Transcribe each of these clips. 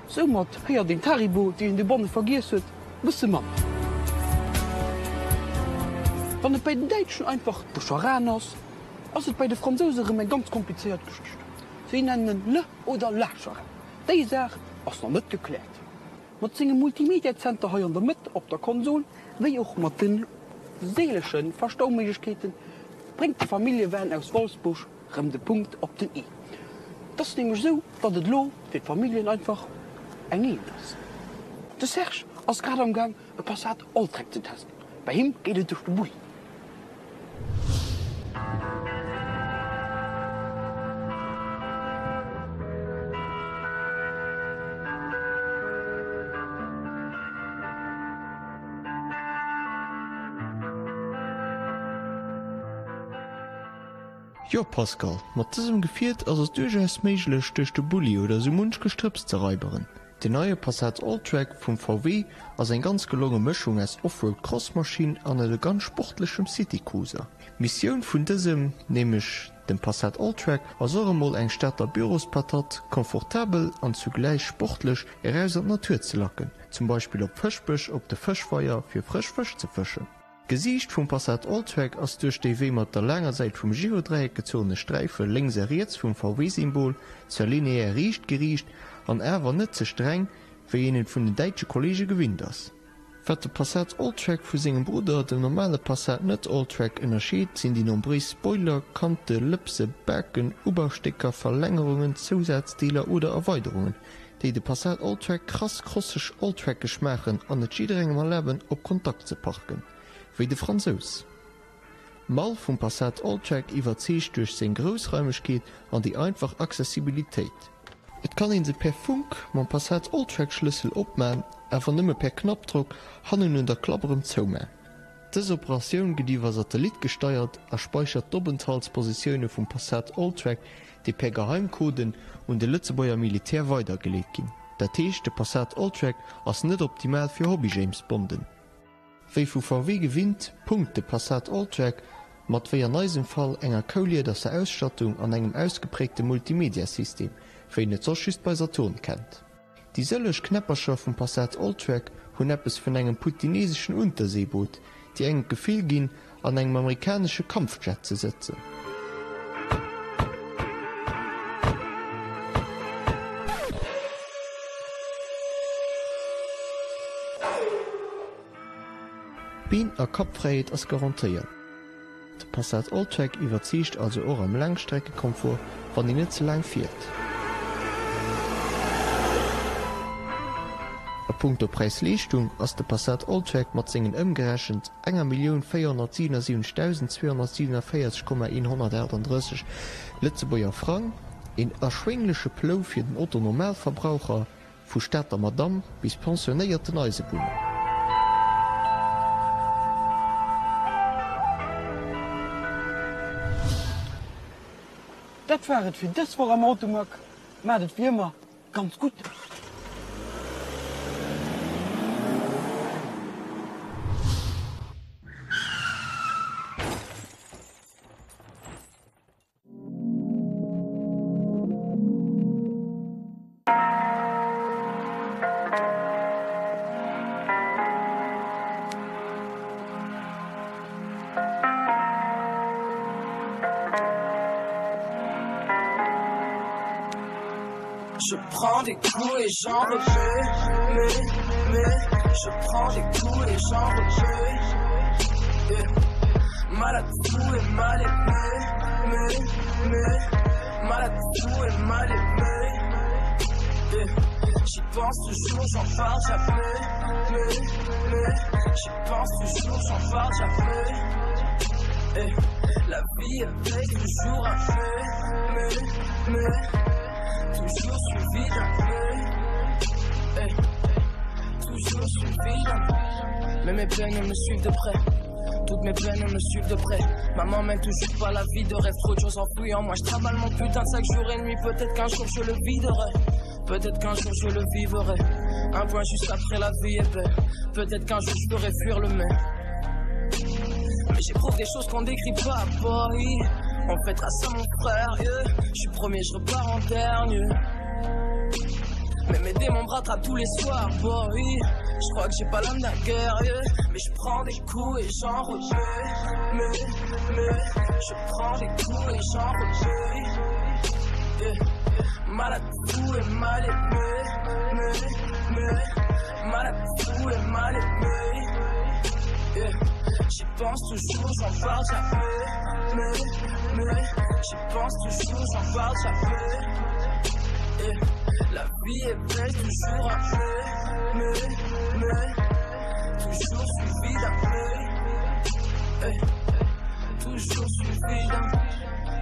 Soumat héiert een d'Haribo, déi een dobanne vergiess huet, bësse manner. Wann et bei den Däitschen einfach de Charan ass, ass et bei de Fransouse erëm eng ganz komplizéiert Geschicht. Si nennen en le oder la Charan. Déi Saach ass nach net gekläert. Mat sengem Multimedia-Zenter hei an der Mëtt op der Konsol, wéi och mat de seelege Verstauméiglechkeeten, bréngt de Familljevan aus Wolfsburg rëm de Punkt op den i. Et ass nämlech esou, datt et elo fir d'Familljen einfach eng Eent ass. De Serge ass grad am Gaang e Passat Alltrack ze testen. Bei him geet et duerch de Bulli. Jo Pascal, mat dësem Gefiert ass et duerchaus méiglech duerch de Bulli oder sou munch Gestrëpps ze raiberen. Den neie Passat Alltrack vum VW ass eng ganz gelonge Mëschung aus Offroad Crossmaschinn an elegant sportlechem Citycruiser. D'Missioun vun dësem, nämlech dem Passat Alltrack, ass och emol eng Stater Bürospatat komfortabel an zugläich sportlech eraus an d'Natur ze lacken, zum Beispill op Fëschbech op de Fëschweier fir frësch Fësch ze fëschen. D'Gesiicht vum Passat Alltrack ass duerch déi wéi mat der laanger Säit vum Girodräieck gezunne Sträife lénks a riets vum VW-Symbol zwar lineär riicht geriicht an awer net ze streng, wéi een et vun den däitsche Kolleege gewinnt ass. Wat de Passat Alltrack vu sengem Brudder, dem normale Passat net Alltrack, ënnerscheet, sinn déi nombréis Spoiler, Kante, Lëpse, Baken, Ubaustécker, Verlängerungen, Zousazdeeler oder Erweiderungen, déi de Passat Alltrack krass crosseg alltrackeg maachen an et jidderengem erlaben op Kontakt ze parken, wéi de Fransous. D'Mall vum Passat Alltrack iwwerzeegt duerch seng Groussraimegkeet an déi einfach Accessibilitéit. Et kann een se per Funk mam Passat Alltrack Schlëssel opman, awer nëmme per Knappdrock hannen un der Klapp erëm zouman. Dës Operatioun gëtt iwwer Satellit gesteiert a speichert d'Openthaltspositioune vum Passat Alltrack, déi per Geheimcoden un de Lëtzebuerger Militär weidergeleet ginn. Dat heescht, de Passat Alltrack ass net optimal fir Hobby-James-Bonden. Wéi vu VW gewinnt, punkt de Passat Alltrack mat, wéi an eisem Fall, enger kouliederser Ausstattung an engem ausgepräägte Multimedia-System, wéi een et soss just bei Saturn kennt. Déi sëlleg Knäppercher vum Passat Alltrack hunn eppes vun engem putineseschen Unterseeboot, déi engem d'Gefill ginn, an engem amerikanesche Kampfjet ze sëtzen. Been a Kappfräiheet ass garantéiert. De Passat Alltrack iwwerzeegt also och am Laangstreckekomfort, wann een net ze laang fiert. A punkto Präis-Leeschtung ass de Passat Alltrack mat sengen ëmgerechent 1.477.247,138 Lëtzebuerger Frang een erschwéngleche Plou fir den Otto-Normalverbraucher, Vu Stater Madamm bis pensionéierten Eisebunner. Dat war et fir dës Woch am Automag. Maacht et wéi ëmmer ganz gutt! Je prends des coups et j'en refais Mais, mais, je prends des coups et j'en refais yeah. Malade fou et mal aimé Mais, mais, malade fou et mal aimé yeah. J'y pense toujours, j'en parle jamais Mais, mais, j'y pense toujours, j'en parle jamais yeah. La vie est toujours un fait Mais, mais, toujours suivi d'un mais hey. Toujours suivi d'un Mais mes peines me suivent de près toutes mes peines me suivent de près Maman mène toujours pas la vie de rêve Trop de choses enfouies en moi Je travaille mon putain de sac jour et nuit Peut-être qu'un jour je le viderai Peut-être qu'un jour je le vivrai Un point juste après la vie est belle Peut-être qu'un jour je ferai fuir le mer Mais j'éprouve des choses qu'on décrit pas boy On fêtera ça mon frère yeah. Je suis premier, je repars en dernier Mais mes démons rattrape tous les soirs. Boy, je crois que j'ai pas l'âme d'un guerrier, mais je prends des coups et j'en remets. Mais, mais, je prends des coups et j'en remets. Yeah. Malade, fou et mal aimé, mais, mais, malade, fou et mal aimé. Yeah. J'y pense toujours, j'en parle jamais, mais, mais, j'y pense toujours, j'en parle jamais. Yeah. La vie est belle, toujours un mais, mais, mais, toujours suivi d'un mais. Hey. Toujours suivi d'un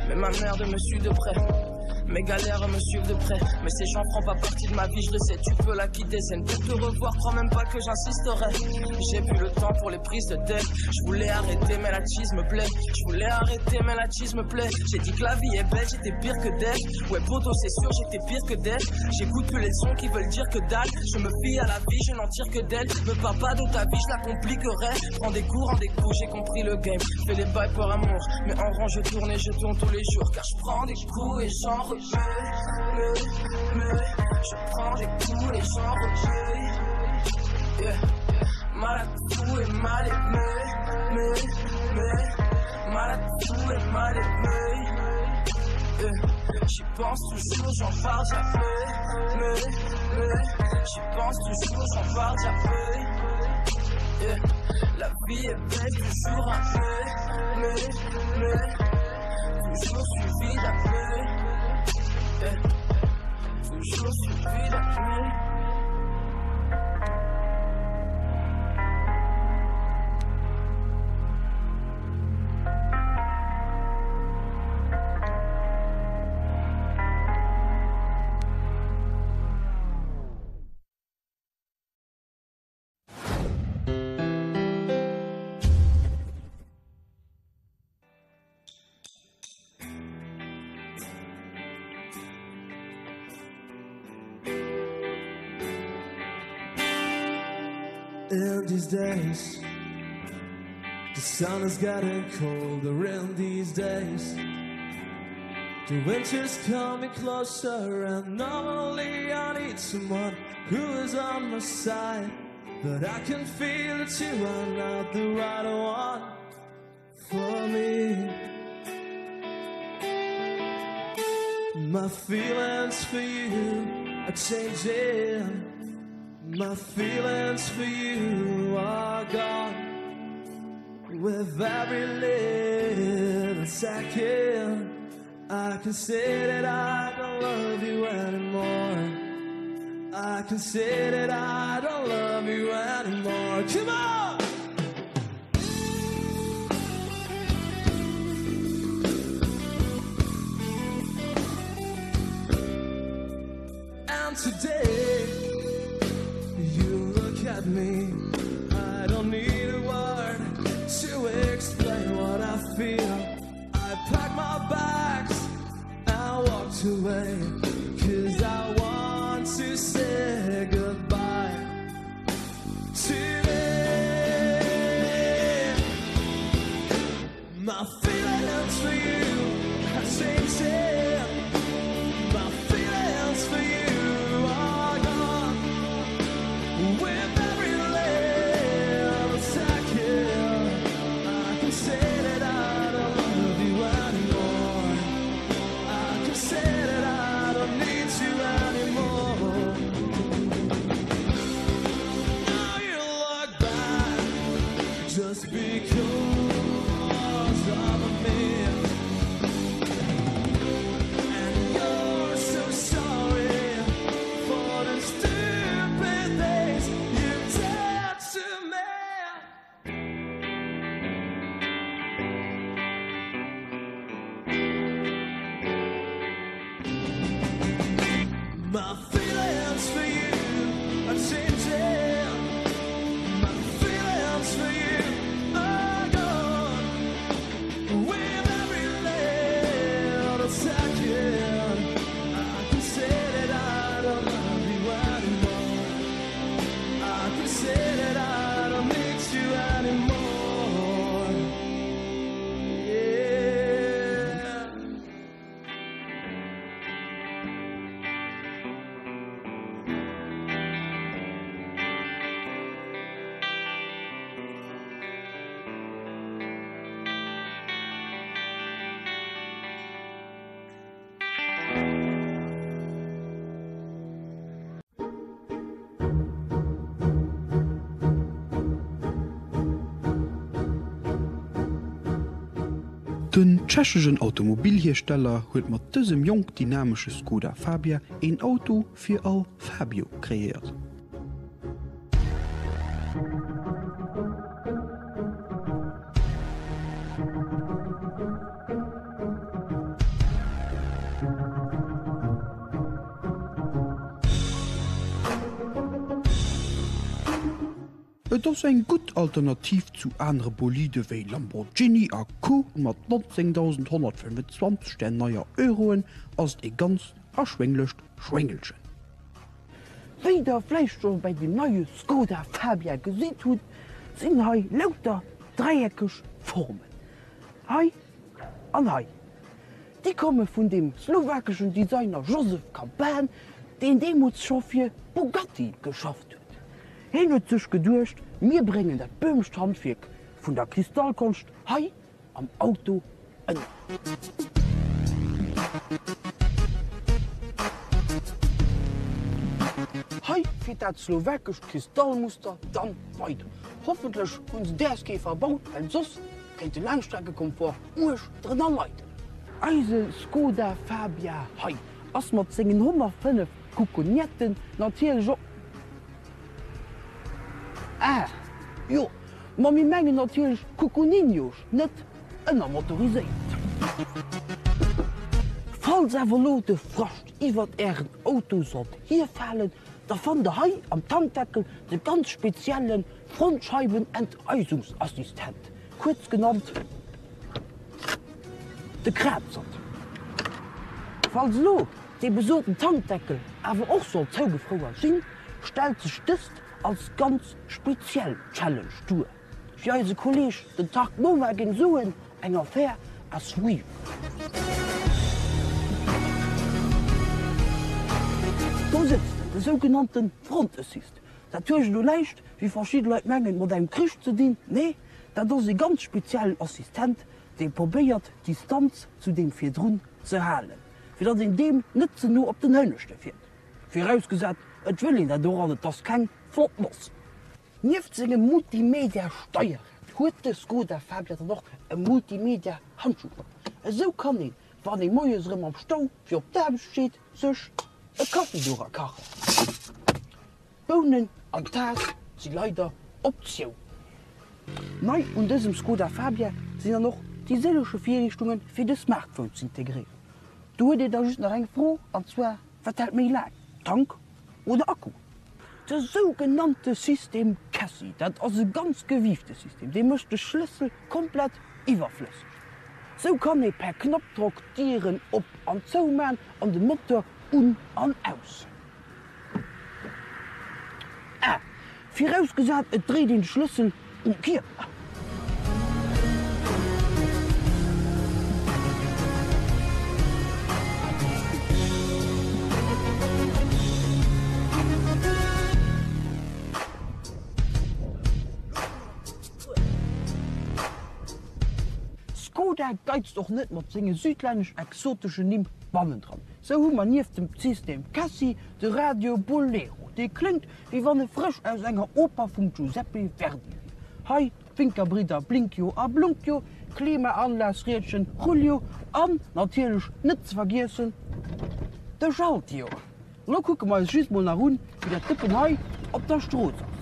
Mais ma merde me suit de près. Mes galères me suivent de près. Mais ces gens feront pas partie de ma vie, je le sais. Tu peux la quitter, scène pour te revoir. Crois même pas que j'insisterai. J'ai plus le temps pour les prises de tête. Je voulais arrêter, mais la cheese me plaît. Je voulais arrêter, mais la cheese me plaît. J'ai dit que la vie est belle, j'étais pire que d'elle. Ouais, poto, c'est sûr, j'étais pire que d'elle. J'écoute plus les sons qui veulent dire que dalle. Je me fie à la vie, je n'en tire que d'elle. Me parle pas de ta vie, je la compliquerai. Prends des coups, rends des coups, j'ai compris le game. Fais les bails pour amour, mais en rang je tourne et je tourne tous les jours. Car je prends des coups et j'en remets. Mais, mais, je prends des coups et j'en remets. Yeah. Malade, fou et mal aimé. Mais, mais, malade, fou et mal aimé. Yeah. J'y pense toujours, j'en parle jamais. Mais, mais, j'y pense toujours, j'en parle jamais. Yeah. La vie est belle, toujours un mais, mais, mais, toujours suivi d'un mais. Yeah. Toujours suivi d'un mais. In these days The sun is getting colder in these days The winter's coming closer and normally I need someone who is on my side But I can feel that you are not the right one for me My feelings for you are changing My feelings for you are gone With every little second I can say that I don't love you anymore I can say that I don't love you anymore Come on! And today you look at me I don't need a word to explain what I feel I pack my bags and walked away Cause I want to say goodbye Today My feelings for you have changed My feelings for you are gone With every little second I can say that I don't love you anymore I can say that I don't need you anymore Now you look back Just because of me And you're so sorry For the stupid things you did to me My feelings for you are changing My feelings for you are gone With every little second I can say that I don't love you anymore I can say that I don't need you anymore Yeah Den tschechegen Automobilhiersteller huet mat dësem jonk dynamesche Skoda Fabia een Auto fir all Fabio kreéiert. Et ass eng gutt Alternativ zu anere Bolide wéi Lamborghini a Co. Mat 19.125 där neier Euroen ass et ee ganz erschwénglecht Schwéngelchen. Wéi der vläicht scho bei dem neie Skoda Fabia gesitt hutt, sinn hei lauter dräieckeg Formen. Hei an hei. Déi komme vun dem slowakeschen Designer Josef Caban, deen deemools scho fir Bugatti geschafft huet. Hien huet sech geduecht, mir bréngen dat böhmescht Handwierk vun der Kristallkonscht hei am Auto ënner. Hei fiert dat slowakescht Kristallmuster dann weider. Hoffentlech hunn se däers kee verbaut, well soss kéint de Laangstreckekomfort uerg drënner leiden. Eise Skoda Fabia hei ass mat sengen 105 Kuckonietten natierlech och. Ah jo, ma mir mengen natierlech Kuckuninjos, net ënnermotoriséiert. Falls awer lo de Frascht iwwert ären Auto sollt hierfalen, da fannt der hei am Tankdeckel de ganz spezielle Frontscheiwenenteisungsassistent, kuerz genannt de Krazert. Falls elo dee besoten Tankdeckel awer och sollt zougefrouer sinn, stellt sech dëst als ganz speziell Challenge duer. Wéi eise Kolleeg den Tark Moma géing soen, eng Affaire à suivre. Do sëtzt en, de sougenannte Front Assist. Dat huet elo näischt, wéi verschidde Leit mengen, mat engem Krich ze dinn. Nee, dat ass e ganz speziellen Assistent, dee probéiert, d'Distanz zu deem virdrun ze halen, fir datt een deem net ze no op den Hënneschte fiert. Virausgesat, et wëll een dat och an et ass keng flott Noss. Nieft sengem Multimedia-Steierrad huet de Skoda Fabia dann och e Multimedia-Handschuhfach. Esou kann een, wann ee moies erëm am Stau fir op d'Aarbecht steet, sech e Kaffi dora kachen. D'Bounen an d'Taass si leider Optioun. Nei un dësem Skoda Fabia sinn dann och déi sëlleche Virriichtunge fir de Smartphone z'integréieren. Do huet een da just nach eng Fro, an zwar, Wat hält méi laang, Tank oder Akku? De sougenannte System Cassie, dat ass e ganz gewiefte System, dee mécht de Schlëssel komplett iwwerflësseg. Sou kann ee per Knappdrock d'Dieren op an zou man an de Moteur un an aus. Ah, virausgesat et dréit een de Schlëssel um Kierper. Skoda geizt och net mat senge südlännesch-exoteschen Nimm bannendran. Sou hu mer nieft dem System Cassi de Radio Bolero, dee kléngt wéi wann e frësch aus enger Oper vum Giuseppe Verdi wier. Hei d'Winkerbridder Blinkio a Blunkio, Klimaanlagsriedchen Julio an natierlech net ze vergiessen de Schaltio. Lo kucke mer eis just mol nach un, wéi dat Dëppen hei op der Strooss ass.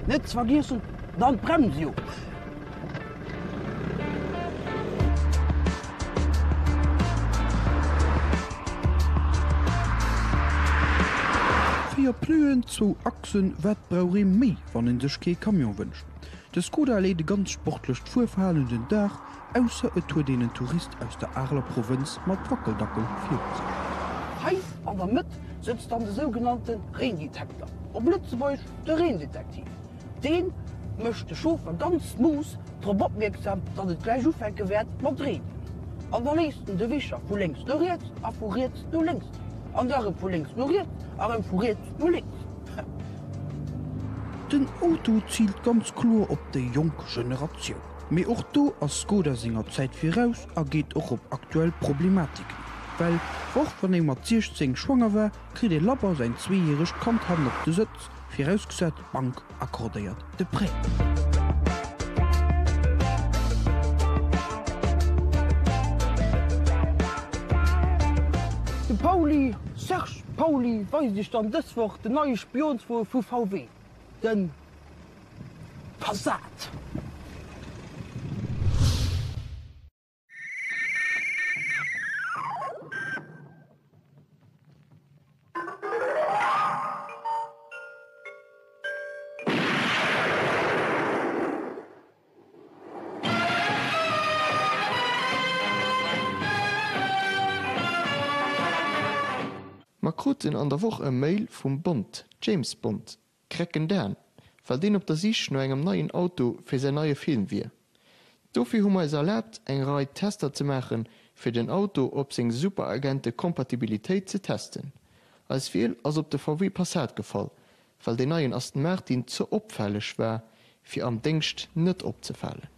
Net ze vergiessen dann d'Bremsio. Véier Pneuen, zwou Achsen, wat brauch ee méi, wann ee sech kee Camion wënscht? De Skoda leet e ganz sportlecht Fuerverhalen un den Dag, ausser et huet een en Tourist aus der Areler Provënz mat Wackeldackel viru sech. Hei an der Mëtt sëtzt dann de sougenannte Reendetekter, op Lëtzebuergesch de Reendetektiv. Dee mécht de Chauffer ganz smooth drop opmierksam, datt et gläich ufänke wäert mat reenen. An da léisst en de Wischer vu lénks no riets a vu riets no lénks dréinen. An da rëm vu lénks no riets a rëm vu riets no lénks. Den Auto ziilt ganz kloer op déi jonk Generatioun. Mee och do ass Skoda senger Zäit viraus a geet och op aktuell Problematiken an. Well och wann ee mat 16 schwanger war, kritt ee labber säin zweejäregt Kand hannen op de Sëtz, virausgesat d'Bank accordéiert de Prêt. De Pauly, Serge Pauly, weist iech dann dës Woch den neie Spionswon vu VW, den Passat. Mer kruten an der Woch e Mail vum Bond, James Bond, Krecken Dan, well deen op der Sich no engem neien Auto fir säin neie Film wier. Dofir hu mer eis erlaabt eng Rei Tester ze maachen, fir den Auto op seng Superagente-Kompatibilitéit ze testen. Eis Wiel ass op de VW Passat gefall, well deen neien Aston Martin ze opfälleg war, fir am Déngscht net opzefalen.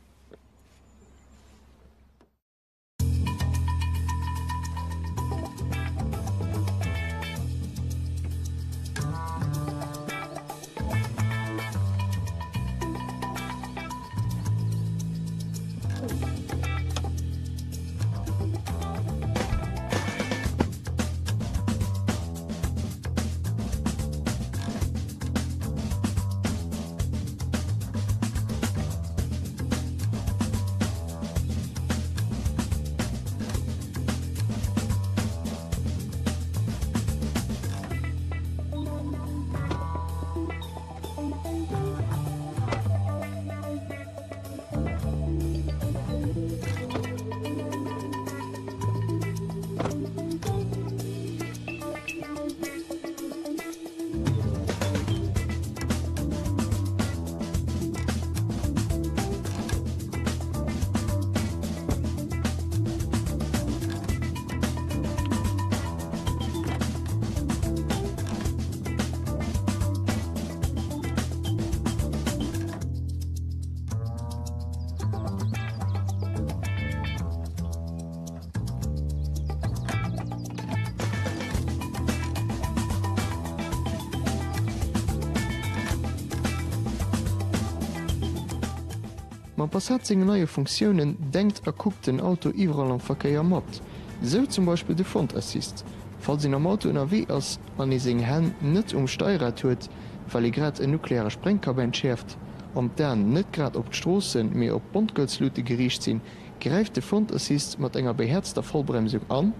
Mam Passat sengen neie Funktiounen denkt a kuckt den Auto iwwerall am Verkéier mat. Sou zum Beispill de Front Assist. Falls een am Auto ënnerwee ass an ee seng Hänn net um Steierrad huet, well ee grad en nukleare Sprengkapp entschäerft, an d'Aen net grad op d'Stroossen, mee op d'Bondgirls-Lute geriicht sinn, gräift de Front Assist mat enger behäerzter Vollbremsung an,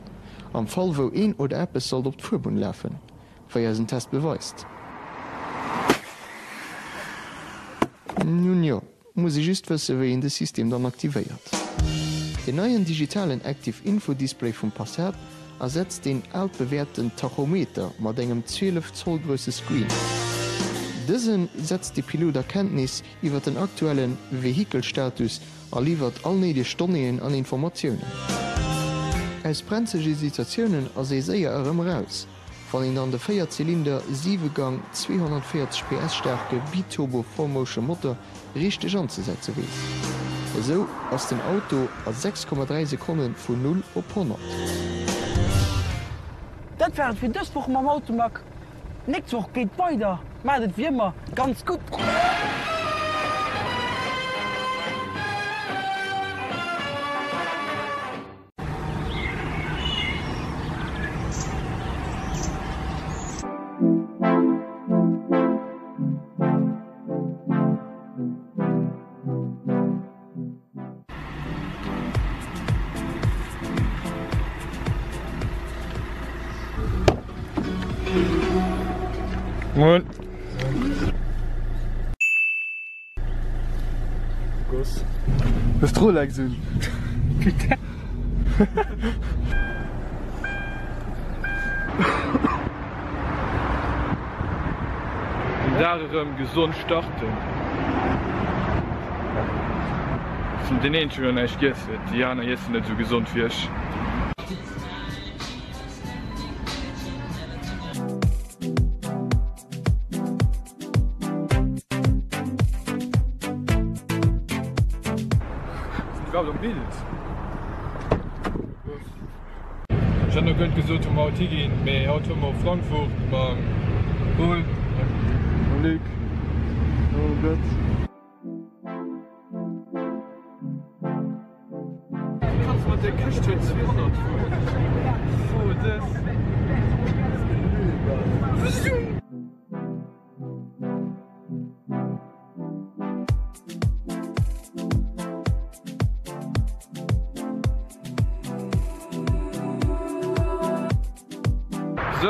am Fall wou een oder eppes sollt op d'Fuerbunn lafen, wéi eisen Test beweist. Nun jo, muss ee just wëssen, wéi een de System dann aktivéiert. Den neien digitalen Active Info Display vum Passat ersetzt deen altbewäerten Tachometer mat engem 12 Zoll grousse Screen. Dëse setzt de Pilot a Kenntnis iwwer den aktuelle Vehikelstatus a liwwert all néideg Donnéeën an Informatiounen. Aus brenzege Situatiounen ass ee séier erëm eraus, wann een dann de 4 Zylinder, 7 Gang, 240 PS staarke Biturbo 4Motion Motor richteg anzesetze weess. Esou ass den Auto a 6,3 Sekonne vun 0 op 100. Dat war et fir dës Woch mam Automag. Nächst Woch geet weider. Maacht et wéi ëmmer ganz gutt! Moin. Hues d'Rolex un? Putain. Den Dag erëm gesond starten. Sinn deen eenzegen deen näischt giess huet, déi aner iessen net esou gesond wéi ech. Sinn iwwerhaapt am Bild? Ech hat nach guer net gesot wou mer haut higinn, mee haut fuere mer op Frankfurt mam Paul, mam Luc, mam Götz. Kanns mat der Këscht huet 200 fueren. Fo dës.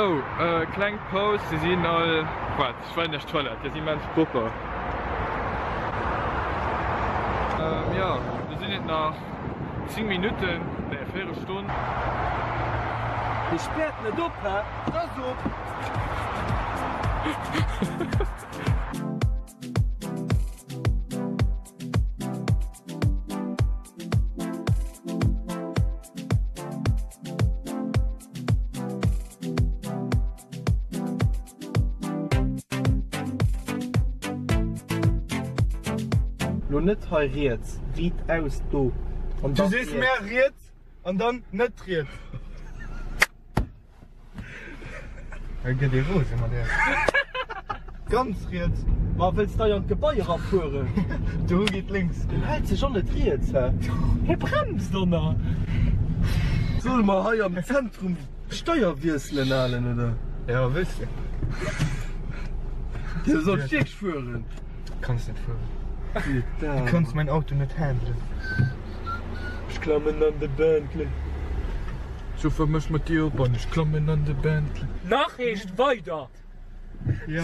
Sou, kleng Paus, si sinn all, waart, ech weisen iech d'Toilette, déi ass immens propper. Jo, do sinn et nach 10 Minutten, nee, Véierelstonn. Dee späert net op, hä? T'ass op! Lo net hei riets, riit aus do an Du dann sees mär riets an dann net riets. Hei gëtt ee rose mat Iech. Ganz riets. Ma wëlls de hei an d'Gebai erafueren? Do geet lénks. Deen hält sech och net riets, hä? Hie bremst och nach. Solle mer hei am Zentrum d'Steier wiesselen, Alen, oder? Jo, wëlls de? Du solls wierklech fueren. Kanns net fueren. Du kanns mäin Auto net handelen. Ech klammen an de Bentley. Sou vermësch mat dir op an ech klammen an de Bentley. Nach heescht weider.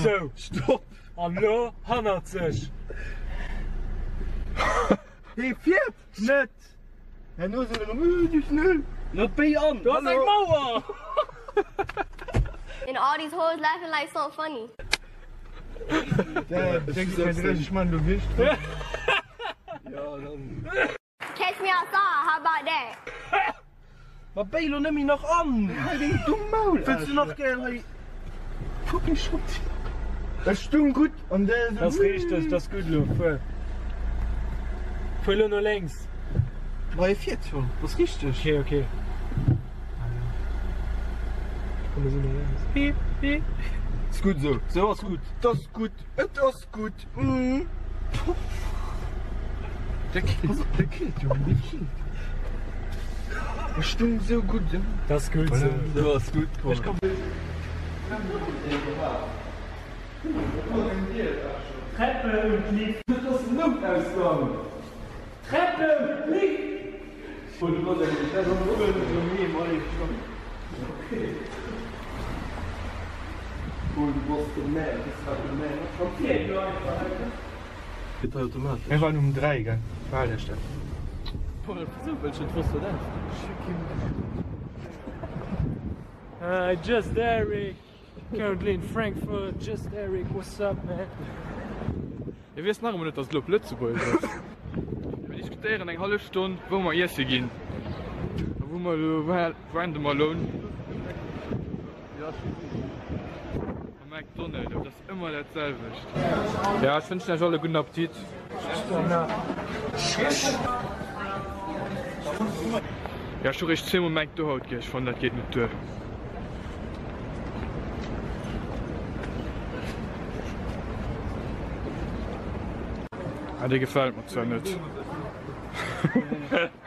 Sou. Stopp. An lo hannerzeg. Hee fiert net. Herno sinn erëm, Äh, déi schnell. No béi an. Do ass eng Mauer. And all these hoes laughing like something funny. Ech man lo wierklech. Jo, dann. Catch me outside, how about that? Ma béi lo net méi nach an! Hal deng dumm Maul! Wëlls du nach gär hei fucking Schott? Ech stung gutt an der Dat ass richteg, dat ass gutt elo. Fuer. Fuer elo no lénks. Ma hie fiert schonn, dat ass richteg. Ok, ok. Komm mir sinn no lénks. Hi, hi. Ass gutt esou. Esou ass gutt. 't ass gutt. Et ass gutt. Der killt jo, dee killt. Ech stung sou gutt. Dat ass gutt sou. Sou ass gutt, Paul. Treppe und Lift. Dat ass den Noutausgang. Treppe und Lift. Paul, du bass eng. Dat ass Paul, du bass de Man. Du bass de Man. Geet hei automatesch. Mir waren um 3, gell? Behal iech dat. Paul, versuch wëll schon d'Woss dat. Hi, just Eric, currently in Frankfurt, just Eric, what's up man? Hie weess nach ëmmer net, datt et elo op Lëtzebuergesch ass. Mir diskutéieren eng hallef Stonn, wou mer iesse ginn a wou mer elo random alone am McDonald, awer dat ass ëmmer dat selwecht. Ja, ech wënschen iech all e gudden Appetit. Ja, ech hu réischt zweemol McDo haut giess, ech fannen dat geet net duer. Ah, dee gefält mer zwar net.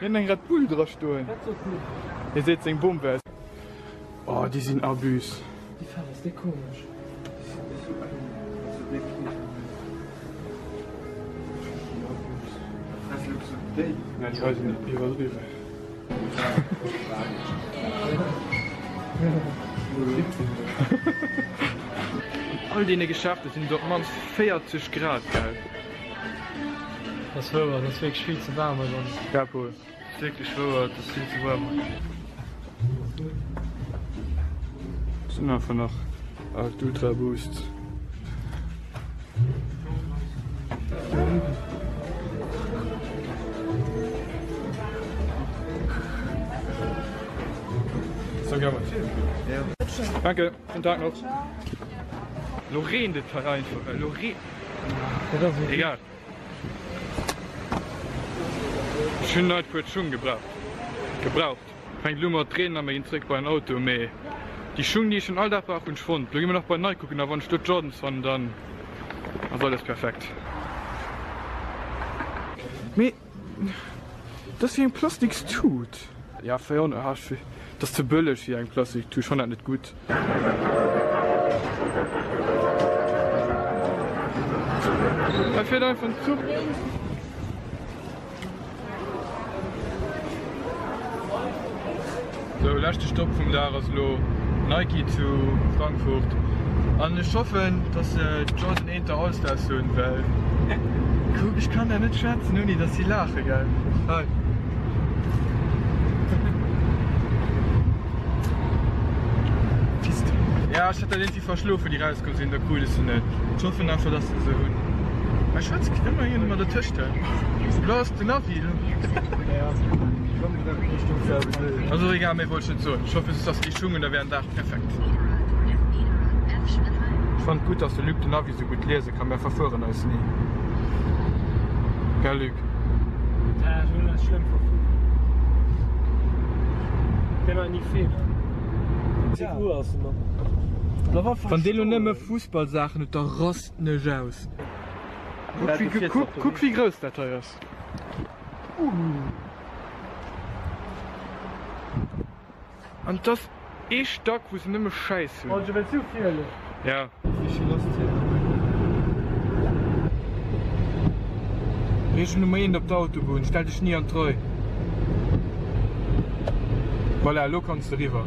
Hien huet eng Red Bull dra stoen. Hie seet seng Bom wär. Oh, déi sinn abus. Déi Faarf ass déck komesch. Ja, déi hei sinn iwwerdriwwen. An all deene Geschäfter sinn et op d'mannst 40 Grad, gell? Dat ass wouer, et ass wierklech vill ze waarm hei dran. Ja Paul, et ass wierklech wouer, et ass vill ze waarm hei. Sinn einfach nach alt Ultraboost. Danke, schönen Tag noch. Lo reent et hei einfach. Lo re Egal. Ech hunn nei puer Schung gebraucht. Gebraucht. Fänkt elo mat reenen a mir ginn zréck bei den Auto. Mee déi Schung déi ech schon all Dag brauch hunn ech fonnt. Lo gi mir nach bei Nike kucken a wann ech do d'Jordans fannen dann ass alles perfekt. Mee dat ass wéi eng plastiks Tut. Ja 400, ah ech dat ass ze bëlleg fir eng plastik Tut, ech fannen dat net gutt. Hei fiert einfach en Zuch. Sou, leschte Stopp vum Dag ass elo. Nike zu Frankfurt an ech hoffen dass se d'Jordan 1 der All-Stars hunn, well kuck ech kann der net schwätzen ouni dass si laache gell. Hei. Fist. Ja ech hat dat iergendwéi verschlof wou déi rauskomm sinn, da krut ech se net. Ech hoffen einfach dass se se hunn. Hei schwätzt ëmmer iergendeen dertëscht hei. Lo ass den Avis. Ass och egal, méi wollt ech net soen. Ech hoffe just dass déi Schung hunn, da wär den Dag perfekt. Ech fannen et gutt dass de Luc den Avis sou gutt liese kann, mär verfueren eis ni. Gell Luc? Ja, ech hunn eis schlëmm verfuer. Mir maachen ni Feeler. Wéi Uhr ass et nach? Wann dee lo nëmme Fussballsaachen huet, da rasten ech aus. Kuck wéi grouss dat hei ass. An et ass ee Stack wou se nëmme Schäiss hunn. Ja. Reegel Nummer 1 op der Autobunn, Stell dech ni an d'Rei. Voilà, elo kanns de eriwwer.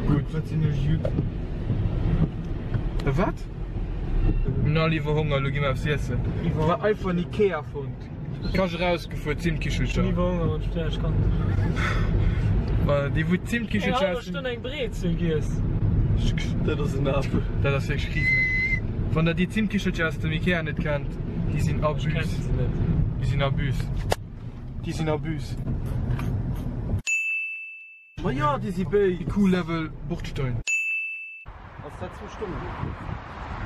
Gutt. Wat sinn ech judd. E wat? Mir hunn all iwwer Honger, elo gi mer eppes iessen. War einfach en Ikea fonnt. Kach erausgefuer, Zimtkichelcher. Déi wou Zimtkichelcher essen. Stonn eng Brezel giess. Dat ass en Afel. Dat ass wierklech riesen. Wann der déi Zimtkichelcher aus dem Ikea net kennt, déi sinn abus. Déi sinn abus. Déi sinn abus. Ma jo, déi si béis. IQ Level Bordstein. Ass dat zwou Stonnen?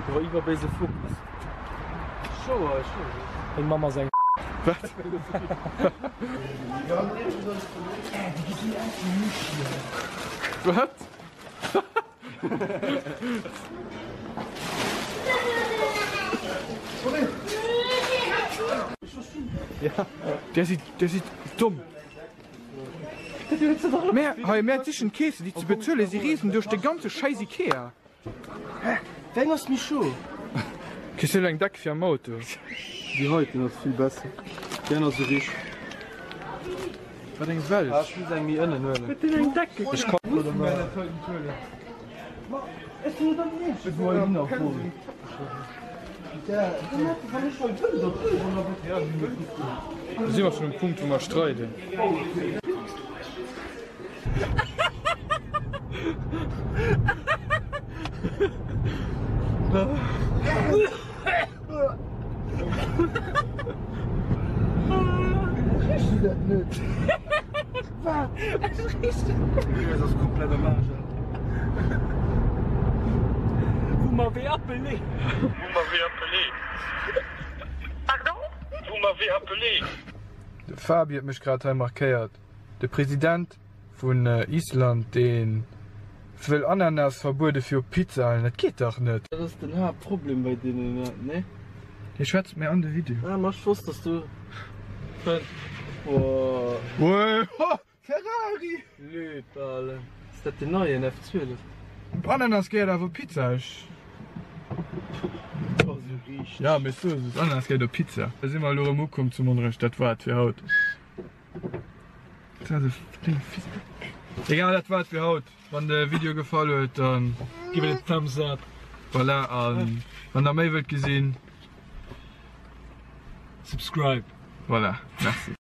Do war iwwerbéise Fokus. Schouer, ech weess et. Deng Mamm ass eng. Wat? Wat? Där sidd, där sidd domm. Mär, hei, mär sichen d'Keese déi ze bezuelen, si reesen duerch de ganze schäiss Ikea. Hä? Wéi eng ass méi scho? Kriss du elo eng Deck fir am Auto? Déi heiten ass vill besser, déi aner si richt. Wat eng Welt! Ah, ech muss eng méi ënnen huelen. Huet deen eng Deck gekritt? Ech kann. Muss mär dat heiten huelen? Ma ech sinn net am Eescht. Ech wou heihinner fueren. Do si mer schonn um Punkt wou mer streiden. Vous m'avez appelé. Vous m'avez appelé. Pardon? Vous m'avez appelé. De Fabi huet mech grad hei markéiert. De President vun Island, dee wëll Ananas verbuede fir op Pizzaen. Dat geet dach net! Dat ass den Haaptproblem bei deenen, nee? Hie schwätzt mir an de Video. Ah, ma ech wosst, dass du. Boah. Ferrari! Lüt ale. Ass dat den neien F12? Op Ananas gehéiert awer Pizza, ech. Oh sou riicht. Ja, mee sou ass et, Ananas gehéiert op Pizza. Da si mer elo erëm ukomm zu Monnerech, dat war et fir haut. Dat ass e klénge Fils. Egal, dat war et fir haut. Wann de Video gefall huet, dann. Give it a thumbs up. Voilà, an wann der méi wëllt gesinn. Subscribe. Voilà, merci.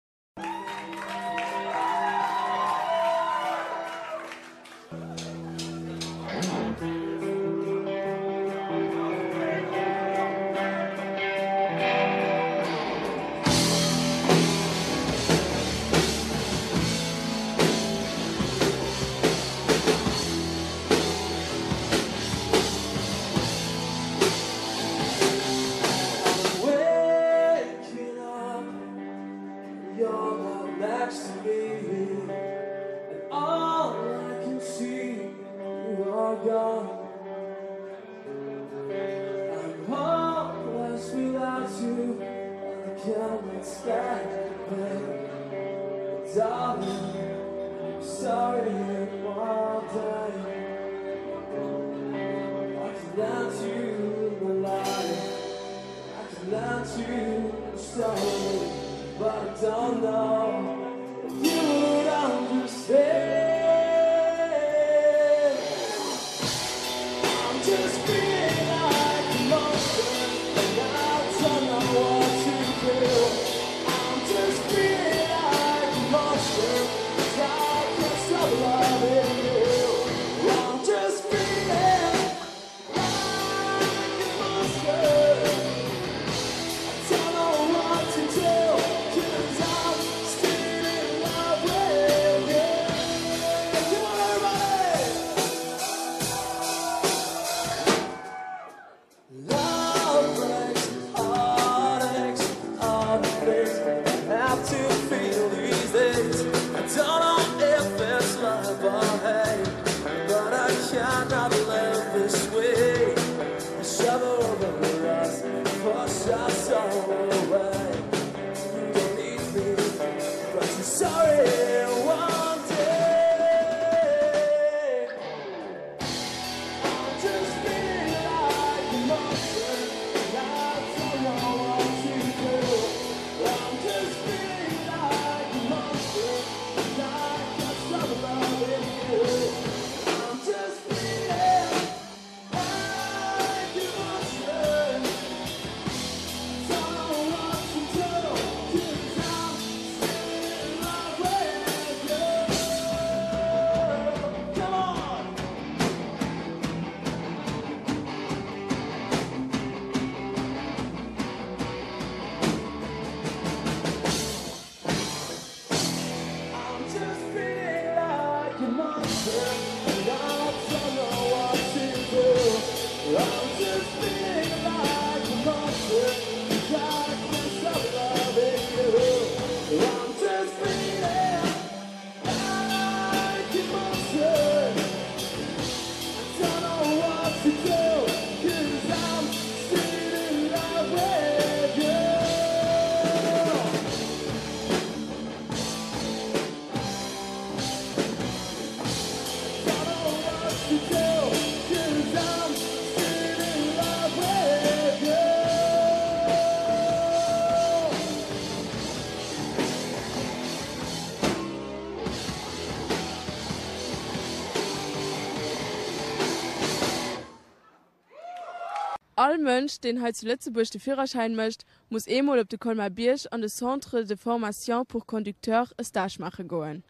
All Mënsch, deen hei zu Lëtzebuerg de Führerschäin mécht, muss eemol op de Colmar-Bierg an de Centre de formation pour conducteurs e Stage maache goen.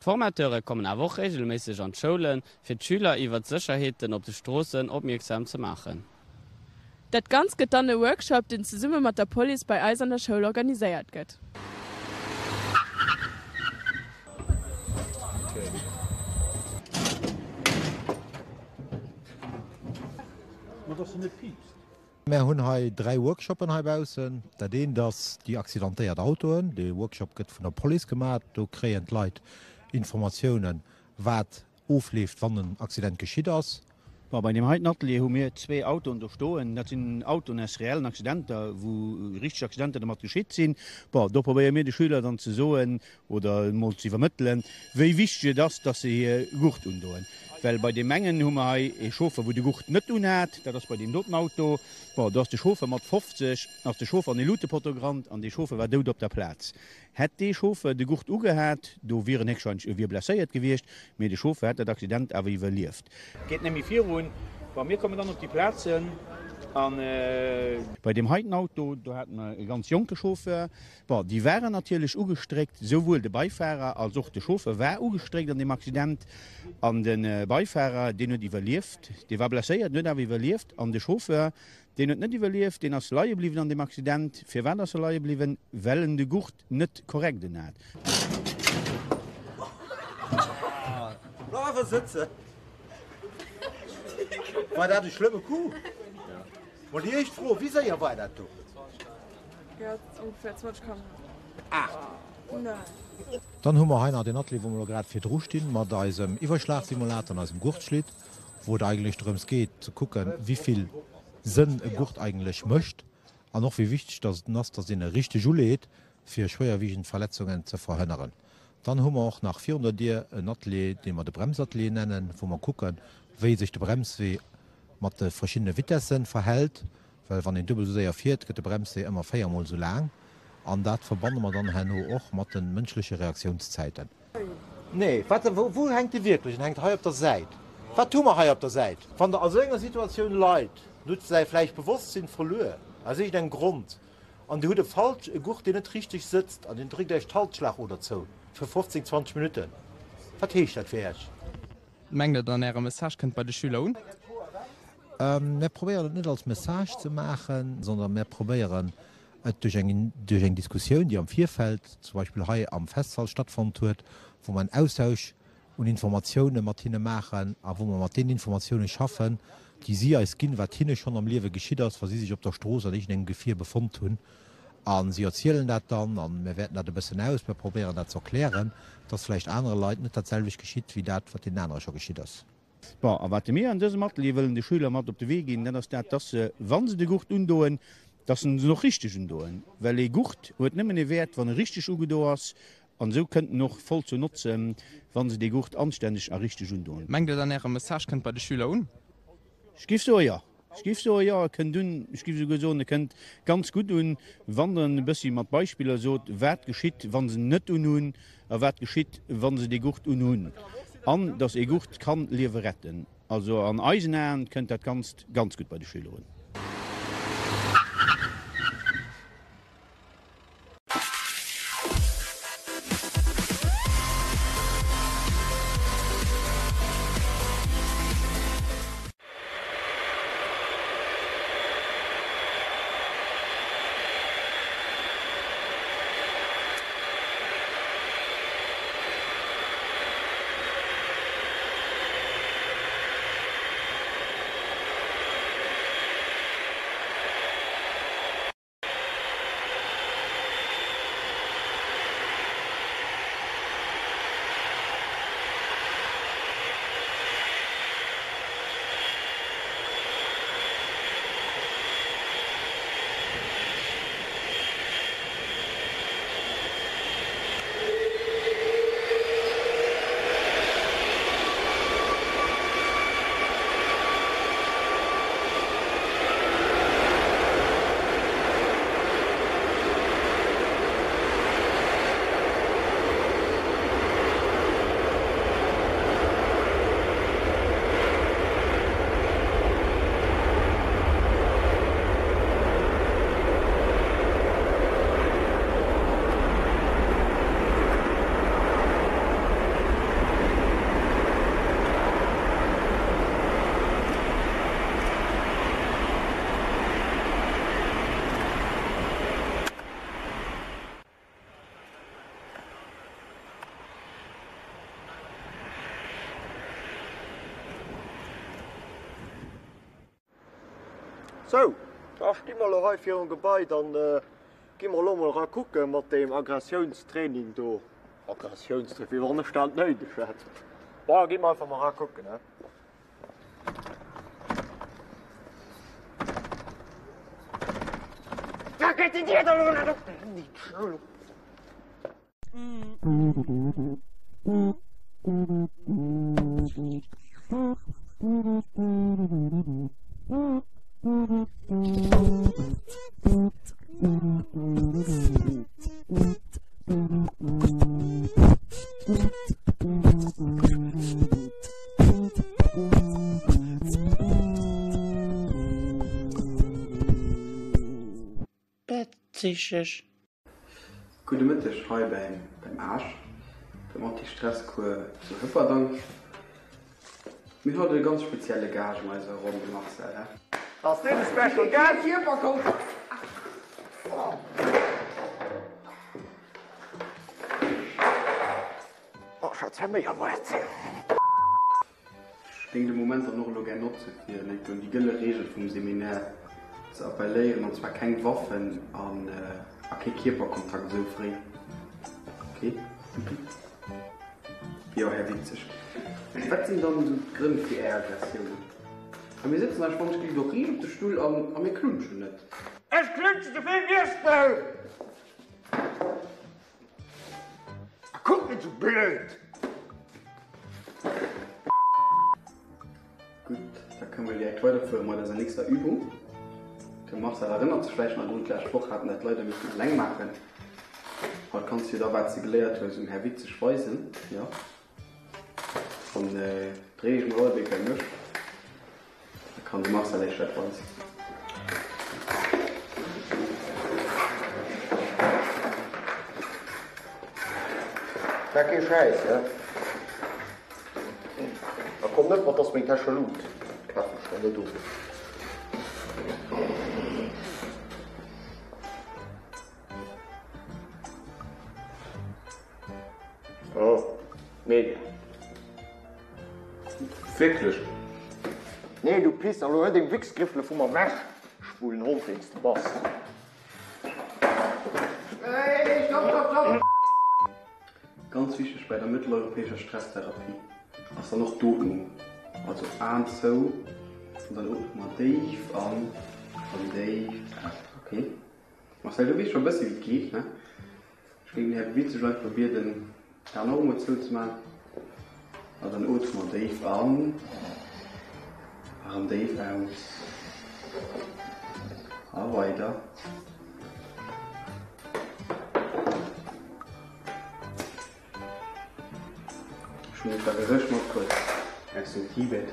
D'Formateure kommen awer och reegelméisseg an d'Schoulen, fir d'Schüler iwwert d'Sécherheeten op de Stroossen opmierksam ze maachen. Dat Ganzt gëtt dann e Workshop, deen zesumme mat der Police bei eis an der Schoul organiséiert gëtt. Mär hunn hei 3 Workshoppen heibaussen. Dat eent ass déi accidentéiert Autoen. Dee Workshop gëtt vun der Police gemaach. Do kréien d'Leit Informatiounen, wat ofleeft, wann en Accident geschitt ass. Bon, bei deem heiten Atelier hu mir zwee Autoen do stoen. Dat sinn Autoen aus reellen Accidenter, wou richteg Accidenter domat geschitt sinn. Bon, do probéiere mir de Schüler dann ze soen oder emol ze iwwermëttelen, wéi wichteg et ass, dass se hir Gurt undoen. Well bei deem engen hu mer hei ee Chauffer, wou de Gurt net unhat, dat ass bei deem doten Auto. Bon, do ass de Chauffer mat 50, ass de Chauffer an ee Luutepotto gerannt an dee Chauffer war dout op der Plaz. Hätt dee Chauffer de Gurt ugehat, do wier en héchstwahrscheinlech, e wier blesséiert gewiescht, mee de Chauffer hätt dat Accident awer iwwerlieft. Geet net méi virun. Bon, mir kommen dann op déi Plazen an. Bei deem heiten Auto, do hate mer e ganz jonke Chauffeur. Bon, déi waren natierlech ugestréckt, souwuel de Beifahrer als och de Chauffeur war ugestréckt an deem Accident. An de Beifahrer, deen huet iwwerlieft, dee war blesséiert, en huet awer iwwerlieft. An de Chauffeur, deen huet net iwwerlieft, deen ass leie bliwwen an deem Accident. Firwat ass e leie bliwwen? Well en de Gurt net korrekt unhat. Bleif awer sëtzen! War dat e schlëmme Coup? Mol déi éischt Fro, Wéi séier war dat do? Jo, ongeféier 20 km. 8. Dann hu mer hei nach deen Atelier, wou mer elo grad virdru stinn, mat eisem Iwwerschlagsimulator an eisem Gurtschlitt, wou et eigentlech drëms geet ze kucken, wéi vill Sënn e Gurt eigentlech mécht an och wéi wichteg dass et ass, dass een e richteg uleet, fir schwéierwiegend Verletzungen ze verhënneren. Dann hu mer och nach virun der Dier en Atelier, dee mer de Bremsatelier nennen, wou mer kucken, wéi sech de Bremswee mat de verschiddene Vitessen verhält. Well wann een duebel esou séier fiert, gëtt de Bremswee ëmmer 4 mol esou laang. An dat verbanne mer dann herno och mat de mënschleche Reaktiounszäiten. Nee, wat, wou hänkt e wierklech? En hänkt hei op der Säit. Wat hu mer hei op der Säit? Wann Der a sou enger Situatioun leit, hutt Der vläicht d'Bewosstsinn verluer, aus iergendengem Grond, an Dir hutt e falsch, e Gurt, deen net richteg sëtzt an deen dréckt Iech d'Halsschlagoder zou fir 15, 20 Minutten. Wat heescht dat fir Iech? Mengt Der dann, Äre Message kënnt bei de Schüler un? Mär probéieren et net als Message ze maachen, sondern mär probéieren et duerch eng duerch eng Diskussioun, déi am Virfeld, zum Beispill hei am Festsall stattfonnt huet, wou mer en Austausch un Informatioune mat hinne maachen a wou mer mat deenen Informatioune schaffen, déi si eis ginn, wat hinne schonn am Liewe geschitt ass, wa si sech op der Strooss an iergendengem Gefier befonnt hunn. A si erzielen dat dann a mir wäerten dat e bëssen aus. Mir probéieren dat ze erklären, dass vläicht anere Leit net dat selwecht geschitt wéi dat, wat deenen anere scho geschitt ass. Bon, a wat mir an dësem Atelier wëllen de Schüler mat op de Wee ginn, dat ass dat, dass se, wa se de Gurt undoen, dass se en och richteg undoen. Well ee Gurt huet nëmmen ee Wäert, wann e richteg ugedo ass. An esou kënnt en och voll zu Notzen, wa se dee Gurt anstänneg a richteg undoen. Mengt Der dann, Äre Message kënnt bei de Schüler un? Ech géif soe jo. Ech géif soe jo, e kënnt un. Ech géif esouguer soen, e kënnt ganz gutt un, wann Der en e bëssi mat Beispiller sot, wat geschitt, wa se en net unhunn a wat geschitt, wa se dee Gurt unhunn. An dass ee Gurt kann Liewe retten. Also an eisen Aen kënnt dat Ganzt ganz gutt bei de Schüler un. Sou, da sti mer elo hei virum Gebai, dann gi mer elo mol era kucke mat deem Aggressiounstraining do. Aggressiounstraining, wéi wann ech dat néideg hätt. Bon, gi mer einfach mol era kucken, he. Da geet déi Dier da elo net op! Betzigeg. Gudde Mëtteg hei beim beim Aasch, beim Anti-Stress-Cours zu Hëpperdang. Mir hunn haut e ganz spezielle Gaascht an eiser Ronn, de Marcel, he? Ass deen de Special Guest? Oh, Schatz, hör méi op erzählen. Ech géing de Moment dann och elo gär notze fir enk un déi gëlle Reegel vum Seminaire ze appelléieren, an zwar keng Waffen an a kee Kierperkontakt esou fréi. Ok? Jo, Här Witzeg, wat sinn dann esou d'Grënn fir Är Aggressiounen? A mir sëtzen eis schonn och riicht op de Stull an a mir klunschen net. Ech klunschen souvill wéi ech wëll! A kuck net sou blöd! Gutt, da kënne mer direkt weiderfuere mat eiser nächster Übung. De Marcel erënnert sech vläicht nach drun, d'lescht Woch hat en dat leider missen eleng maachen. Haut kanns du jo da wat s de geléiert hues um Här Witzeg weisen, jo? Dann dréi ech mol alle Béid bei mech. Da kann de Marcel éischter dat weisen. War kee Schäiss, he? A komm net mat dass meng Täsche lut. Kafen ech der net of. Oh, mega. Wierklech? Nee, du Pisser, elo hël deng Wichsgriffele vu mer wech, schwulen Hond deen s de bass. Hey, stopp, stopp, stopp! Ganz wichteg bei der mëtteleuropäescher Stresstherapie ass dann och d'Ootmung. Also Aen zou an dann ootme mer déif an an déif aus. Ok Marcel, du weess scho e bësse wéi et geet, ne? Ech géing den Här Witzeg einfach bieden d'Aen och emol zou ze man. An dann ootme mer déif an a rëm déif aus a weider. Ech hunn e puer Geréch matbruet aus dem Tibet,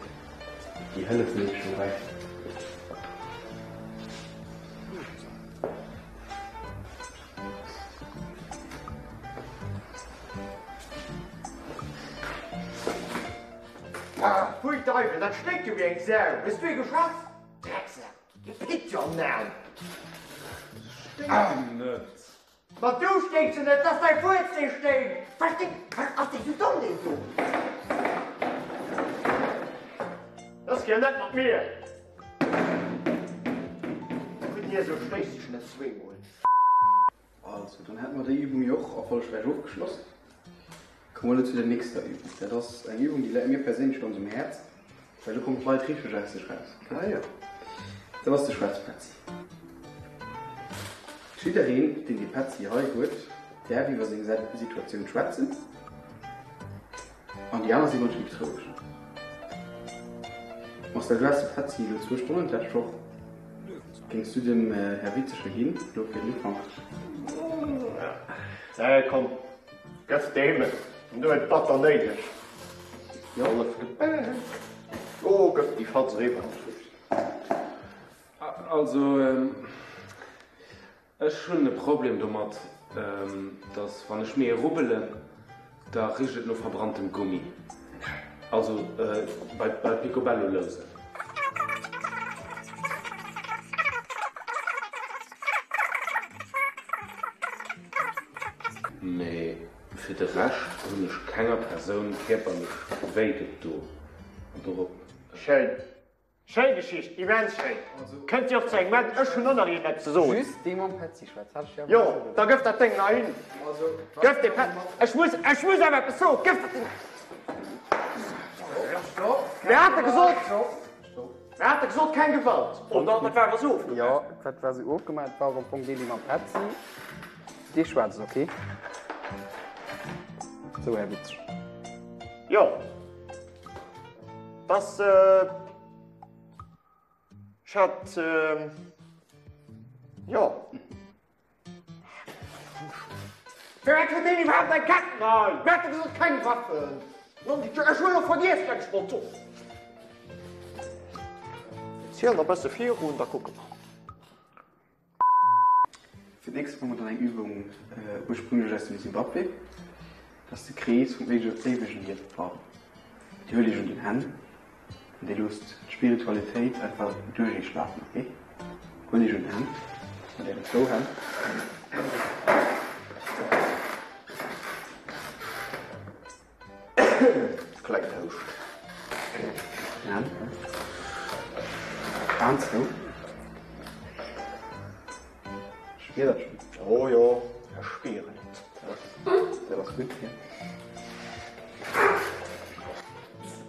déi hëllefen iech dobäi. Ah, pfui Deiwel, dat sténkt jo wéi eng Sau! Hues du ee geschass? Drecksak! Pitt jo am Naam! Sténkt net! Ma du sténks jo net, 't ass däi Fuerz dee sténkt! Versti, ass dee sou domm deen do? Lass gär net mat mir! Vun dir sou stéiss ech net zweemol. Also, dann hätte mer déi Übung jo och erfollegräich ofgeschloss. Komme mer elo zu der nächster Übung. Dat ass eng Übung, déi läit mir perséinlech ganz um Häerz, well do kommen d'Leit richteg aus sech raus. Ah jo, dat ass de Schwätzpetzi. Jiddereen, deen dee Petzi hei huet, däerf iwwer seng Situatioun schwätzen an déi aner si ganz liicht roueg. Marcel, du has de Petzi elo zwou Stonnen d'lescht Woch. Géings du dem Här Witzecher ginn, elo fir den Ufank? Nee, komm, gëff deem et, en huet batter néideg. Hallef Gebäck. Oh, gëff déi Fatz eriwwer. Also, ech hunn e Problem domat, dass wann ech mir ee rubbelen, da richt et no verbranntem Gummi. Also bei Picobello lousen. Mee fir de Rescht hunn ech kenger Persoun kierperlech wéi gedo an dorop. Schéin. Schéi Geschicht, immens schéin. Kënnt Dir och zu engem Enn? Ech hunn och nach iergendeppes ze soen. Just dee mam Petzi schwätzt, hat ech dir awer Jo, gesot, oder? da gëff dat Déng nach hin. Gëff dee Pet. Ech muss, ech muss awer eppes soen. Gëff dat Ding. Mir hate gesot, mir hate gesot, keng Gewalt. Oder? Dat war awer esou ofgemaach. Jo, dat war esou ofgemaach. Et war och am Fong deen, dee mam Petzi, dee schwätzt, okay? Sou, Här Witsch. Jo. Dass ech hat, jo. Firwat huet deen iwwerhaapt eng Ketten hei? Mir hate gesot, keng Waffen. Ech hunn elo vergiess, wat ech wollt soen. Ziel nach e bësse virun, da kucke mer. Fir d'nächst hu mer dann eng Übung ursprünglech aus dem Simbabwe. Dat ass de Krees vum éiwegen Liewen. Dir huelt iech un den Hänn an dir loosst d'Spiritualitéit einfach duerch iech lafen, ok? Huelt iech un d'Hänn mat ären zwou Hänn. Klengen Houscht. Aen Aen zou. Spier dat schon. Oh jo, ech spieren et. Dat ass gutt, jo.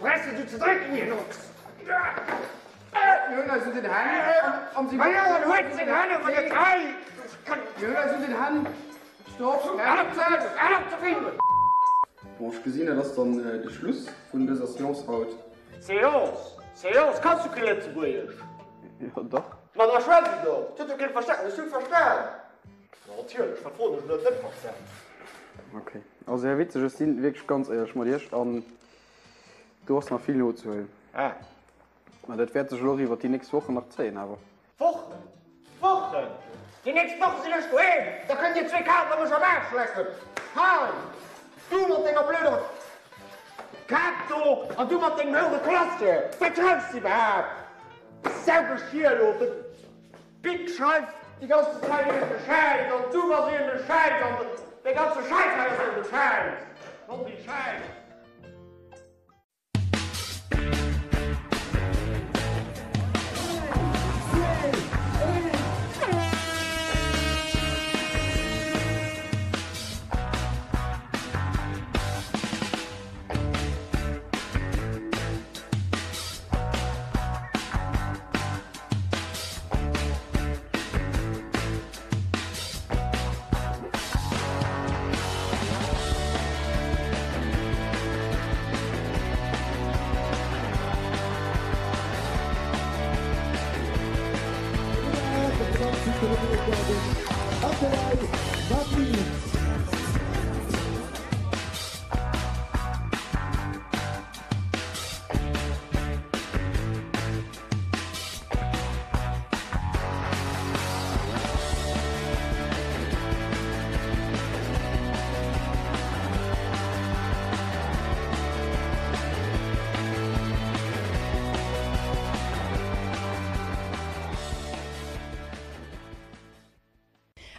Brauchs du ze drécken, hir Nox? Mir hunn eis un den Hänn an si. Majo, en huet seng Hänn awer net hei! Mir hunn eis un den Hänn. Stopp! Hal op ze filmen! Bon, ech gesinn, dat ass dann de Schluss vun dëser Seance haut. Seance? Seance? Kanns du kee Lëtzebuergesch? Jo, dach. Ma da schwätz et och! Et huet jo keen verstan. Ech hunn verstan! Ma natierlech, wat froen ech elo net verstan? Ok, also Här Witzeg, ech si wierklech ganz éierlech mat Iech an. Do ass nach vill nozehuelen. Ah. Mä dat wäert sech elo och iwwert déi nächst Wochen nach zéien awer. Wochen? Wochen? Déi nächst Woche sinn ech doheem, da kënnt dir zwee Kazen mech am Aarsch lecken. Hei, du mat denger blöder Kaz do an du mat dengem houere Klassje. Wat schreifs de iwwerhaapt? Saugeschier elo, de Bic schreift déi ganzen Zäit iergendee Schäiss an du bass iergendee Schäiss an dee ganze Schäiss hei ass iergendee Schäiss. Voll déi Schäiss.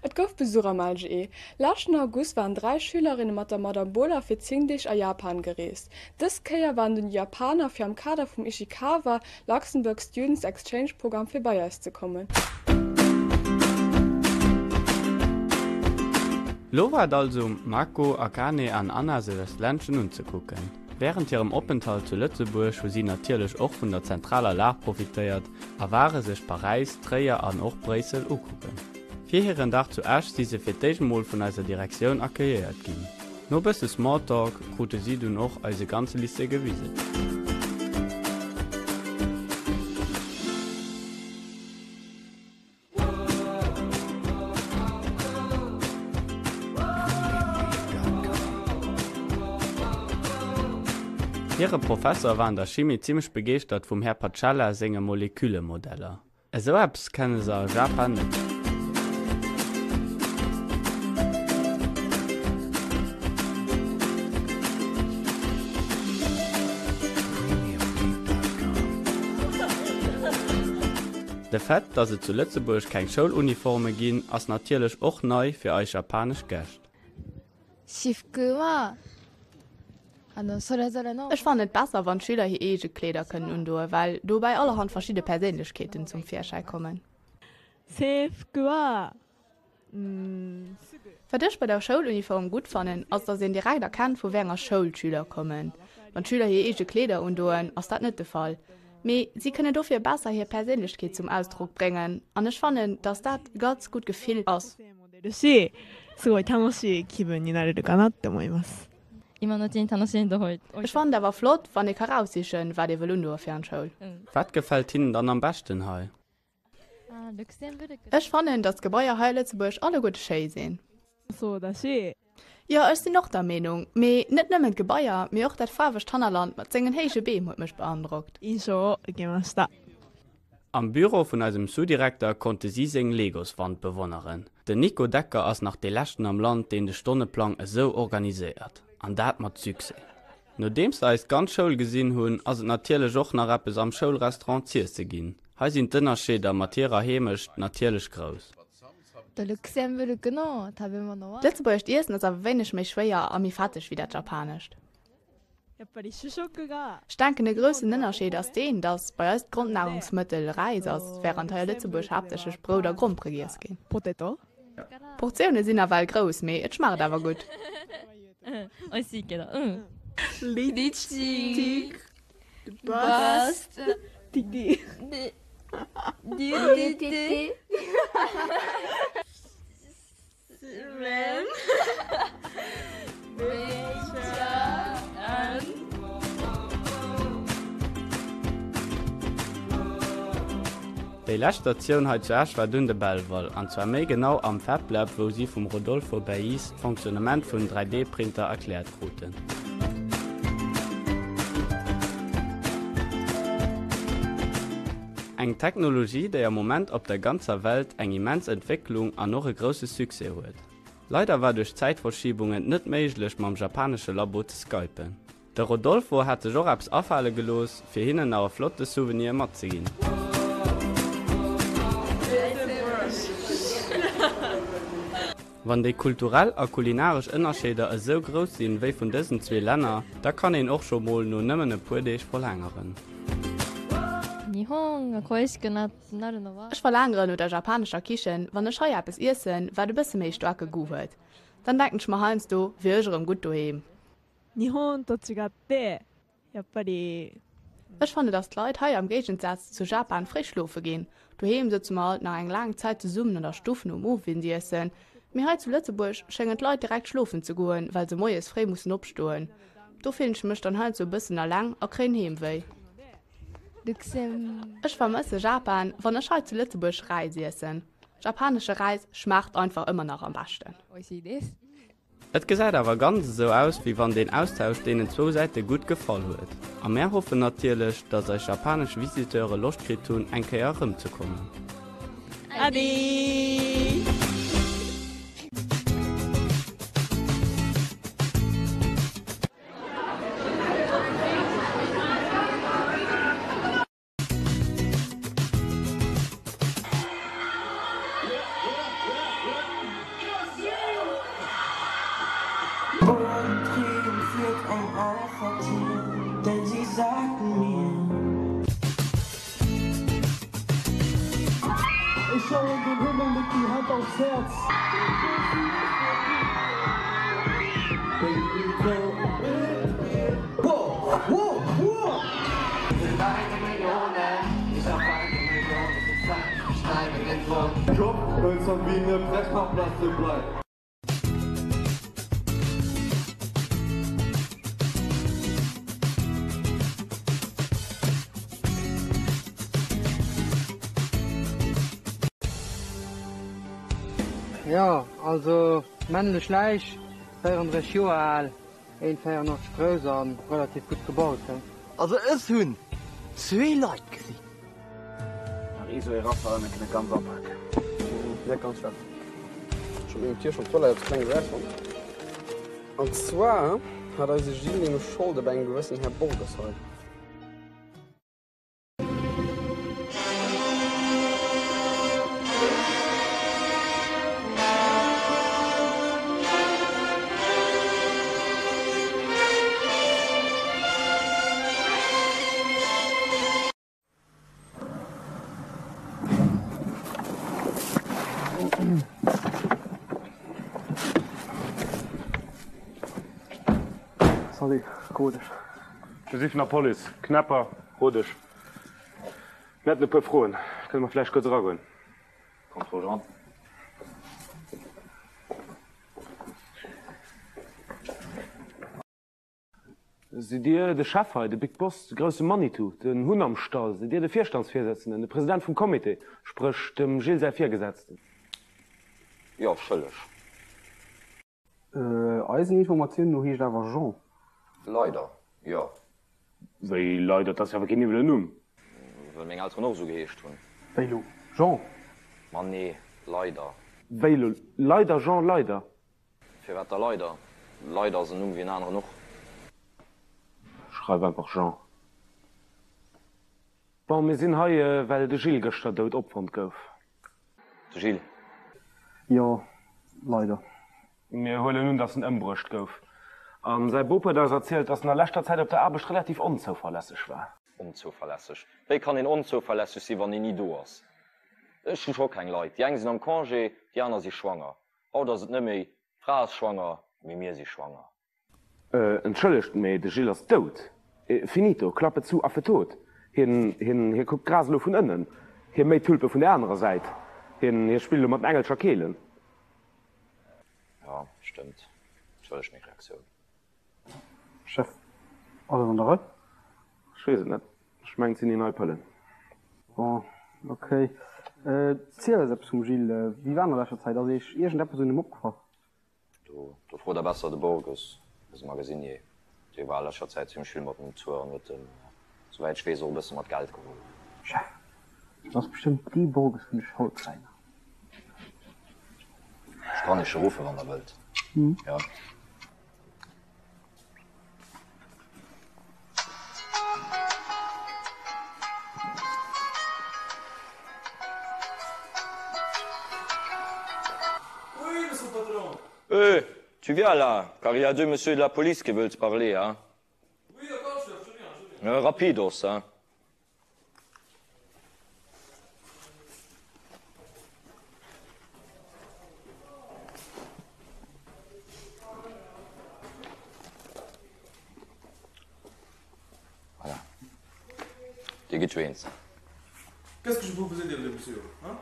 Et gouf Besuch am LGE. Leschten August waren 3 Schülerinne mat der Madame Bohler fir 10 Deeg a Japan gereest. Dës Kéier waren dunn déi Japaner fir am Kader vum Ishikawa Luxembourg Students Exchange Programm fir bei eis ze kommen. Lo war et also um Mako, Akane an Anna sech eist Ländchen unzekucken. Wärend hirem Openthalt zu Lëtzebuerg hu si natierlech och vun der zentraler Lag profitéiert a ware sech Paräis, Tréier an och Bréissel ukucken. Fir hiren Dag zu Esch si se fir d'éischt mol vun eiser Direktioun accueilléiert ginn. No bësse Smalltalk krute si dunn och eise ganze Lycée gewisen. Hire Professer war an der Chimie zimmlech begeeschtert vum Här Pacella senge Molekülemodeller. Esou eppes kenne se a Japan net. De Fait, dass et zu Lëtzebuerg keng Schouluniforme ginn, ass natierlech och nei fir eis japanesch Gäscht. Ech fannen et besser, wann d'Schüler hir eege Kleeder kënnen undoen, well dobäi allerhand verschidde Perséinlechkeeten zum Virschäi kommen. Wat ech bei der Schouluniform gutt fannen, ass dass een direkt erkennt, vu wéi enger Schoul d'Schüler kommen. Wann d'Schüler hir eege Kleeder undoen, ass dat net de Fall. Mee si kënnen dofir besser hir Perséinlechkeet zum Ausdrock bréngen an ech fannen, dass dat e ganz gutt Gefill ass. Ech fannen et awer flott, wann ee ka raussichen, wat ee wëll undoe fir an d'Schoul. Wat gefält hinnen dann am beschten hei? Ech fannen, datt d'Gebaier hei a Lëtzebuerg alleguerte schéi sinn. Jo, ech sinn och der Meenung. Mee net nëmmen d'Gebaier, mee och dat faarwegt Hannerland mat sengen héije Beem huet mech beandrockt. Am Büro vun eisem Sous-Direkter konnte si seng Legoswand bewonneren. Den Nico Decker ass nach dee leschten am Land, deen de Stonneplang esou organiséiert. An dat mat Succès. Nodeems se eis ganz Schoul gesinn hunn, ass et natierlech och nach eppes am Schoulrestaurant z'iesse ginn. Hei sinn d'Ënnerscheeder mat hirer Heemecht natierlech grouss. D'lëtzebuergescht Iessen ass awer wéineg méi schwéier a méi fetteg wéi dat japanescht. Ech denken e groussen Ënnerscheed ass deen, datt bei eis d'Grondnahrungsmëttel Räis ass, wärend hei a Lëtzebuerg haaptsächlech Brout a Grompere giess ginn. D'Portioune sinn nawell grouss, mee et schmaacht awer gutt. Déi lescht Statioun hei zu Esch war dunn de Belval, an zwar méi genau am FabLab, wou si vum Rodolfo Bais d'Fonctionnement vun 3D-Printer erkläert kruten. Eng Technologie, déi am Moment op der ganzer Welt eng immens Entwécklung an och e grousse Succès huet. Leider war duerch Zäitverschiebung et net méiglech mam japanesche Labo ze skypen. De Rodolfo hat sech och eppes afale gelooss, fir hinnen nach e flotte Souvenir matzeginn. Wann déi kulturell a kulinaresch Ënnerscheeder esou grouss sinn wéi vun dësen zwee Länner, da kann een och scho mol no nëmmen e puer Deeg verlaangeren. Ech verlaangeren no der japanescher Kichen, wann ech hei eppes iessen, wat e bësse méi staarke Goût huet. Dann denken ech mer heiansdo, wier ech erëm gutt doheem. 日本と違ってやっぱり Ech fannen dass d'Leit hei am Géigensaz zu Japan fréi schlofe ginn. Doheem sëtze mer alt nach eng laang Zäit zesummen an der Stuff nom Owendiessen, mee hei zu Lëtzebuerg schéngen d'Leit direkt schlofen ze goen, well se moies fréi mussen opstoen. Do fillen ech mech dann heiansdo e bëssen alleng a kréien Heemwéi. Ech vermësse Japan, wann ech hei zu Lëtzebuerg Räis iessen. Japanesche Räis schmaacht einfach ëmmer nach am beschten. Et gesäit awer ganz esou aus, wéi wann deen Austausch deenen zwou Säite gutt gefall huet. A mär hoffen natierlech, dass eis japanesch Visiteure Loscht kritt hunn, eng Kéier erëmzekommen. Adi! Jo, also männlech Läich, 34 Joer al, 1,84 grouss a relativ gutt gebaut. Also ech hunn zwee Leit gesinn. Nach ee sou ee Rafale, mir kënne ganz apaken. Net ganz schlecht. Ech hu mengem Tier schonn d'Toilette eppes Klenges erausfonnt. An zwar hat eise Gilles nämlech Scholde bei engem gewëssen Här Borges hei. Salut, Rodesch. Mir si vun der Police. Knäpper, Rodesch. Mir hätten e puer Froen. Kënne mer vläicht kuerz eragoen? Kommt roueg eran. Sidd Dir de Chef hei, de Big Boss, de grousse Manitou, den Hunn am Stall? Sidd Dir de Virstandsvirsétzenden, de President vum Comité, spréch dem Gilles säi Virgesetzten? Jo, schëlleg. Eisen Informatiounen no heescht awer Jean. Leider, jo. Wéi leider? Dat ass jo awer keen iwwelen Numm. Well meng Elteren och esou geheescht hunn. Wéi lo? Jean? Ma nee, leider. Wéi lo? Leider Jean Leider? Firwat da leider? Leider ass en Numm wéi en aneren och. Schreif einfach Jean. Bon, mir sinn hei, well de Gilles gëschter dout opfonnt gouf. De Gilles? Jo, leider. Mir huelen un, dass en ëmbruecht gouf. A säi Bop huet eis erzielt, dass en a leschter Zäit op der Aarbecht relativ onzouverlässeg war. Onzouverlässeg? Wéi kann een onzouverlässeg sinn, wann een ni do ass? Ech hu scho keng Leit. Déi eng sinn am Congé, déi aner si schwanger. Haut ass et net méi d'Fra ass schwanger, mee mir si schwanger. Entschëllegt, mee de Gilles ass dout. Finito, Klappe zu, Affe tot. Hien, hien, hie kuckt d'Gras elo vun ënnen. Hie méit d'Tulpe vun der anerer Säit. Hien, hie spillt elo mat den Engelcher Keelen. Jo, stëmmt. Entschëllegt meng Reaktioun. Chef, alles an der Rei? Ech weess et net. Ech mengen, et sinn déi nei Pëllen. Bon, ok. Ziel eis eppes vum Gilles. Wéi war en a leschter Zäit? Ass Iech iergendeppes un him opgefall? Do, do frot der besser de Borges, eise Magasinier. Dee war a leschter Zäit zimmlech vill mat um Tour an huet en, souwäit ech weess, och e bësse mat Geld geholl. Chef! Dat ass bestëmmt dee Borges vun de Schoultrainer. Ech kann iech ruffen, wann der wëllt. Jo. Oui, monsieur le patron. Eh, tu viens là, car il y a deux monsieur de la police qui veulent te parler, hein. Oui, d'accord, chef, je viens, je viens. Euh, rapidos, hein. Voilà. Dir gitt jo eens. Qu'est-ce que je peux vous aider, monsieur, hein?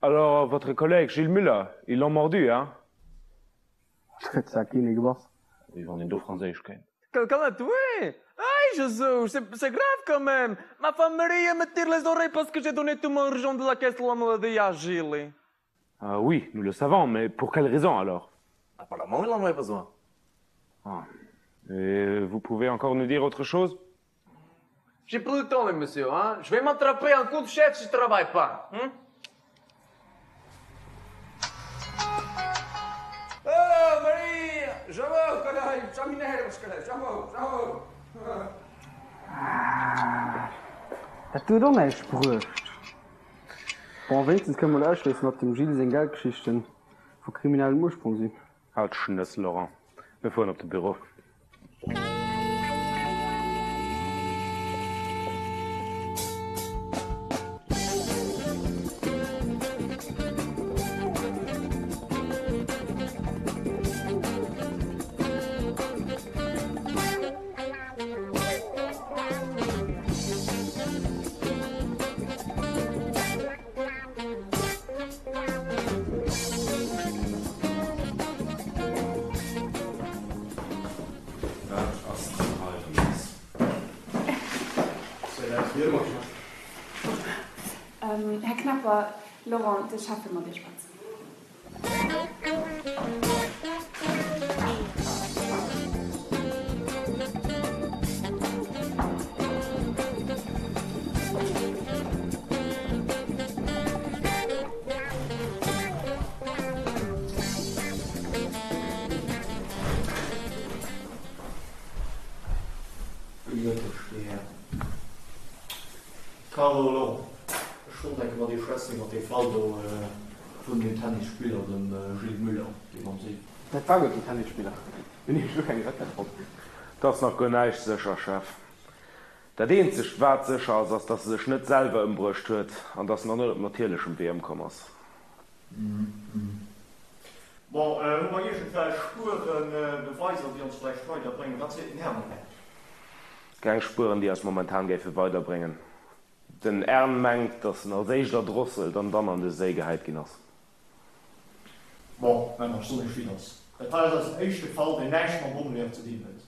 Alors, votre collègue Gilles Müller, ils l'ont mordu, hein? Huet zwar keen ee gebass. Wéi wann een do Franséisch kéint. Quelqu'un l'a tué? Aïe Jesus, c'est grave quand même! Ma femme Maria me tire les oreilles parce que j'ai donné tout mon argent de la caisse de la maladie à Gilles. Ah oui, nous le savons, mais pour quelle raison alors? Apparemment, il en avait besoin. Ah. Et vous pouvez encore nous dire autre chose? J'ai plus le temps, les monsieur, hein? Je vais m'attraper un coup de chef si je travaille pas. Hein? Oh, Maria! Jamou, caralho! Já me nervos, caralho! Jamou, jamou! Dat huet och näischt bruecht. Bon, wéinstens kënne mer elo ausschléissen, datt dem Gilles seng Geldgeschichten vu kriminellem Ursprong sinn. Halt d'Schnëss, Laurent. Mir fueren op de Büro. Wat ass dann hei erëm lass? Här Knapper, Laurent, de Chef wëll mat Iech schwätzen. Gudde Mëtteg, Dir Hären. Carlo, Laurent, ech wollt enke mat Iech schwätzen iwwer dee Fall do vun deem Tennisspiller, dem Gilles Müller, deen am See. Dat war guer keen Tennisspiller. Mir hunn nämlech elo keng Rackett fonnt. Et ass nach guer näischt sécher, Chef. Dat eenzegt, wat sécher ass, ass, dass e sech net selwer ëmbruecht huet an dass en och net op natierlechem Wee ëmkomm ass. Bon, hu mer iergendwelch Spueren, Beweiser, déi ons vläicht weiderbréngen? Wat seet den Här Morin? Keng Spueren, déi eis momentan géife weiderbréngen. Den Ern mengt, dass en als éischt erdrosselt an dann an de Séi gehäit ginn ass. Bon, Männer, ech soen iech wéi et ass. Dat hei ass eisen éischte Fall, deen näischt mam Bommelehrer ze dinn huet.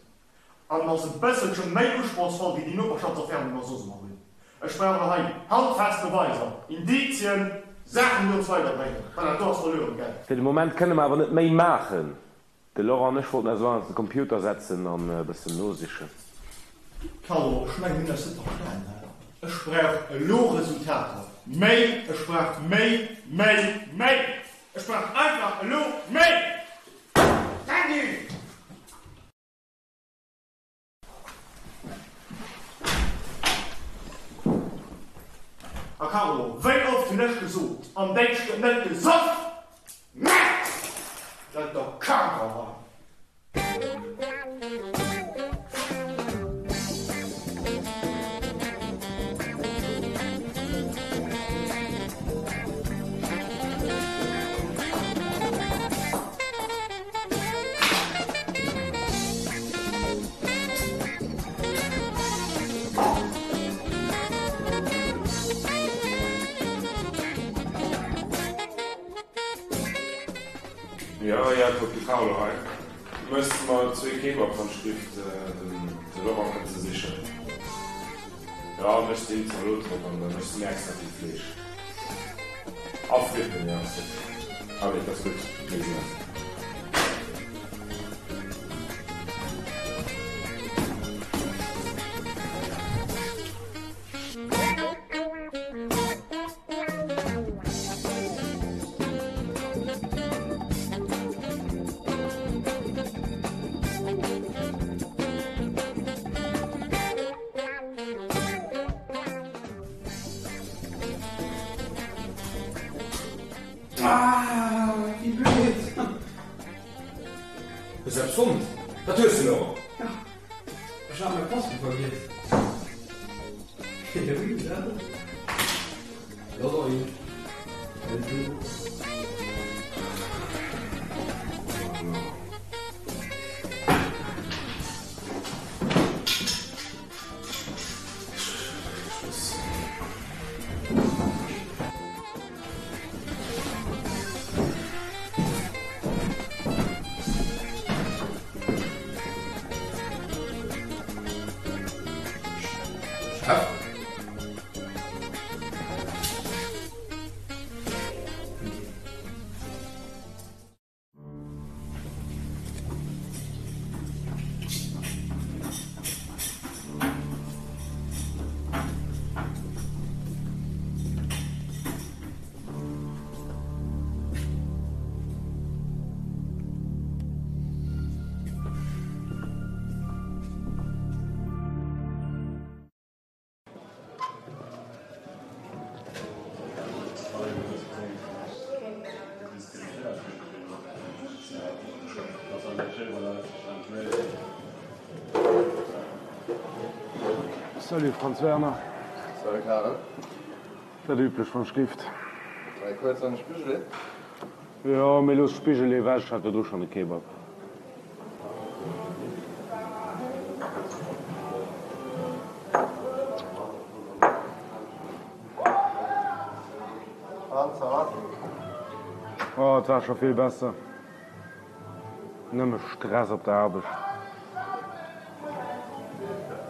An en ass e bësselche méi usprochsvoll wéi déi Noperschaftsaffären, déi mer soss ëmmer hunn. Ech brauch elo hei handfest Beweiser, Indizien, Saachen, déi ons weiderbréngen, well dat do ass verlueren Geld. Fir de Moment kënne mer awer net méi maachen. De Laurent an ech wollten eis elo an de Computer setzen an e bëssen nosichen. Carlo, ech mengen, mir hunn eis net verstan, he? Ech brauch elo Resultater. Méi! Ech brauch méi, méi, méi! Ech brauch einfach elo méi! Randy! A Carlo, wéi oft hunn ech gesot, am Déngscht gëtt net gesoff! Merde! Dat der Kanker hei! Jo, Jakob, de Carlo hei. Mëss mer zwéi Kebab wann d'Schrift den de Laurent kënnt se sichen. Jo, méchs de him Zalot drop an da méchs de mir extra vill Fleesch. A Fritten, jo, Fritten. Allez, dat ass gutt, mir gesinn eis. Ah, wéi blöd! Hues du eppes fonnt? Wat hues de, Laurent? Ech hat mäi Passwuert vergiess. Chef? Salut Franz Werner. Salut Karel. Dat üblech vum Stift. Dräi kuerz an e Spigel. Jo, mee looss d'Spigel ewech, ech hat virdru schonn e Kebab. An, ça va? Oh, et war scho vill besser. Nëmme Stress op der Aarbecht.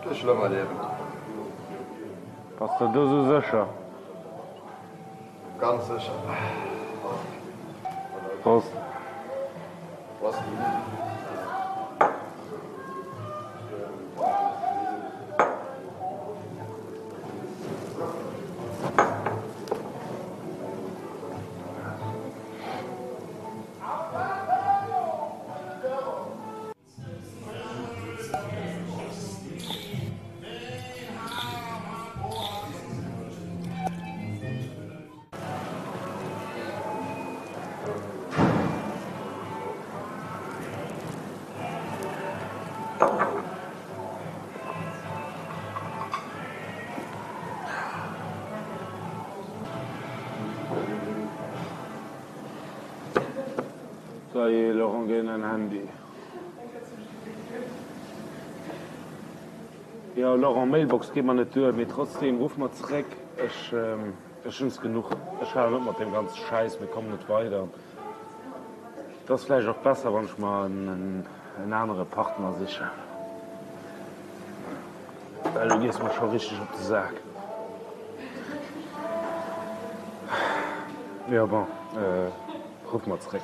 Kee schlëmmer Liewen. Bass de do sou sécher? Ganz sécher. Prost. Prost. Ça y est, Laurent géint en Handy. Jo Laurent, Mailbox geet mer net duer, mee trotzdem, ruff mer zeréck, ech ech hunns genuch, ech halen op mat deem ganze Schäiss, mir kommen net weider. Et ass vläicht och besser wann ech mer en anere Partner sichen, well du gees mer scho richteg op de Sak. Jo bon, ruff mer zeréck.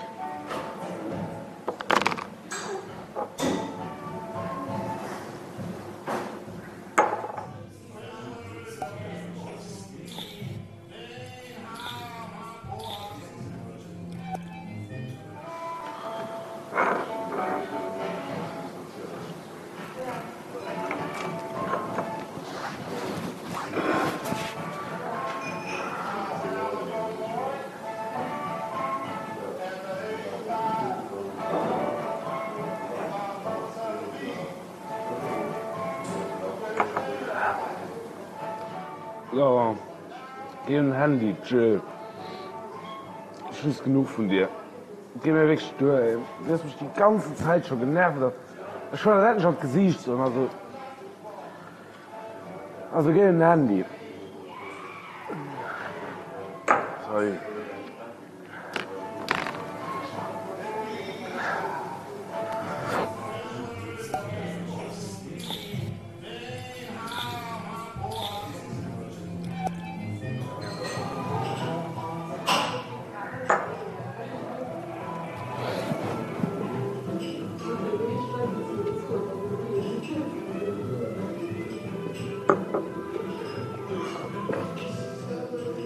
Laurent, geh un den Handy, Jill. Ech hunn es genuch vun dir. Et geet mir wierklech duer, ey. Du hues mech déi ganzen Zäit scho genervt a ech wëll der dat net an d'Gesiicht soen. Also, also geh un den Handy. Sorry.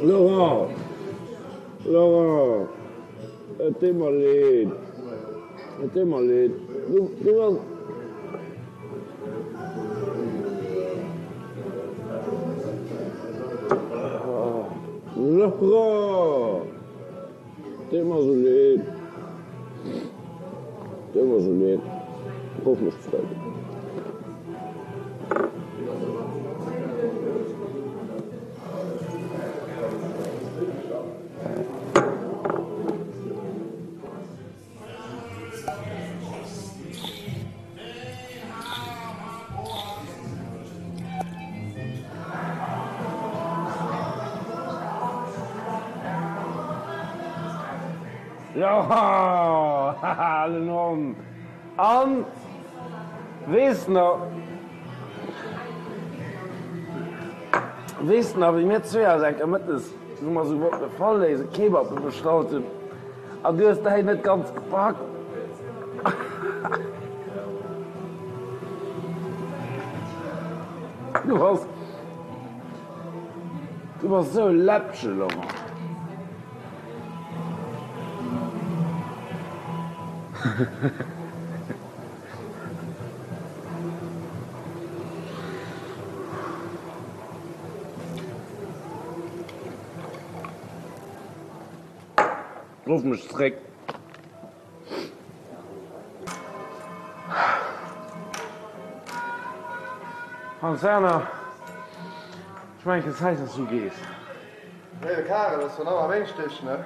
Laurent, Laurent, et deet mer leed, et deet mer leed, du, du bass. Laurent! Deet mer sou leed. Deet mer sou leed. Ruff mech zréck. Jo, haha, alen Hond. An, weess nach, weess nach, wéi mir zwee eis eng Kéier mëttes, wou mer esou wollten e Fall léisen, Kebappe bestallt hunn an du hues däin net ganz gepackt? Du bass, du bass esou e Läppchen, Laurent. Ruff mech zréck. Hans Werner, ech mengen et gëtt Zäit, dass du gees. Léiwe Karel, ass dann awer meng Stich, ne?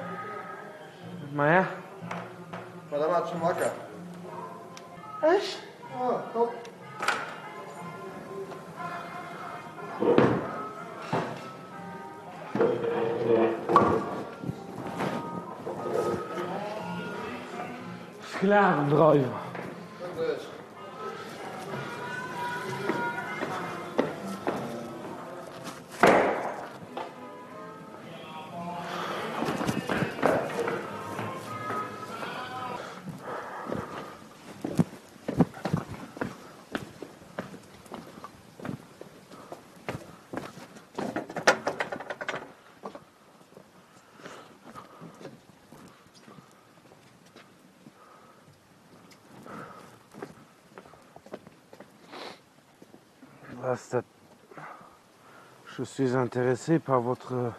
Maja. Ma da maach schon wacker. Ech? Ja, komm. Sklavendreiwer. Was dat? Je suis intéressé par votre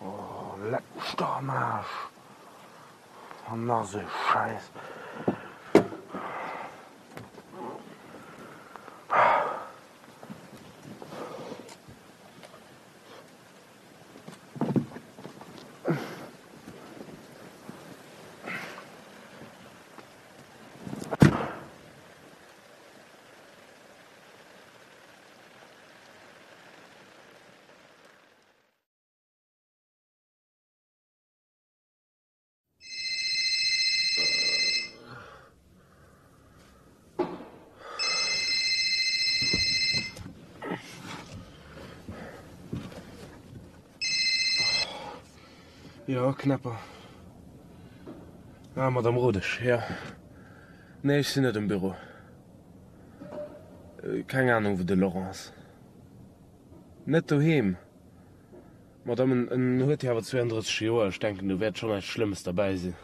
Oh, leck mech dach am Aarsch! An nach esou ee Schäiss. Jo, Knäpper. Ah, Madame Rodesch, jo. Nee, ech sinn net am Büro. Keng Ahnung, wou de Laurent ass. Net doheem? Madame, en huet jo awer 32 Joer, ech denken do wäert schonn näischt Schlëmmes derbäi sinn.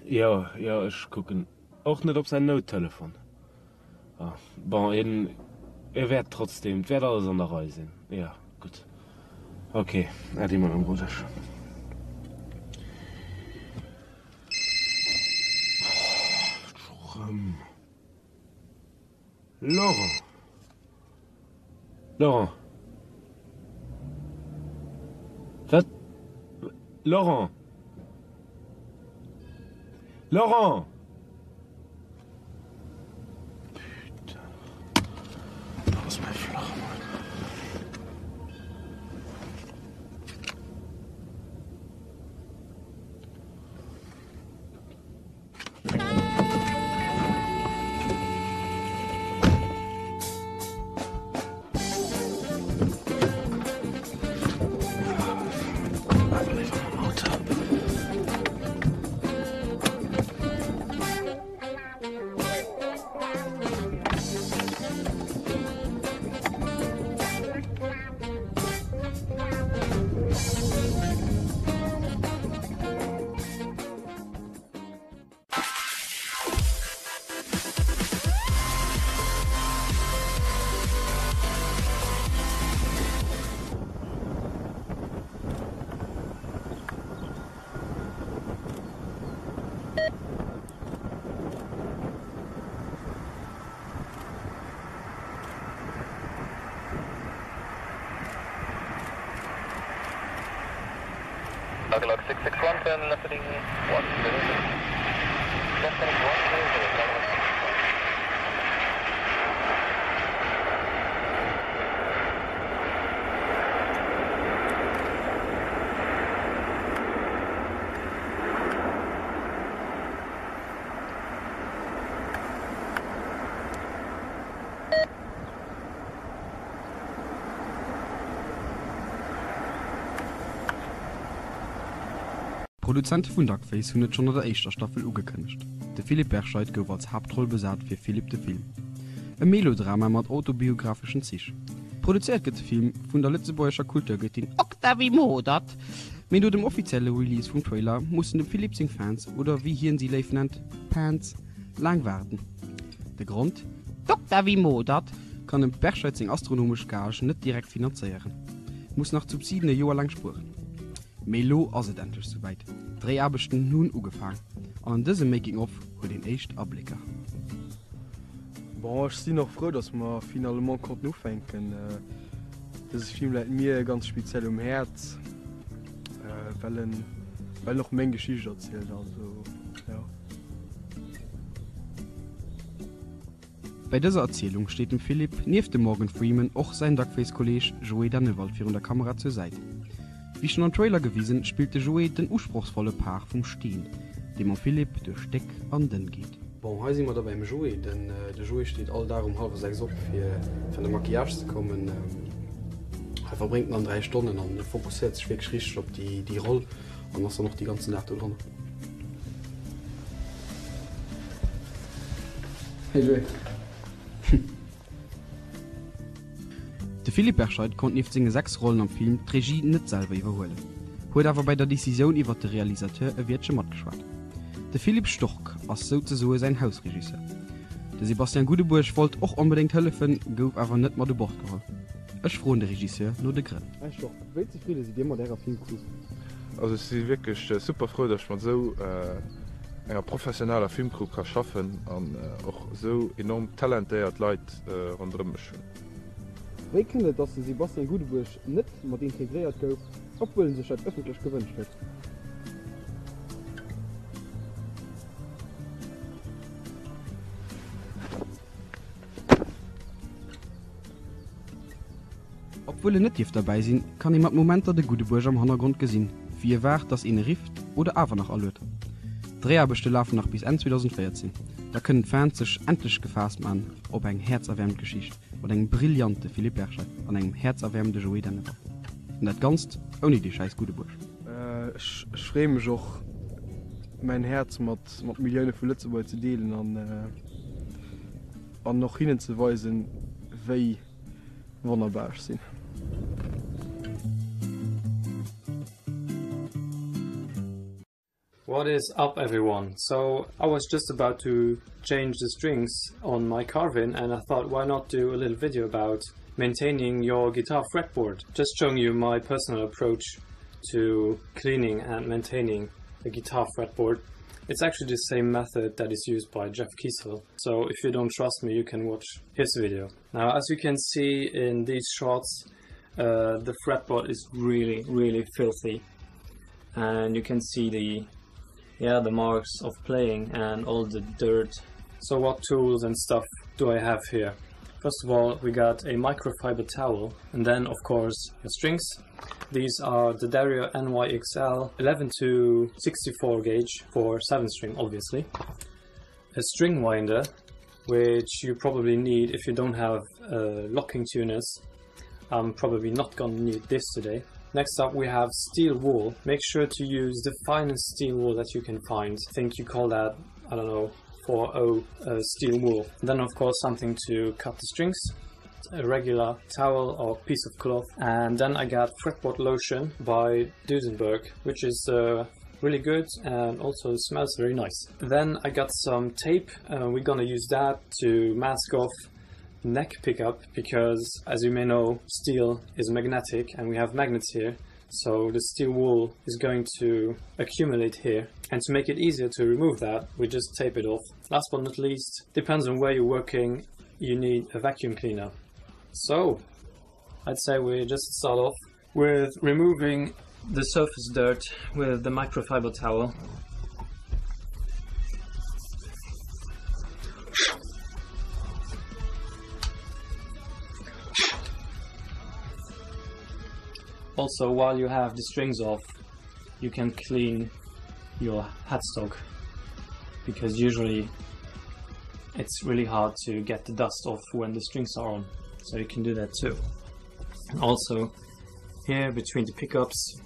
Jo, jo, ech kucken och net op säin Nouttelefon. Ah, bon, en e wäert trotzdeem, et wäert alles an der Rei sinn. Jo, gutt. Ok, Äddi, Madame Rodesch. Oh, net scho rëm. Laurent! Laurent! Wat? Laurent! Laurent! Putain. Do ass mäi Flachmann. Tagalog 661, turn left heading 100. Left heading 100, Tagalog 661. D'Produzente vun Duckface hunn et schonn an der éischter Staffel ugekënnegt, de Philippe Berscheid gouf als Haaptroll besat fir Philippe de Film, e Melodrama mat autobiographeschen Zich. Produzéiert gëtt de Film vun der lëtzebuergescher Kulturgëttin Octavie Modert, mee no dem offizielle Release vum Trailer mussen dem Philippe seng Fans, oder wéi hien si léif nennt, Pants, laang waarden. De Grond, D'Octavie Modert kann dem Berscheid seng astronomesch Gage net direkt finanzéieren, muss nach d'Subsiden e Joer laang spueren. Mee elo ass et endlech souwäit, d'Dréiaarbechten hunn ugefaang an an dësem Making of huet een éischt Ablécker. Bon, ech sinn och frou, dass mer finalement konnten ufänken. Dëse Film läit mir ganz speziell um Häerz, well en well en och meng Geschicht erzielt. Also jo. Bäi dëser Erzielung steet dem Philippe nieft dem Morgan Freeman och säin Duckface-Kolleeg Joé Dannewald virun der Kamera zur Säit. Wéi schonn am Trailer gewisen, spillt de Joé den usprochsvolle Par vum Steen, dee mam Philippe duerch déck an dënn geet. Bon, hei si mer da beim Joé. Den de Joé steet all Dag um hallwer 6 op fir fir an de Maquillage ze kommen. Hei verbréngt en dann 3 Stonnen an fokusséiert sech wierklech richteg op déi déi Roll an ass dann och dee ganzen Dag do dran. Hey Joé. De Philippe Berscheid konnt nieft senge 6 Rollen am Film d'Regie net selwer iwwerhuelen, huet awer bei der Decisioun iwwer de Realisateur e Wiertche matgeschwat. De Philippe Storck ass souzesoe säin Hausregisseur. De Sébastien Guddebuerg wollt och onbedéngt hëllefen, gouf awer net mat u Bord geholl. Ech froen de Regisseur no de Grënn. Här Storck, wéi zefridde sidd Dir mat Ärer Filmcrew? Also ech si wierklech super frou, datt ech mat esou enger professioneller Filmcrew ka schaffen an och esou enorm talentéiert Leit ronderëm mech hunn. Wéi kënnt et, datt de Sébastien Guddebuerg net mat integréiert gouf, obwuel en sech dat ëffentlech gewënscht huet? Obwuel en net dierf derbäi sinn, kann ee mat Momenter de Guddebuerg am Hannergrond gesinn, wéi e waart, datt een e rifft oder awer nach aluet. D'Dréiaarbechte lafen nach bis Enn 2014, da kënnen d'Fans sech endlech gefaasst man op eng häerzerwäermend Geschicht mat engem brillante Philippe Berscheid an engem häerzerwäermende Joé Dennewald. An dat Ganzt ouni dee schäiss Guddebuerg. Ech freeë mech och, mäin Häerz mat Millioune vu Lëtzebuerger ze deelen an och hinnen ze weisen, wéi wonnerbar ech sinn. What is up everyone? So I was just about to change the strings on my Carvin and I thought why not do a little video about maintaining your guitar fretboard. Just showing you my personal approach to cleaning and maintaining a guitar fretboard. It's actually the same method that is used by Jeff Kiesel. So if you don't trust me, you can watch his video. Now, as you can see in these shots, uh, the fretboard is really, really filthy. And you can see the yeah, the marks of playing and all the dirt. So what tools and stuff do I have here? First of all, we got a microfiber towel and then of course your strings. These are the Dario NYXL 11 to 64 gauge for 7 string obviously. A string winder, which you probably need if you don't have uh, locking tuners. I'm probably not gonna need this today. Next up we have steel wool. Make sure to use the finest steel wool that you can find. I think you call that, I don't know, 4.0 uh, steel wool. Then of course something to cut the strings a regular towel or piece of cloth and then I got fretboard lotion by Duesenberg which is uh, really good and also smells very nice. Then I got some tape uh, we're gonna use that to mask off neck pickup because as you may know steel is magnetic and we have magnets here so the steel wool is going to accumulate here and to make it easier to remove that we just tape it off. Last but not least depends on where you're working you need a vacuum cleaner. So I'd say we just start off with removing the surface dirt with the microfiber towel. Also, while you have the strings off, you can clean your headstock because usually it's really hard to get the dust off when the strings are on. So you can do that too. And also here between the pickups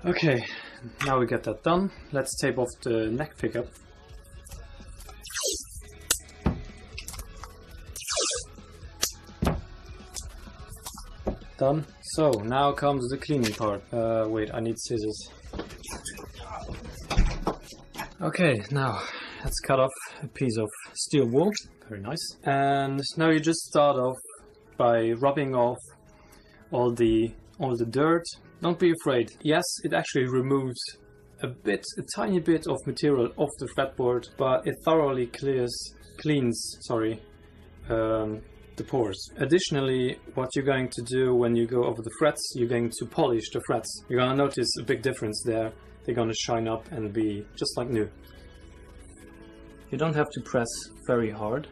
Okay, now we get that done. Let's tape off the neck pickup. Done. So now comes the cleaning part. Uh, wait, I need scissors. Okay, now let's cut off a piece of steel wool. Very nice. And now you just start off by rubbing off all the all the dirt. Don't be afraid. Yes, it actually removes a bit, a tiny bit of material off the fretboard, but it thoroughly clears, cleans, sorry, um, the pores. Additionally, what you're going to do when you go over the frets, you're going to polish the frets. You're gonna notice a big difference there. They're gonna shine up and be just like new. You don't have to press very hard.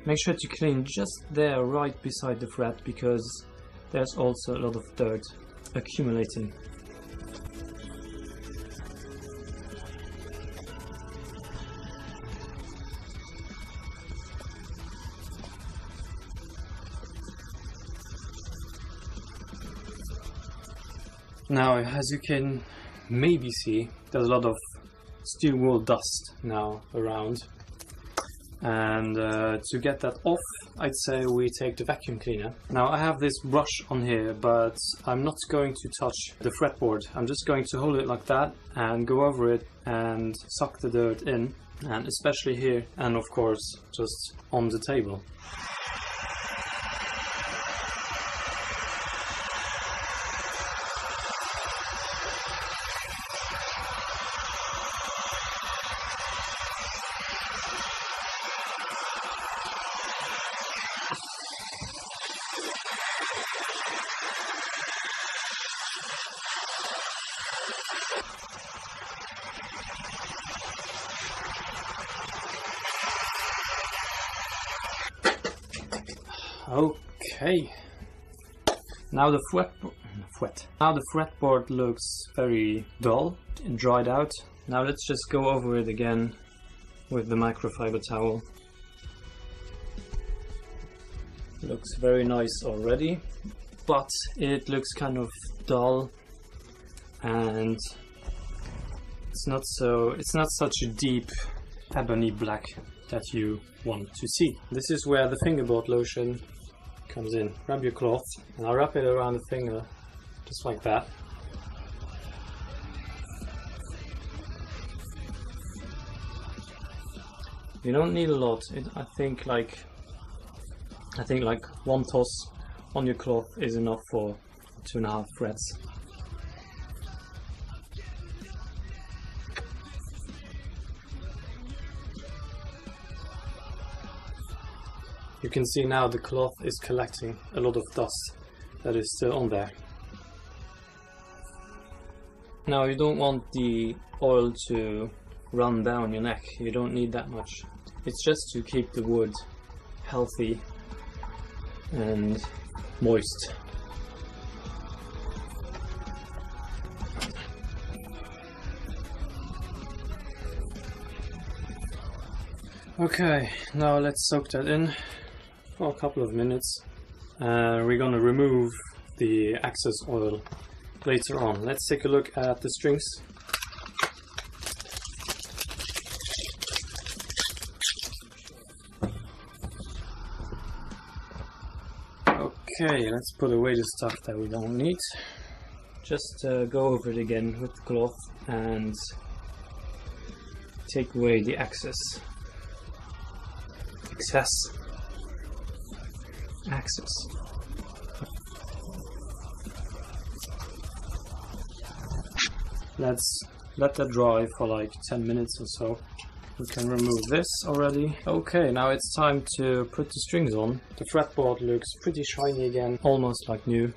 Make sure to clean just there right beside the fret because there's also a lot of dirt accumulating. Now, as you can maybe see, there's a lot of steel wool dust now around. And uh, to get that off, I'd say we take the vacuum cleaner. Now I have this brush on here, but I'm not going to touch the fretboard. I'm just going to hold it like that and go over it and suck the dirt in, and especially here, and of course, just on the table. Okay. Now the fret, fret. Now the fretboard looks very dull and dried out. Now let's just go over it again with the microfiber towel. Looks very nice already, but it looks kind of dull and it's not so it's not such a deep ebony black that you want to see. This is where the fingerboard lotion comes in. Grab your cloth and I'll wrap it around the finger just like that. You don't need a lot. It, I think like I think like one toss on your cloth is enough for 2.5 frets. You can see now the cloth is collecting a lot of dust that is still on there. Now you don't want the oil to run down your neck, you don't need that much. It's just to keep the wood healthy and moist. Okay, now let's soak that in for a couple of minutes. Uh, we're gonna remove the excess oil later on. Let's take a look at the strings. Okay, let's put away the stuff that we don't need. Just uh, go over it again with the cloth and take away the excess. Excess. Access. Let's let that dry for like 10 minutes or so. We can remove this already. Okay, now it's time to put the strings on. The fretboard looks pretty shiny again, almost like new.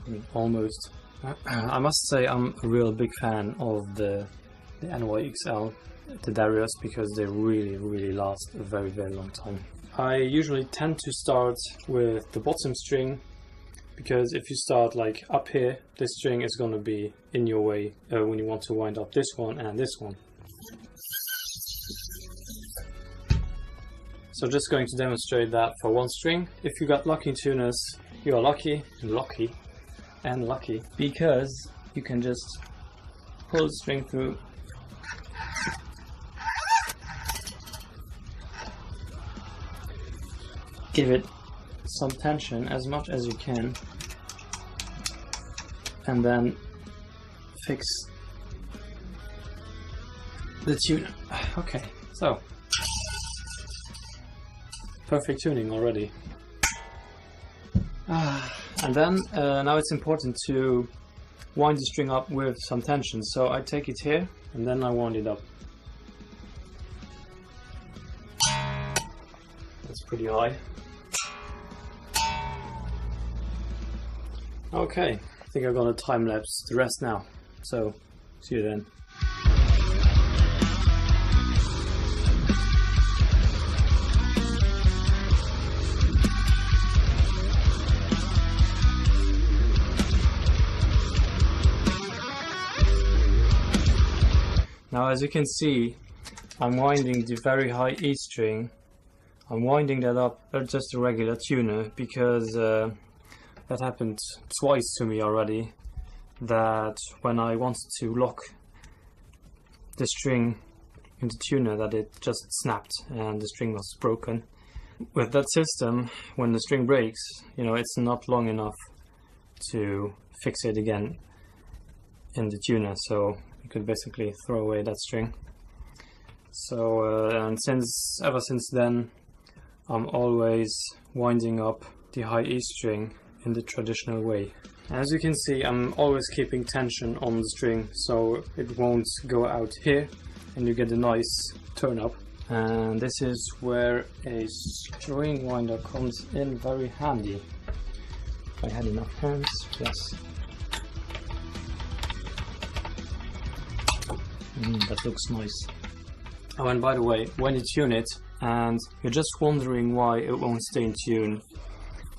I mean, almost. I must say I'm a real big fan of the, the NYXL, the Darius, because they really, really last a very, very long time. I usually tend to start with the bottom string because if you start like up here, this string is going to be in your way uh, when you want to wind up this one and this one. So just going to demonstrate that for one string. If you got locking tuners, you are lucky, and lucky, and lucky, because you can just pull the string through give it some tension as much as you can and then fix the tuner. Okay, so perfect tuning already. Ah, and then uh, now it's important to wind the string up with some tension. So I take it here and then I wind it up. That's pretty high. Okay, I think I'm gonna time lapse the rest now. So, see you then. Now as you can see, I'm winding the very high E string. I'm winding that up at just a regular tuner because uh, that happened twice to me already that when I wanted to lock the string in the tuner that it just snapped and the string was broken. With that system, when the string breaks, you know, it's not long enough to fix it again in the tuner, so you could basically throw away that string. So, uh, and since ever since then, I'm always winding up the high E string in the traditional way. As you can see, I'm always keeping tension on the string so it won't go out here and you get a nice turn up. And this is where a string winder comes in very handy. If I had enough hands, yes. Mm, that looks nice. Oh, and by the way, when you tune it and you're just wondering why it won't stay in tune,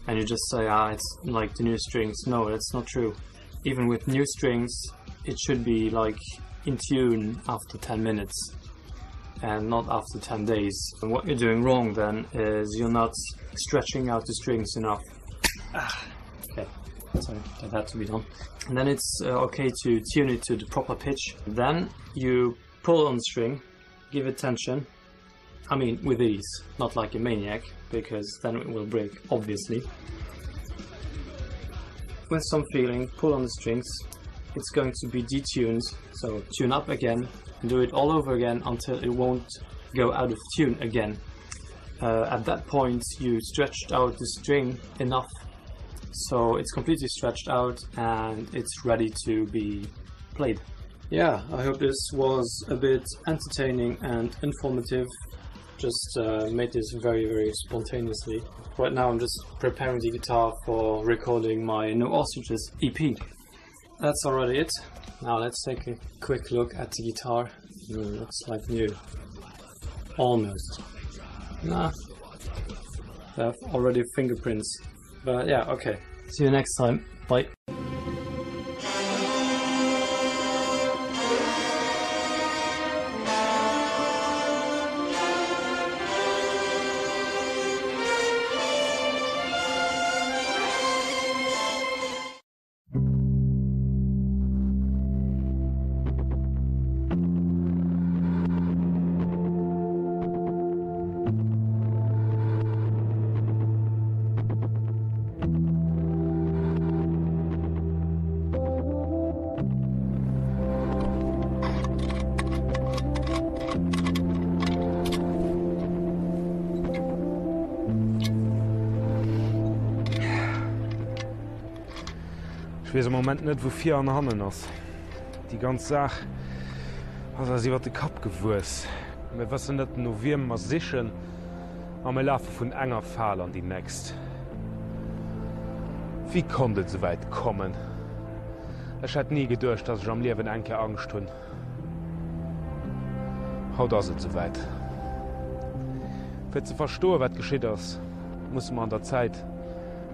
and you just say, ah, it's like the new strings. No, that's not true. Even with new strings, it should be like in tune after 10 minutes and not after 10 days. And what you're doing wrong then is you're not stretching out the strings enough. Ah, okay, sorry, that had to be done. And then it's uh, okay to tune it to the proper pitch. Then you pull on the string, give it tension, I mean with ease, not like a maniac, because then it will break, obviously. With some feeling, pull on the strings, it's going to be detuned, so tune up again, and do it all over again until it won't go out of tune again. Uh, at that point you stretched out the string enough so it's completely stretched out and it's ready to be played. Yeah, I hope this was a bit entertaining and informative. Just uh, made this very, very spontaneously. Right now I'm just preparing the guitar for recording my No Ostriches EP. That's already it. Now let's take a quick look at the guitar. Mm, looks like new. Almost. Nah. They have already fingerprints. But yeah, okay. See you next time. Bye. Ech weess am Moment net wou vir an hannen ass. Déi ganz Saach ass eis iwwer de Kapp gewuess. Mir wëssen net, no wiem mer sichen, a mir lafe vun enger Fal an déi nächst. Wéi konnt et esouwäit kommen? Ech hätt ni geduecht, dass ech am Liewen eng Kéier Angscht hunn. Haut ass et souwäit. Fir ze verstoen, wat geschitt ass, musse mer an der Zäit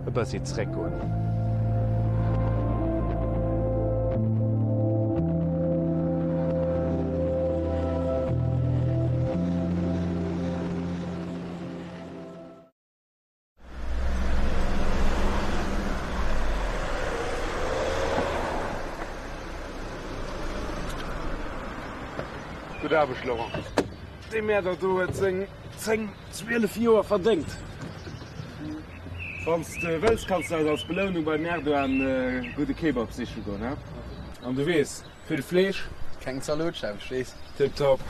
e bëssi zeréckgoen. Gutt Aarbecht, Laurent. Dee Mäerder do huet seng 10, 12 Joer verdéngt. Wann s de wëlls, kanns de eis als Belounung beim Erdogan e gudde Kebab siche goen, he? An du weess, Vill Fleesch. Keng Zalot, Chef, ech weess. Tip top.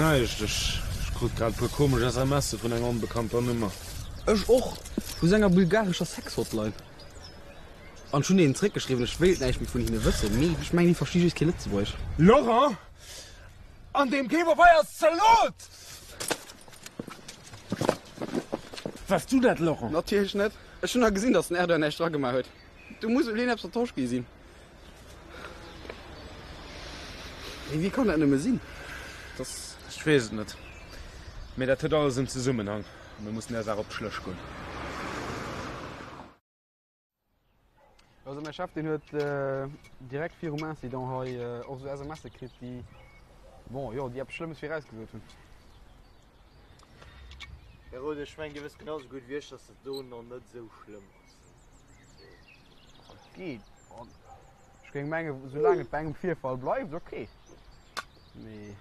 Näischt, ech krut grad e puer komesch SMSe vun enger onbekannter Nummer. Ech och, vu sou enger bulgarescher Sex-Hotline. An ech hunn hinnen zréckgeschriwwen, ech wéilt näischt méi vun hinne wëssen. Mee ech mengen, déi versti just kee Lëtzebuergesch. Laurent, An deem Kebab hei ass Zalot! Wars du dat, Laurent? Natierlech net. Ech hunn nach gesinn, datt den Erdogan näischt dragemaach huet. Do muss elo eppes vertosch gi sinn. Mee wéi kann dat nëmme sinn, dass. Ech weess et net. Mee dat huet alles en Zesummenhang a mir mussen där Saach op d'Schlëch goen. Also mäi Chef deen huet direkt virum Incident hei och esou SMSe kritt, déi, bon, jo, déi eppes Schlëmmes virausgesot hunn. Här Roth, ech mengen Dir wësst genau esou gutt wéi ech, dass dat do nach net esou schlëmm ass. Et geet. Ech géing mengen, soulaang et bei engem Virfall bleift, ok. Mee.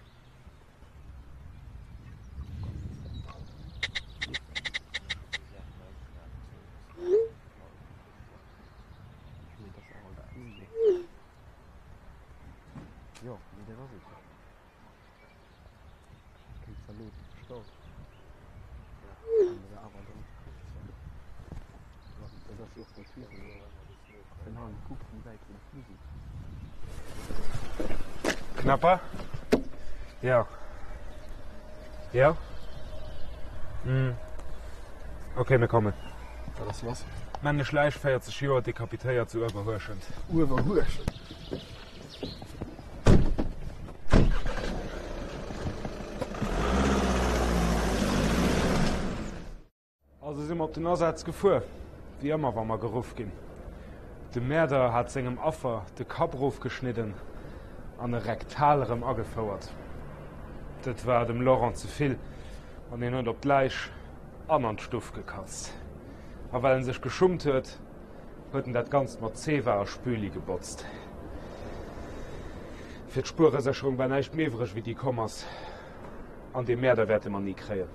Knapper? Jo. Jo? Hm. Ok, mir kommen. Wat ass lass? Männlech Läich, 40 Joer, dekapitéiert zu Uewerhuerschent. Uewerhuerschent? Also si mer op den Asaz gefuer, wéi ëmmer wa mer geruff ginn. De Mäerder hat sengem Affer de Kapp erofgeschnidden an e rektal erëm agefouert. Dat war dem Laurent ze vill an hien huet op d'Läich an an d'Stuff gekatzt. A well en sech geschummt huet, huet en dat Ganzt mat Zewa a Spüli gebotzt. Fir d'Spueresécherung war näischt méi iwwreg wéi déi komm ass an dee Mäerder wäerte mer ni kréien.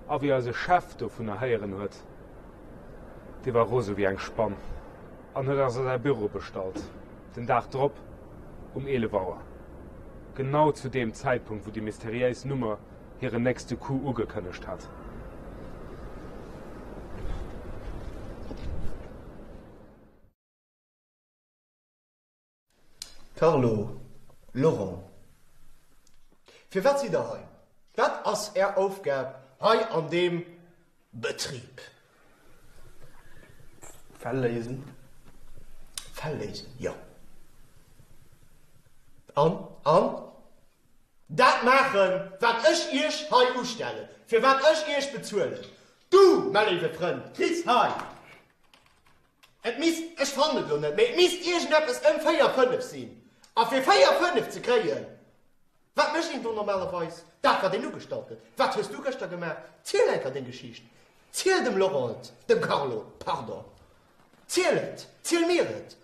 A wéi eise Chef dovunner héieren huet, dee war rose wéi eng Spann an huet eis a säi Büro bestallt, den Dag drop um 11 Auer, genau zu deem Zäitpunkt, wou déi mysteriéis Nummer hiren nächste Coup ugekënnegt hat. Carlo, Laurent, firwat sidd der hei? Wat ass är Aufgab hei an deem Betrib? Fäll léisen. Fäll léisen, jo. An, an dat maachen, wat ech iech hei ustellen, fir wat ech iech bezuelen. Du, mä léiwe Frënd, kriss hei, et misst, ech fannen et elo net, mee et misst iergendeppes ëm 4, 5 sinn. A fir 4, 5 ze kréien, Wat mécht een do normalerweis? Dat, wat een ugestallt gëtt. Wat hues du gëschter gemaach? Ziel enker deng Geschicht. Ziel dem Laurent et, dem Carlo, pardon. Ziel et, ziel mir et.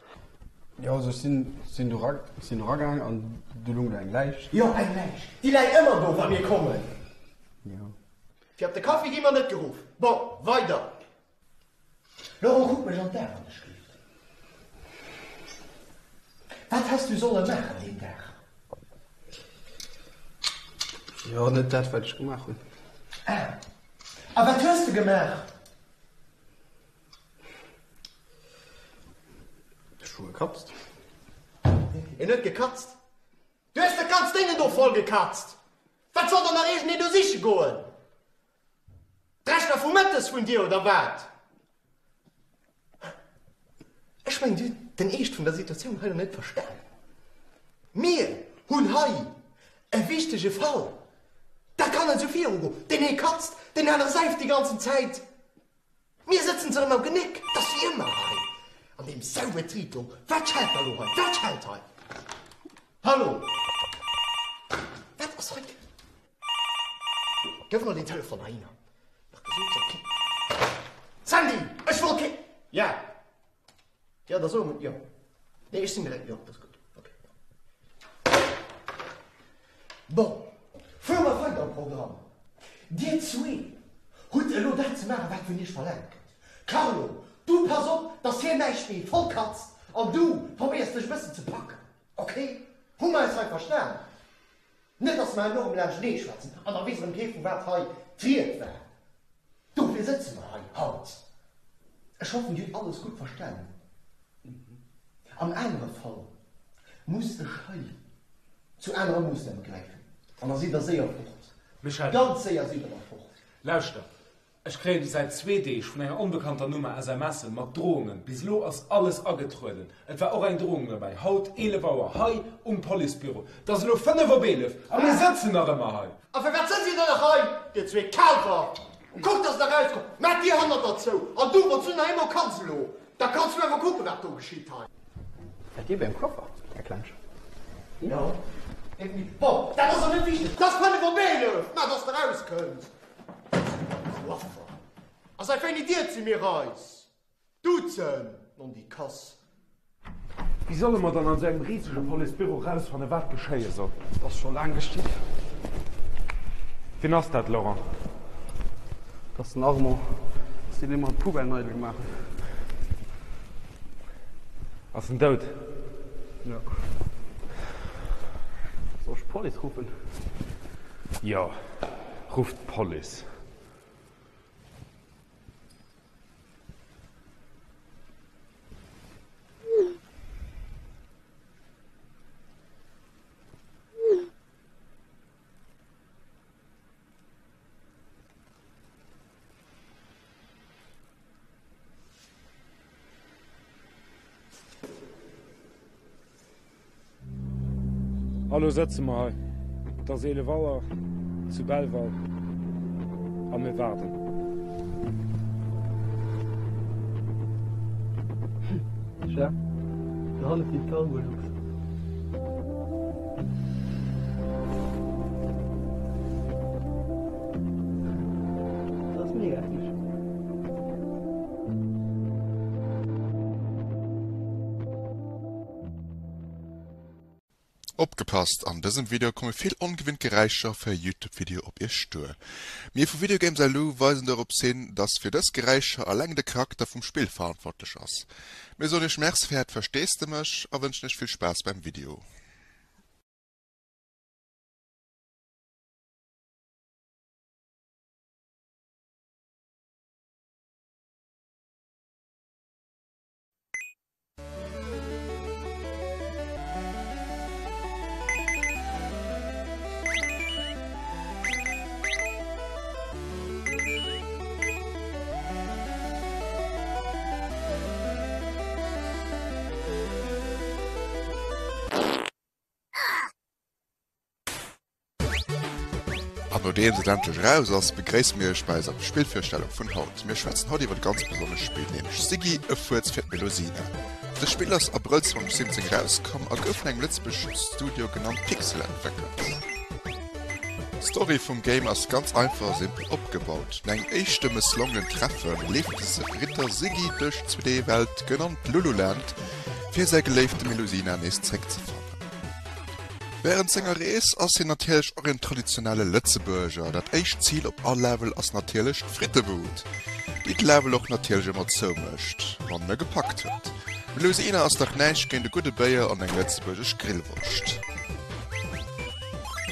Jo, also ech sinn, sinn do ra, sinn do ragaang an do lung do eng Läich. Jo, eng Läich. Déi läit ëmmer do, wa mir kommen. Jo. Fir op de Kaffi gi mer net geruff. Bon, weider. Laurent, kuck mech an d'Aen, wann ech gelift. Wat häss du solle maachen deen Dag? Jo, net dat, wat ech gemaach hunn. Ah, a wat hues de gemaach? Ech hu gekatzt. En huet gekatzt? Du hues dat ganzt Déngen do voll gekatzt! Wat soll dann nach iergendeen do siche goen? D'Reschter vu mëttes vun dir, oder wat? Ech mengen, dir hutt den Eescht vun der Situatioun hei nach net verstan. Mir hunn hei e wichtege Fall. Dat kann net esou virugoen. Deen ee katzt, deen anere säift déi ganzen Zäit. Mir sëtzen se erëm am Genéck. 't ass wéi ëmmer hei an deem Saubetrib do. Wat schellt da lo hei? Wat schellt hei? Hallo? Wat ass hei? Gëff mol deen Telefon heihinner. Nach gesot, soll kee. Sandy! Ech wollt kee. Ja. Ja, da soe mer, jo. Nee, ech sinn direkt, jo, dat ass gutt. Okay, jo. Bon, fuere mer weider am Programm. Dir zwee hutt elo dat ze maachen, wat vun iech verlaangt gëtt. Carlo, du pass op, dass hien näischt méi vollkatzt an du probéiers dech e bëssen ze packen. Okay? Hu mer eis hei verstan? Net dass mer herno erëm laanschtenee schwätzen an da weess erëm kee vu wat hei d'Ried war. Dofir sëtze mer hei haut. Ech hoffen Dir hutt alles gutt verstanen. Am anere Fall muss ech hei zu anere Moossname gräifen an da sidd Der séier fort. Michel. Ganz séier sidd Der da fort. Lauschter, Ech kréien säit zwee Deeg vun enger onbekannter Nummer SMSen mat Drohungen. Bis elo ass alles agetrueden. Et war och eng Drohung derbäi. Haut 11 Auer hei um Policebüro. Et ass elo 5 op 11 a mir sëtzen nach ëmmer hei. A firwat sëtzt dir dann nach hei, dir zwee Kaalwer? Kuckt, dass der erauskommt! Maach d'Dier hannert der zou! An du, wann s du nach eemol kanns elo, da kanns du awer kucken, wat do geschitt hei. Waart Dir beim Coiffer, Här Klensch? Jo, definitiv. Bon, dat ass och net wichteg. Et ass 5 op 11! Maach, dass de erauskënns! Coiffer. A säit wéini dierze mir eis duzen, non déi Kass? Wéi solle mer dann an esou engem risege Policebüro rausfannen, wat geschéie soll? Et ass scho laang geschitt. Wien ass dat, Laurent? Dat ass den Armand. Dat ass deen, dee mer d'Poubelle neidel gemaach huet. Ass en dout? Jo. Soll ech d'Police ruffen? Jo. Rufft d'Police. A lo sëtze mer hei. Et ass 11 Auer zu Belval a mir waarden. Tja, do hanne flitt d'Cargolux. Dat ass mega héich. Opgepasst, An dësem Video komme vill ongewinnt Geräischer fir e Youtube Video op iech duer. Mir vu VideoGamesLU weisen dorops hin, dass fir dës Geräischer alleng de Charakter vum Spill verantwortlech ass. Mir soen iech Merci fir äert Versteesdemech a wënschen iech vill Spaass beim Video. An nodeems et endlech eraus ass, begréisse mir iech bei eiser Spillvirstellung vun haut. Mir schwätzen haut iwwert e ganz besonnescht Spill, nämlech Siggi, e Fuerz fir d'Melusina. Dëst Spill ass Abrëll 2017 erauskomm a gouf vun engem lëtzebuergeschem Studio genannt Pixel entwéckelt. D'Story vum Game ass ganz einfach a simpel opgebaut. No engem éischte mësslongenen Treffe leeft de Ritter Siggi duerch d'Zweedee-Welt, genannt Lululand, fir säi geléifte Melusina nees zréckzefannen. Wärend senger Rees ass hien natierlech och een traditionelle Lëtzebuerger. Dat éischt Zil op all Level ass natierlech d'Frittebud, déi de Level och natierlech ëmmer zou mécht, wann en e gepackt huet. Melusina ass dach näischt géint e gudde Béier an eng lëtzebuergesch Grillwurscht.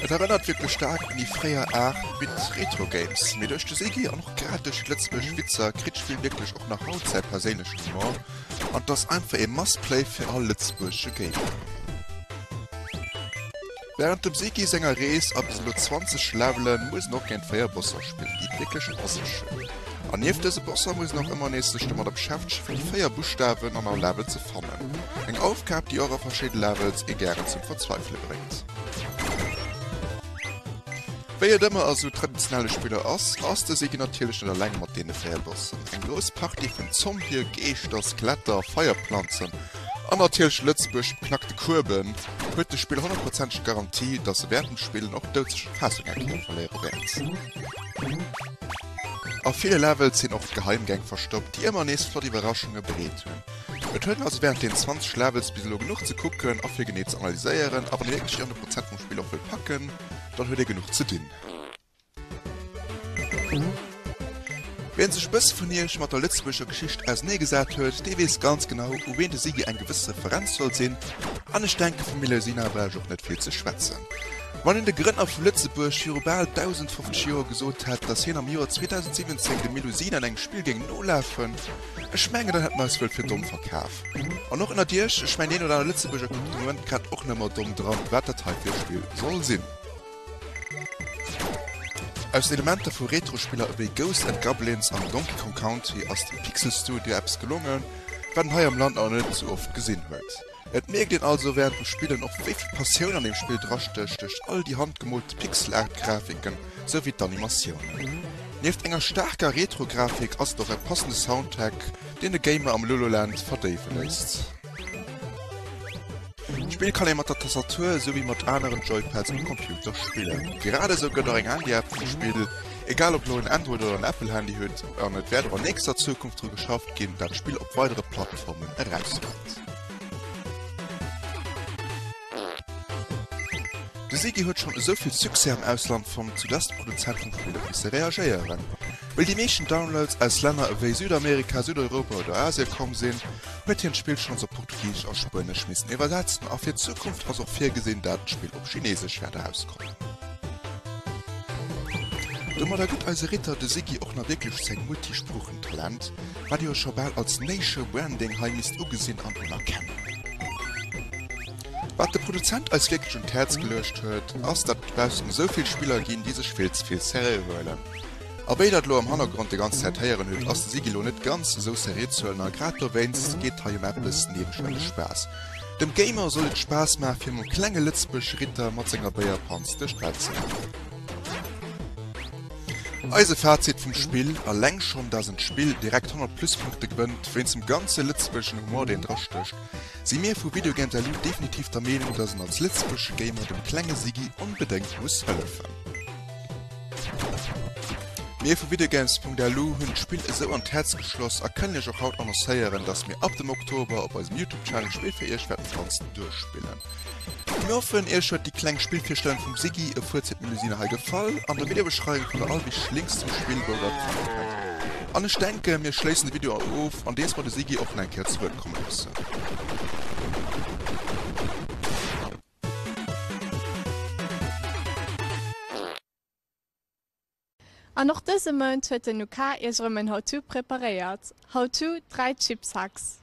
Et erënnert wierklech staark un déi fréier 8 Bit Retro Games, mee duerch de Siggi an och grad duerch déi lëtzebuergesch Witzer kritt d'Spill wierklech och nach haut säi perséinlechen Humor. An 't ass einfach ee Must Play fir all lëtzebuergesche Gamer. Während dem Seki senger Rees a bis elo 20 Levelen muss en och géint 4 Bosser spillen, déi et wierklech a sech hunn. An nieft dëse Bosser muss en och ëmmer nees sech domadder beschäftege fir déi 4 Buschtawen an all Level ze fannen. Eng Aufgab déi och a verschidde Levels ee gären zum Verzweifele bréngt. Wéi et ëmmer a sou traditionelle Spiller ass, ass de Siggy natierlech net eleng mat deene 4 Bossen. Eng grouss Partie vun Zombie, Geeschter, Skeletter, Feierplanzen an natierlech Lëtzebuerg beknackte Kueben huet de Spill honnertprozenteg Garantie, dass e während dem Spillen och doudsécher d'Fassung eng Kéier verléiere wäert. A ville Levels sinn och Geheimgäng verstoppt, déi ëmmer nees flott Iwwerraschunge bereet hunn. Et huet een also während den 20 Levels bis elo genuch ze kucken a fir genee ze analyséieren a wann ee wierklech déi 100 Prozent vum Spill och wëll packen, Dann huet ee genuch ze dinn. Wien sech e bësse vun iech mat der lëtzebuergescher Geschicht auserneegesat huet, dee weess ganz genau, u wien de Siggy eng gewëss Referenz soll sinn. An ech denke vum Melusina brauch ech och net vill ze schwätzen. Wann een de Grënner vu Lëtzebuerg viru bal 1050 Joer gesot hätt, datt hien am Joer 2017 dem Melusina an engem Spill géing nolafen, ech mengen, dann hätt en eis wuel fir domm verkaf. An och ënnert iech, ech mengen deen oder aner Lëtzebuerger kuckt de Moment grad och nëmmer domm dran, wat dat hei fir e Spill soll sinn. Aus den Elementer vu Retro-Spiller ewéi Ghosts and Goblins an Donkey Kong Country ass dem Pixel Studio eppes gelongen, wat een hei am Land nach net esou oft gesinn huet. Et mierkt een also während dem Spillen och wéi vill Passioun an deem Spill drastécht duerch all déi handgemoolte Pixel-Art-Grafiken souwéi d'Animatiounen. Nieft enger staarker Retro-Grafik ass et och e passende Soundtrack, deen de Gamer am Lululand verdéiwe léisst. D'Spill kann ee mat der Tastatur esou wéi mat aneren Joypads um Computer spillen. Grad esou gëtt och eng Handy-App vum Spill, egal ob elo en Android oder en Apple-Handy hutt, an et wäert och an nächster Zukunft dru geschafft ginn, dat d'Spill op weidere Plattformen erauskënnt. De Sigi huet schonn esou vill Succès am Ausland fonnt, sou dass d'Produzent vum Spill huet misse reagéieren. Wëll déi meeschten Downloads aus Länner ewéi Südamerika, Südeuropa oder Asie komm sinn, huet hien d'Spill schonns op Portugisesch a Spuenesch missen iwwersetzen a fir d'Zukunft ass och virgesinn, dat d'Spill op Chinesesch wäert erauskommen. Domadder gëtt eise Ritter de Sigi och nach wierklech säin Multisproochen-Talent, wat ee jo scho bal als Nation Branding hei misst ugesinn an unerkennen. Wat de Produzent eis wierklech un d'Häerz geluecht huet, ass dat et dobaussen esou vill Spiller ginn, déi sech vill ze vill seriö huelen. A wéi der et elo am Hannergrond déi ganz Zäit héieren hutt, ass de Siggy elo net ganz esou seriö ze huelen a grad dowéinst geet hei ëm eppes, nämlech ëm de Spaass. Dem Gamer soll et Spaass maache fir mam klenge lëtzebuergesche Ritter mat senger Béierpanz duerch d'Welt ze lafen. Eise Fazit vum Spill, Alleng schonn dat en d'Spill direkt 100 Pluspunkte gewënnt, wéinst dem ganze lëtzebuergeschen Humor deen drastécht, Si mir vu Videogames.lu definitiv der Meenung, dass en als lëtzebuergesche Gamer dem klenge Siggy onbedéngt muss hëllefen. Mir vu Videogames.lu hunn d'Spill esou an d'Häerz geschloss a kënnen iech och haut annoncéieren, dass mir ab dem Oktober op eisem Youtube Channel d'Spill fir iech wäerten ganz duerchspillen. Mir hoffen iech huet déi kleng Spillvirstellung vum Siggy, e Fuerz fir d'Melusine hei gefall. An der Videobeschreiwung fannt der all wichteg Links zum Spill wou der et fanne kënnt. An ech denken mir schléissen de Video of andeems mer de Siggy och nach eng Kéier zu Wuert komme loossen. An och dëse Mount huet den UK iech erëm en How-To preparéiert, How-To 3 Chips Hacks.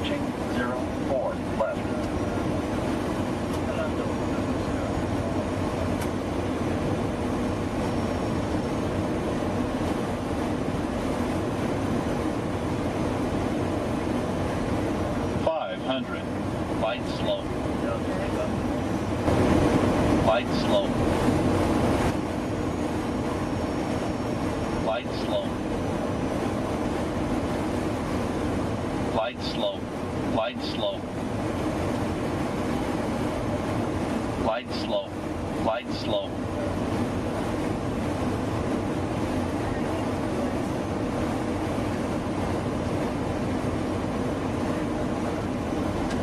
Approaching 04 left. 500. Light slope. Light slope. Light slope. Light slope. Light slope. Light slope. Light slope.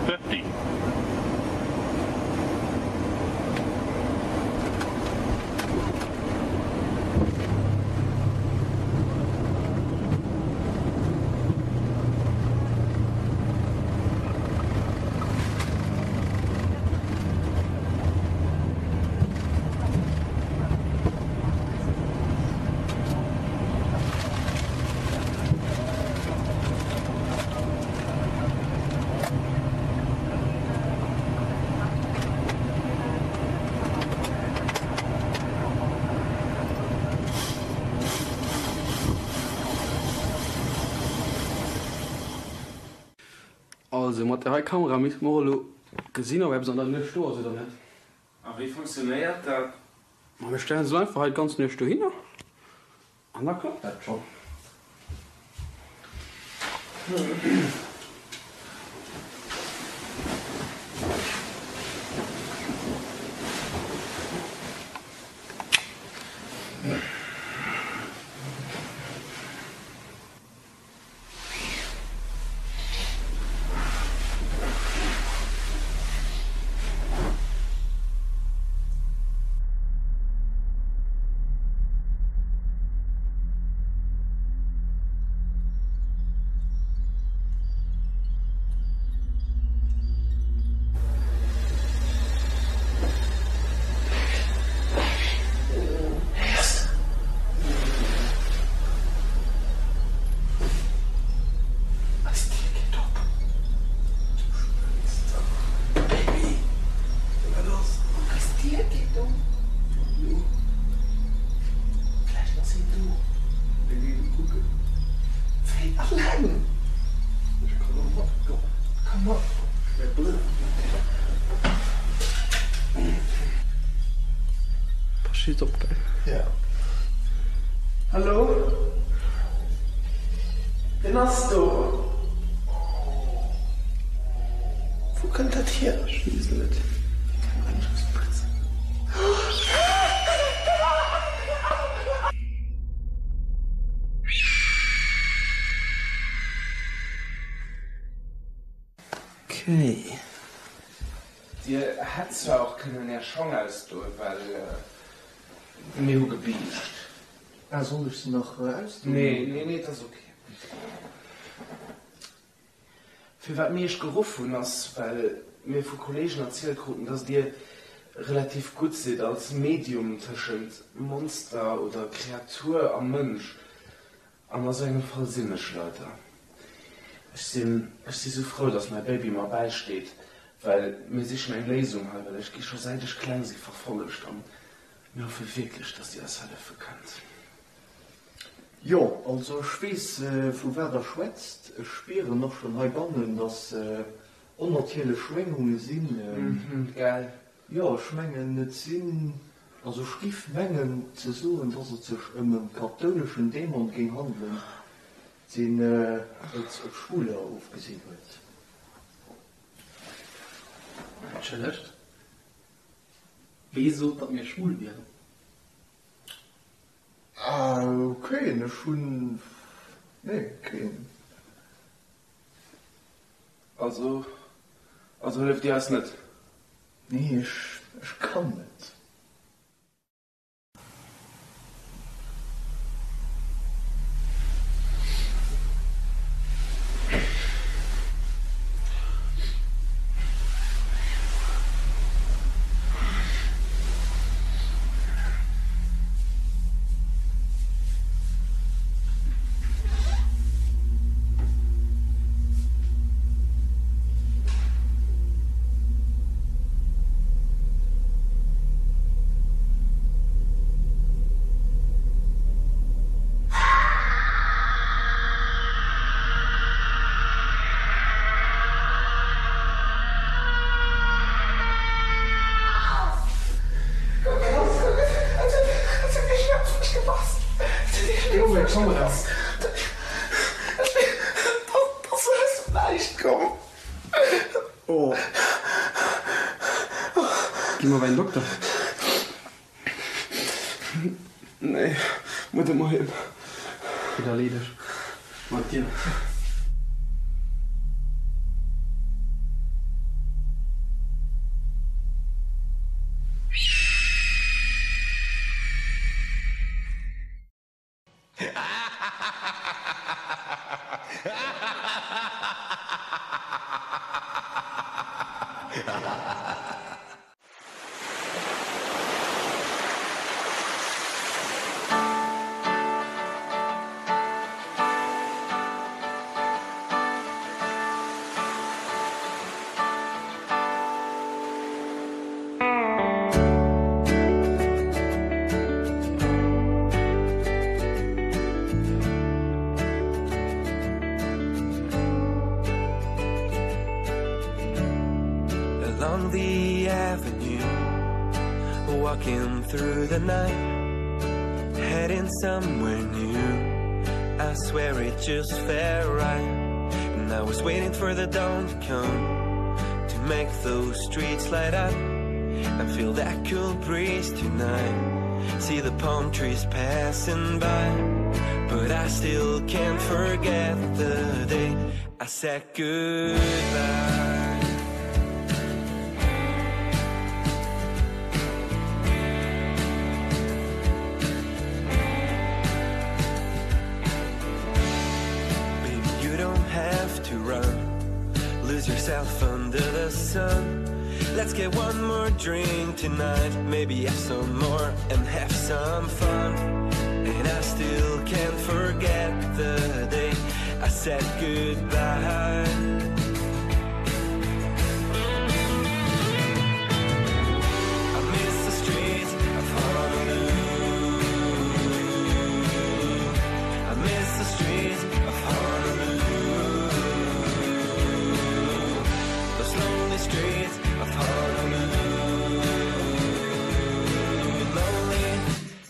50. Also mat der hei Kamera misst mer och elo gesinn ob eppes an der Nuecht do ass oder net. A wéi funktionéiert dat? Ma mir stellen se elo einfach hei d'ganz Nuecht dohinner an da klappt dat schonn. Eis Dier geet op. Du spënns dach. Baby, wat ass? Eis Dier geet op. Jo. Vläicht ass een do. Mir ginn kucken. Wéi alleng? Ech kann och matgoen. Komm mat. Ech wär blöd. Pass just op, gell? Ja. Hallo? Wien ass do? Wou kënnt dat hier? Ech weess et net. Okay. Dir hätt zwar och kënnen Är Schong ausdoen, well mir hu gebiischt. Ah, soll ech se nach ausdoen? Nee, nee, nee, et ass ok. Firwat mir Iech geruff hunn, ass, well mir vu Kolleegen erzielt kruten, dass Dir relativ gutt sidd als Medium tëschent Monster oder Kreatur a Mënsch. An a sou engem Fall sinn ech leider. Ech sinn, ech si sou frou, dass mäi Baby mer bäisteet, well mir sichen eng Léisung hei, well ech gi scho säit ech kleng si verfollegt an mir hoffe wierklech, dass Dir eis hëllefe kënnt. Jo, also ech weess vu wat der schwätzt. Ech spieren och schonn heibannen, dass onnatierlech Schwéngunge sinn. Mhm, gell. Jo, ech mengen et sinn, also ech giff mengen ze soen, dass et sech ëm e kathouleschen Dämon géing handelen, deen et op Schwuler ofgesinn huet. Entschëllegt, wee sot, datt mir schwul wieren? Ah, keen, ech hunn, nee, keen. Also, also hëlleft Dir eis net? Nee, ech, ech kann net. ass. Ech weess, dat ass aus dem Näischt komm. Oh. Gi mer bei den Dokter. Nee, mutt emol hin. Widderleet ech mat dir. Along the avenue Walking through the night Heading somewhere new I swear it just felt right And I was waiting for the dawn to come To make those streets light up And feel that cool breeze tonight See the palm trees passing by But I still can't forget the day I said goodbye Baby, you don't have to run Lose yourself under the sun Let's get one more drink tonight Maybe have some more and have some fun And I still can't forget the day I said goodbye I miss the streets of Honolulu I miss the streets of Honolulu Those lonely streets of Honolulu Lonely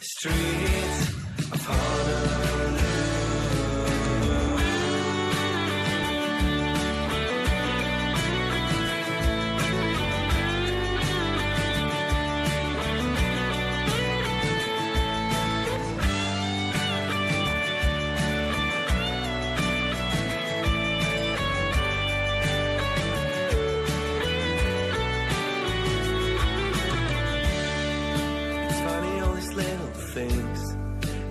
streets of Honolulu It's funny all these little things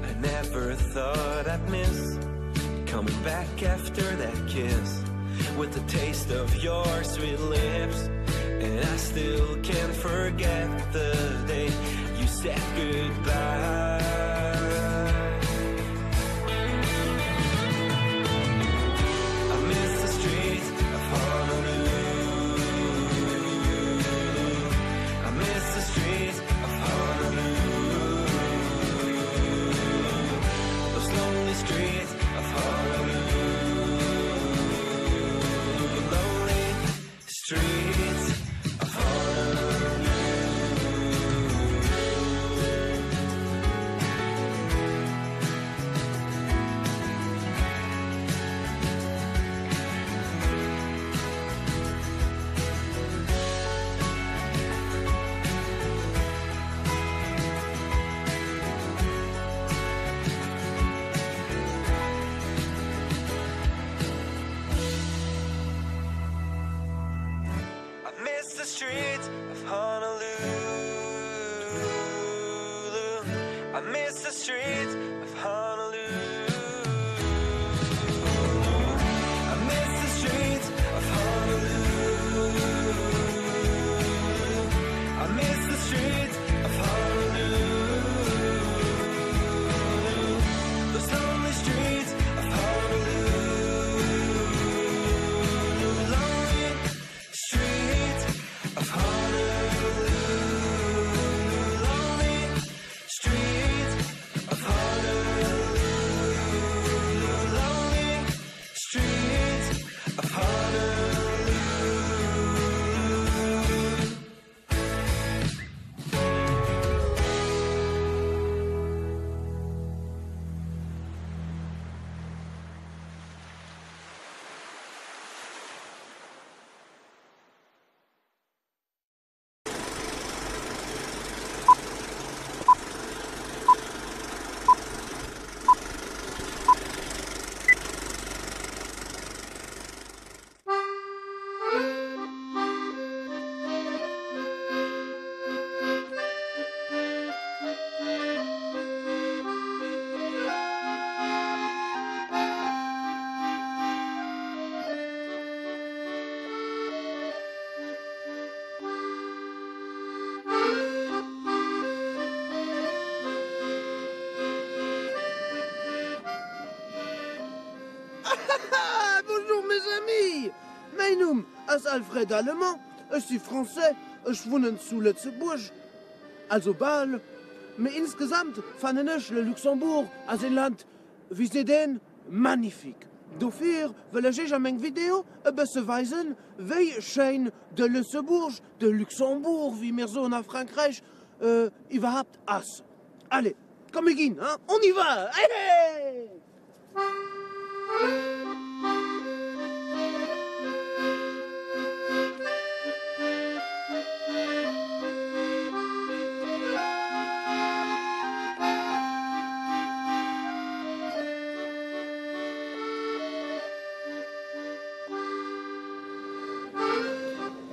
I never thought I'd miss Coming back after that kiss With the taste of your sweet lips And I still can't forget the day you said goodbye I miss the streets of Honolulu I miss the streets of Honolulu Those lonely streets of Honolulu Lonely streets of Honolulu I miss the streets of Honolulu I miss the streets of Honolulu I miss the streets of Honolulu I miss the streets of Honolulu Those lonely streets of Honolulu Lonely streets of Honolulu Lonely streets of Honolulu Lonely streets of Honolulu Bonjour mes amis! Mäin Numm ass Alfred Allemand, ech si Français, ech wunnen zu Lëtzebuerg, also bal, mee insgesamt fannen ech le Luxembourg ass een Land, wéi seet een, magnifique. Dofir wëll ech iech a meng Video e bësse weisen, wéi schéin de Lëtzebuerg, de Luxembourg, wéi mir soen a Frankräich, iwwerhaapt ass. Allez, komm mir ginn, hein, on y va, allez!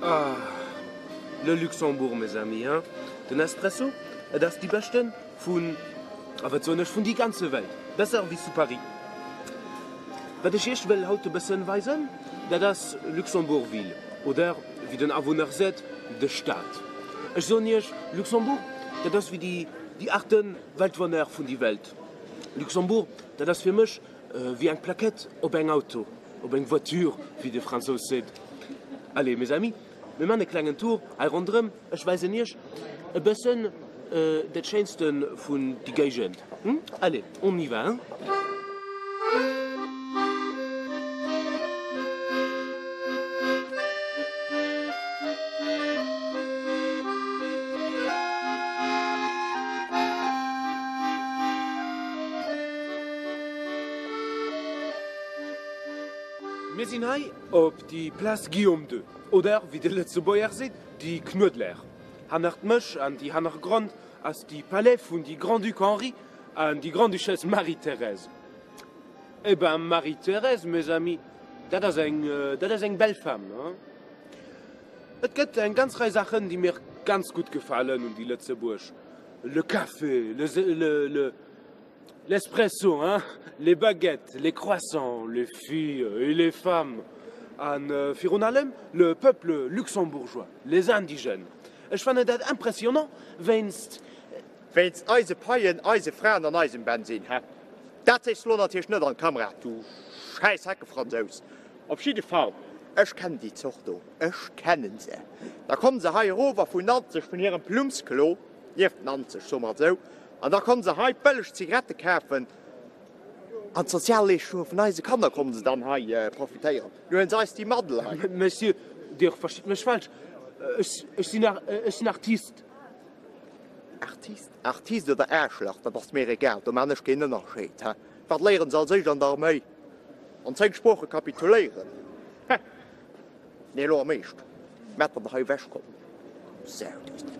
Ah, le Luxembourg, mes amis, hein? Den Espresso, et ass déi beschten vun, a wat soen ech, vun déi ganze Welt, besser wéi zu Paris. Wat ech iech wëll haut e bëssen weisen, dat ass Luxembourg-Ville, oder wéi den Awunner seet, de Stad. Ech soen iech, Luxembourg, dat ass wéi déi, déi aachte Weltwonner vun déi Welt. Luxembourg, dat ass fir mech wéi eng Plaquette op eng Auto, op eng Voiture, wéi de Fransous seet. Allez, mes amis, mir man e klengen Tour hei ronderëm. Ech weisen iech e bëssen dat Schéinste vun déi Géigend. Allez, on y va, hein? Mir sinn hei op déi Place Guillaume ii, oder wéi de Lëtzebuerger seet, déi Knuedler. Hannert mech an déi Hannergrond ass déi Palais vun déi Grand-Duc Henri an déi Grande-Duchesse Marie-Thérèse. Eh ben Marie-Thérèse, mes amis, dat ass eng, dat ass eng belle femme, hein. Et gëtt eng ganz Rei Saachen, déi mir ganz gutt gefalen un déi Lëtzebuerg, le café, le, le, le, l'espresso, hein, les baguettes, les croissants, les filles et les femmes an virun allem le peuple luxembourgeois, les indigènes. Ech fannen dat impressionnant wéinst. Wéinst eise Paien, eise Fraen an eisem Bensin, hä? Dat sees de lo natierlech net an d'Kamera, du schäiss Heckefransous. Op jidde Fall, ech kennen déi Zort do, ech kennen se. Da kommen se hei erof a vun Nanzeg, vun hirem Plummsklo, nieft Nanzeg, soe mer et esou, an da kommen se hei bëlleg Zigarette kafen an d'Sozialleeschtunge vun eise Kanner kommen se dann hei profitéieren. Lo huelen se eis déi Madel hei. Monsieur, Dir verstitt mech falsch, ech sinn Artist. Artist? Artist oder Aarschlach, dat ass mir egal, do maan ech keen Ënnerscheed, he. Wat léieren se als éischt an der Arméi? An 10 Sprooche kapituléieren? Heh! Nee, elo am Eescht, maat der hei ewech komm. Sau, du.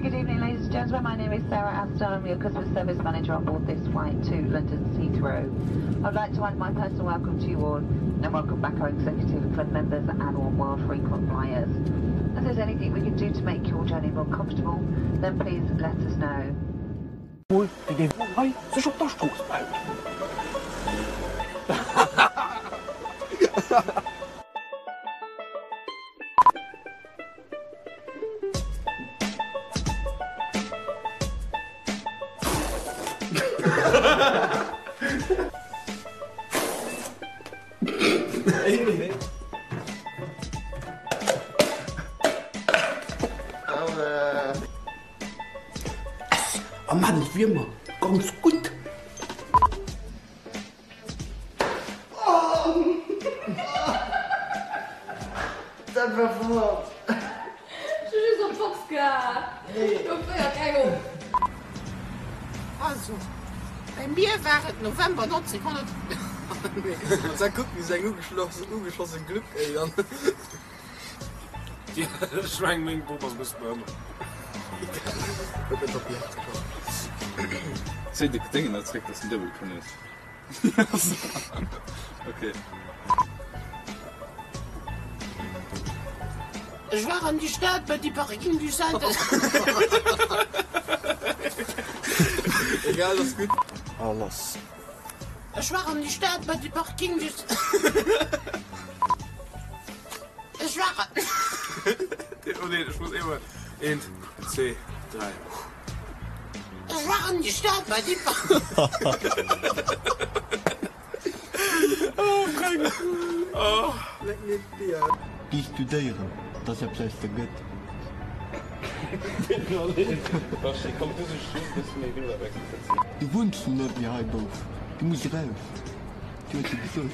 good evening, ladies and gentlemen. My name is Sarah Astor. I'm your customer service manager on board this flight to London Heathrow. I'd like to add my personal welcome to you all and welcome back our executive club members and all world frequent flyers. If there's anything we can do to make your journey more comfortable, then please let us know. Mol wéi dee Won hei sech op der Strooss behält. S, A man et wier mer ganz gutt. Dat war flott! Ech hu just op d'Box gehaen. Do féiert keng op. Also, bei mir war et November 1900. Mat kuck wéi se eng ugeschlosse Gluck ey dann. Ech meng meng Bop ass e bësse behënnert. Zéi de Déngen da zréck, dass den duebel kënn hues. Ok. Ech war an die Stad bei die Parking du Saint. Egal, ass gutt. A lass. Ech war an die Stad bei die Parking du. Ech war. Oh nee, ech muss eemol. Eent, zwee, dräi. Ech war an die Stad bei die. Oh, Fränk. Oh. Leck mir d'Bier. Gi studéieren, dass eppes aus der gëtt. Du wunns net méi hei, Bouf, du muss eraus. Du huet se gesot.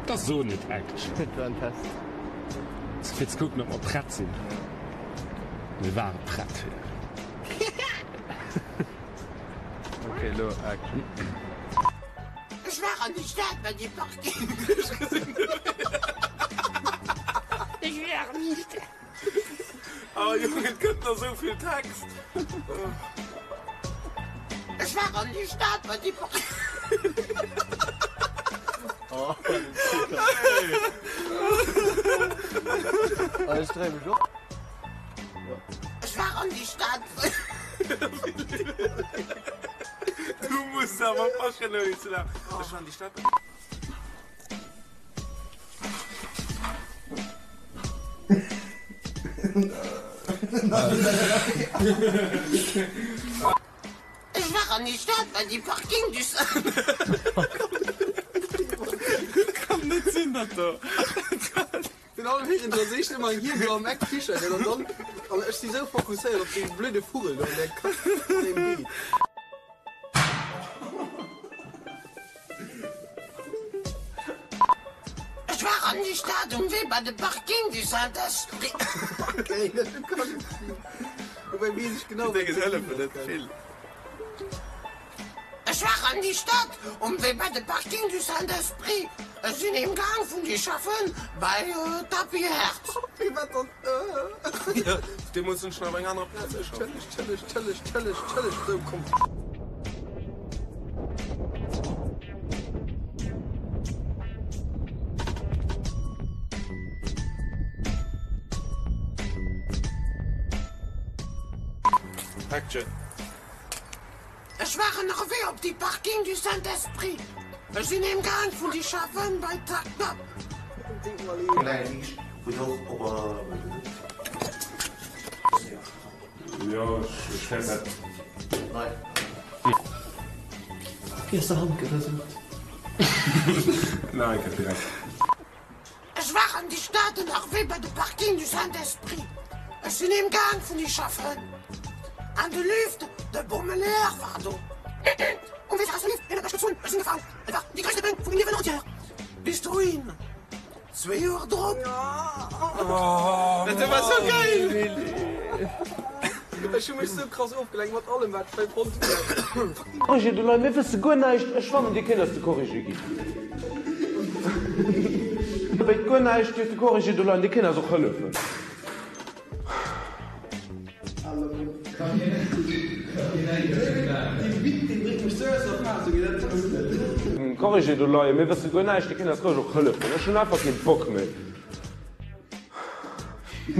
Da so net Action. Fir ze kucken, ob mer prett sinn. Mir ware prett fir. Ok, lo Action. Ech war an die Stad bei die Parking. Ech war an die Stad. Oh Jong, et gëtt nach esou vill Text. Ech war an die Stad bei die Parking. Ech dréi mech och. Ech war an die Stad. Du muss awer paschen ouni ze laachen. Ech war an die Stad. Ech war an die Stad bei die Parking du. Kann net sinn dat do. Den all Wegen dra seech ëmmer hien do am Eck kichert an dann an ech si sou fokusséiert op dee blöde Vugel do an där Kack deem Beet. Ech war an die Stad um Wee bei de Parking du Saint-Esprit. Okay, dat kann net sinn. Woubäi weess ech genau Déi hëllefen net vill. Ech war an die Stad um Wee bei de Parking du Saint-Esprit. Ech sinn heem gaang vun die schaffen bei Tapis Hertz. Wéi wat dann? Deemools hunn ech nach op enger anerer Plaz geschafft. Chëlleg, chëlleg, chëlleg, chëlleg, chëlleg, sou komm. Action. Ech war ënnerwee op déi Parking du Saint-Esprit. Ech sinn heem gaang vun déi Schaffen bei d'Tactap. Jo, ech wäert dat. Wéi aus der Hand gerëselt. Nach eng Kéier direkt. Ech war an déi Stad ënnerwee bei de Parking du Saint-Esprit. Ech sinn heem gaang vun déi schaffen. An de Lift, de Bommeleeër war do. Um Wee aus dem Lift, hien huet mech gezunn, ech sinn gefall. Et war déi gréisste Péng vu mengem Liewen entier. Bis dohin, zwee Joer drop. Dat war sou geil! Ech hu mech sou krass ofgelenkt mat allem wat ech hei fonnt hunn. Corrigé do leien, mir wësse guer näischt, ech fannen dir kéint eis de Corrigé ginn. Wéit guer näischt, dir hutt de Corrigé do leien, dir kéint eis och hëllefen. Corrigé do leien, mir wësse guer näischt, dir kéint eis roueg och hëllefen, ech hunn einfach kee Bock méi.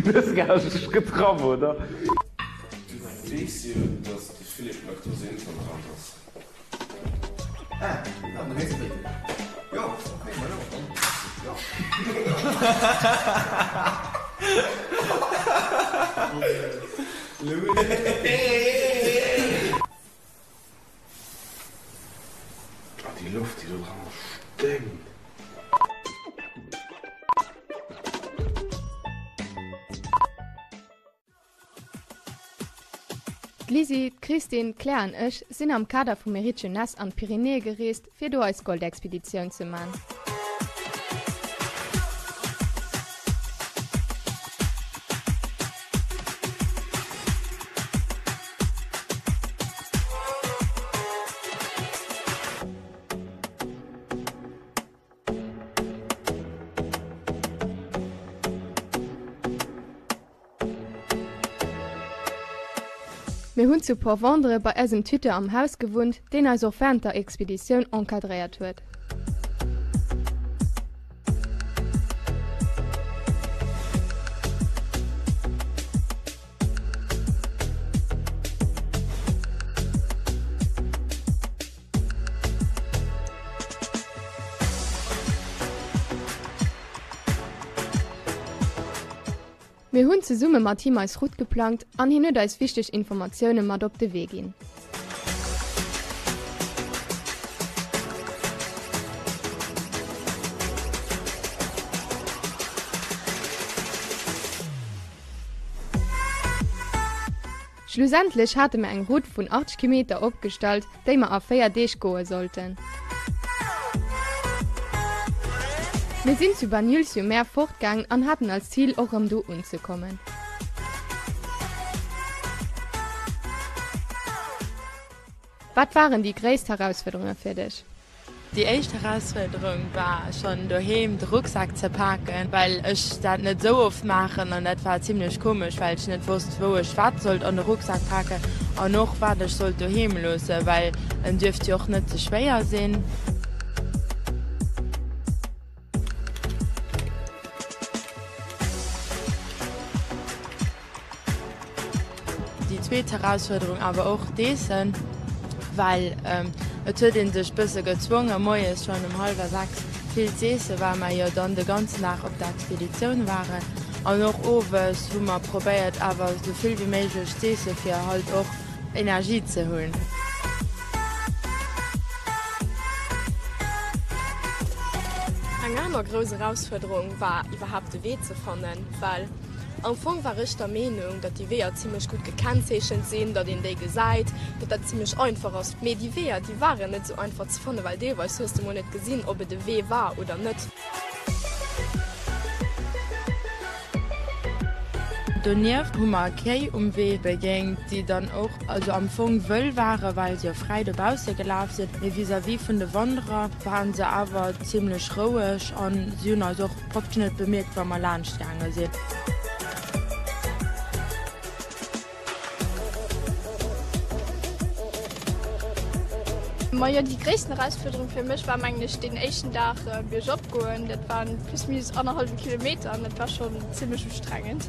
Dës Gage dech getraff, oder? Du weess jo, dass de Philippe laktoseintolerant ass. Ah, ah, du hees wéi? Jo, okay, ma jo, dann, jo. Oh, déi Loft, déi do dran ass, sténkt! D'Lisi, d'Christine, d'Claire an ech sinn am Kader vum Mérite Jeunesse an d'Pyrenäe gereest, fir do eis Goldexpeditioun ze man. Mir hunn zu Port-Vendres bei eisem Tuteur am Haus gewunnt, deen eis och während der Expeditioun encadréiert huet. Mir hunn zesumme mat him eis Route geplangt an hien huet eis wichteg Informatioune mat op de Wee ginn. Schlussendlech hate mer eng Route vun 80 Kimeter opgestallt, déi mer a 4 Deeg goe sollten. Mir sinn zu Banyuls-sur-Mer fortgaangen an haten als Zil och rëm do unzekommen. Wat waren déi gréisst Herausfuerderunge fir dech? Déi éischt Erausfuerderung war schonn doheem de Rucksak ze paken, well ech dat net esou oft maachen an dat war zimlech komesch, well ech net wosst wou ech wat sollt an de Rucksak paken an och wat ech sollt doheem loossen, well en duerft jo och net ze schwéier sinn. Déi zweet Herausfuerderung awer och d'Eessen, well et huet ee sech bësse gezwonge moies schonn um hallwer 6 vill z'eessen, well mer jo dann de ganzen Dag op der Expeditioun waren. An och owes hu mer probéiert awer esou vill wéi méiglech z'eesse fir halt och Energie ze hunn. Eng aner grouss Erausfuerderung war iwwerhaapt de Wee ze fannen, well Am Fong war ech der Meenung, datt déi Weeër zimlech gutt gekennzeechent sinn, datt een déi gesäit, datt dat zimlech einfach ass. Mee déi Weeër, déi waren net esou einfach ze fannen, well deelweis hues de mol net gesinn, ob et e Wee war oder net. Donieft hu mer Kéi um Wee begéint, déi dann och, also am Fong wëll waren, well se jo fräi dobausse gelaf sinn, mee vis-à-vis vun de Wanderer waren se awer zimlech roueg an si hunn eis och Praktesch net bemierkt wa mer laanscht gaange sinn. Majo déi gréissten Erausfuerderung fir mech war mengen ech deen éischten Dag biergop goen. Dat waren plus minus annerhallwe Kilometer an dat war schonn zimmlech ustrengend.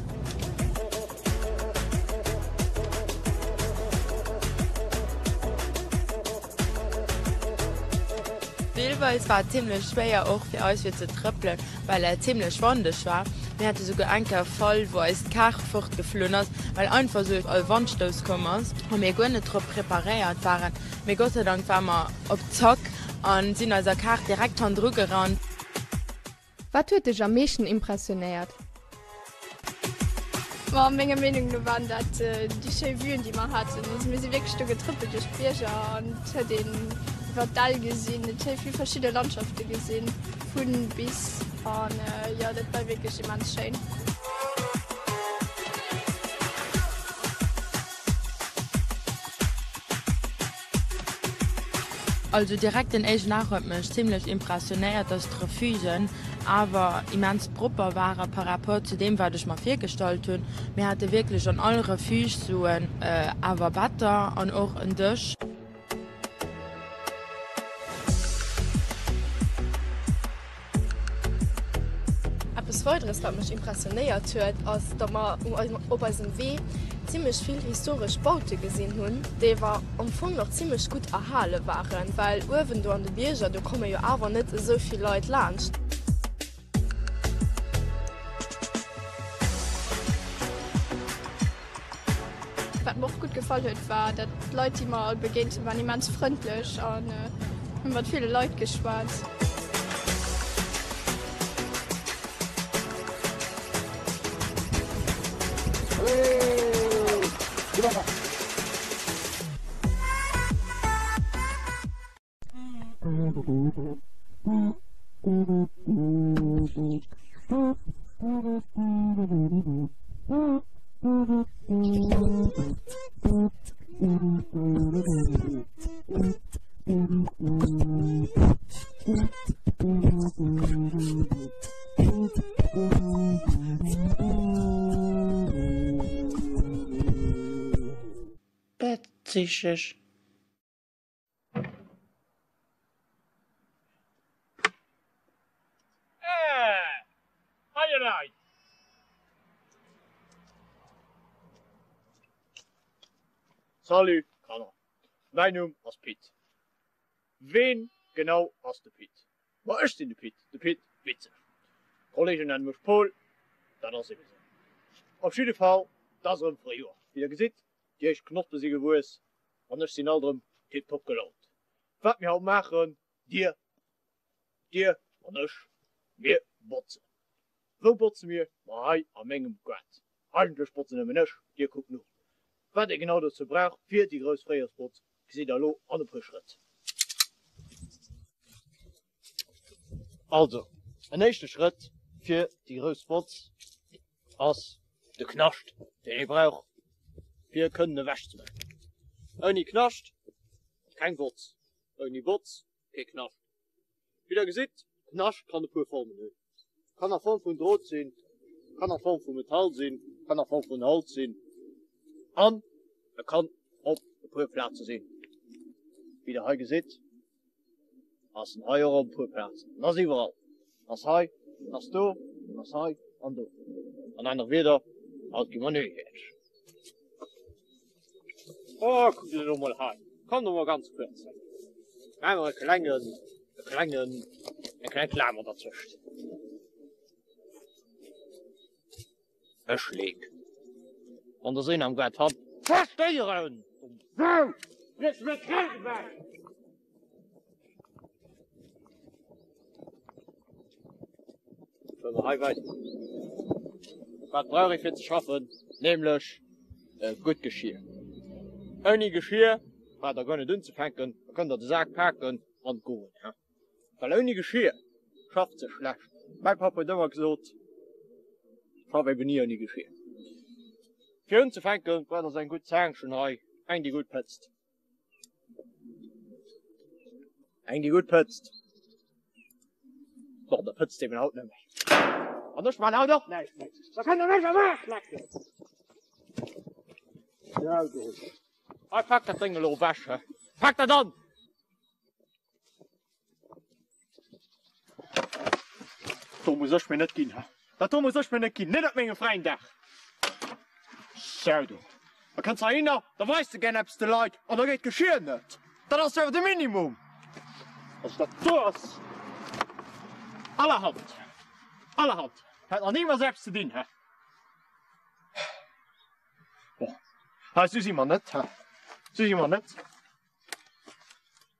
Deelweis war et zimlech schwéier och fir eis fir ze trëppelen, well et zimlech wandeg war. Mir hate souguer eng Kéier e Fall wou eis d'Kar fortgeflunn ass, well einfach esou e Wandstouss komm ass a mir guer net drop preparéiert waren. Mee Gott sei Dank ware mer op Zack a sinn eiser Kar direkt hannendru gerannt. Wat huet dech am meeschten impressionéiert? Ma menger Meenung no waren dat déi schéi Vuen déi mer haten. Also mir si wierklech do getrëppelt duerch d'Bierger an et huet een iwwer d'Däll gesinn, et huet ee vill verschidde Landschafte gesinn, vun bis an jo dat war wierklech immens schéin. Also direkt den éischten Dag huet mech zimlech impressionéiert, dass d'Refugen awer immens propper ware par rapport zu deem wat ech mer virgestallt hunn. Mir hate wierklech an all Refuge sou en awer Better an och en Dësch. Eppes weideres wat mech impressionéiert huet, ass datt mer op eisem Wee zimlech vill historesch Baute gesinn hunn, déi awer am Fong nach zimlech gutt erhale waren, well uewen do an de Bierger, do komme jo awer net esou vill Leit laanscht. Wat mer och gutt gefall huet, war dat d'Leit déi mer all begéint hunn, waren immens frëndlech an hunn mat ville Leit geschwat. Dat sich ech. Salut Kanner, mäin Numm ass Pit. Ween genau ass de Pit? Ma ech sinn de Pit, de Pit Witzeg. D'Kollegen nennen mech Pol, dat ass eben esou. Op jidde Fall, 't ass erëm Fréijoer. Wéi der gesitt, déi éischt Knospe si gewuess an ech sinn alt erëm tiptop gelaunt. Wat mir haut maachen, dir, dir an ech, mir botzen. Wou botze mir? Ma hei a mengem Gaart. Eigentlech botzen nëmmen ech, dir kuckt no. Wat ee genau dozou brauch fir déi grouss Fréijoersbotz, gesitt der elo an e puer Schrëtt. Also, en éischte Schrëtt fir déi grouss Botz ass de Knascht, deen ee brauch, fir kënnen ewechzemaachen. Ouni Knascht keng Botz, ouni Botz kee Knascht. Wéi der gesitt, Knascht kann e puer Formen hunn. Kann a Form vun Drot sinn, kann a Form vu Metall sinn, kann a Form vun Holz sinn an e kann op e puer Plaze sinn. Wéi der hei gesitt, ass en hei och op e puer Plazen. En ass iwwerall. En ass hei, en ass do, en ass hei an do. An anere Wierder, haut gi mer neugiereg. Oh, kuckt elo mol hei. Kommt emol ganz kuerz hei. Maache mer e klengen, e klengen, eng kleng Klamer derzwëscht. E Schleek. Wann der sou een am Gaart fannt. Zerstéieren! Dumm Sau! Friess mir d'Kraut ewech! Fuere mer hei weider. Wat brauch ee fir ze schaffen? Nämlech e gutt Geschier. Ouni Geschier braucht der guer net unzefänken, da kënnt der de Sak paken an goen. Well ouni Geschier schafft sech schlecht. Mäi Papp huet ëmmer gesot, Schaff eben ni ouni Geschier. Fir unzefänken braucht der sou eng gutt Zaangchen hei, eng déi gutt pëtzt. Eng déi gutt pëtzt. Bon, da pëtzt eben haut net méi. An ech man haut och näischt méi. Da kënnt der mech am Aarsch lecken. Sou, du. Hei, pak dat Déng elo ewech, hä? Pak dat an! Do muss ech mir net ginn, hä? Dat do muss ech mir net ginn, net op mengem fräien Dag. Sou, do. Da kënns heihinner, da weis de gär eppes de Leit an da geet d'Geschier net. Dat ass jo awer de Minimum. Also dat do ass allerhand, allerhand. Dat hat nach ni mat esou eppes ze dinn, hä? Bon, hei, sou si mer net, hä? Sou si mer net.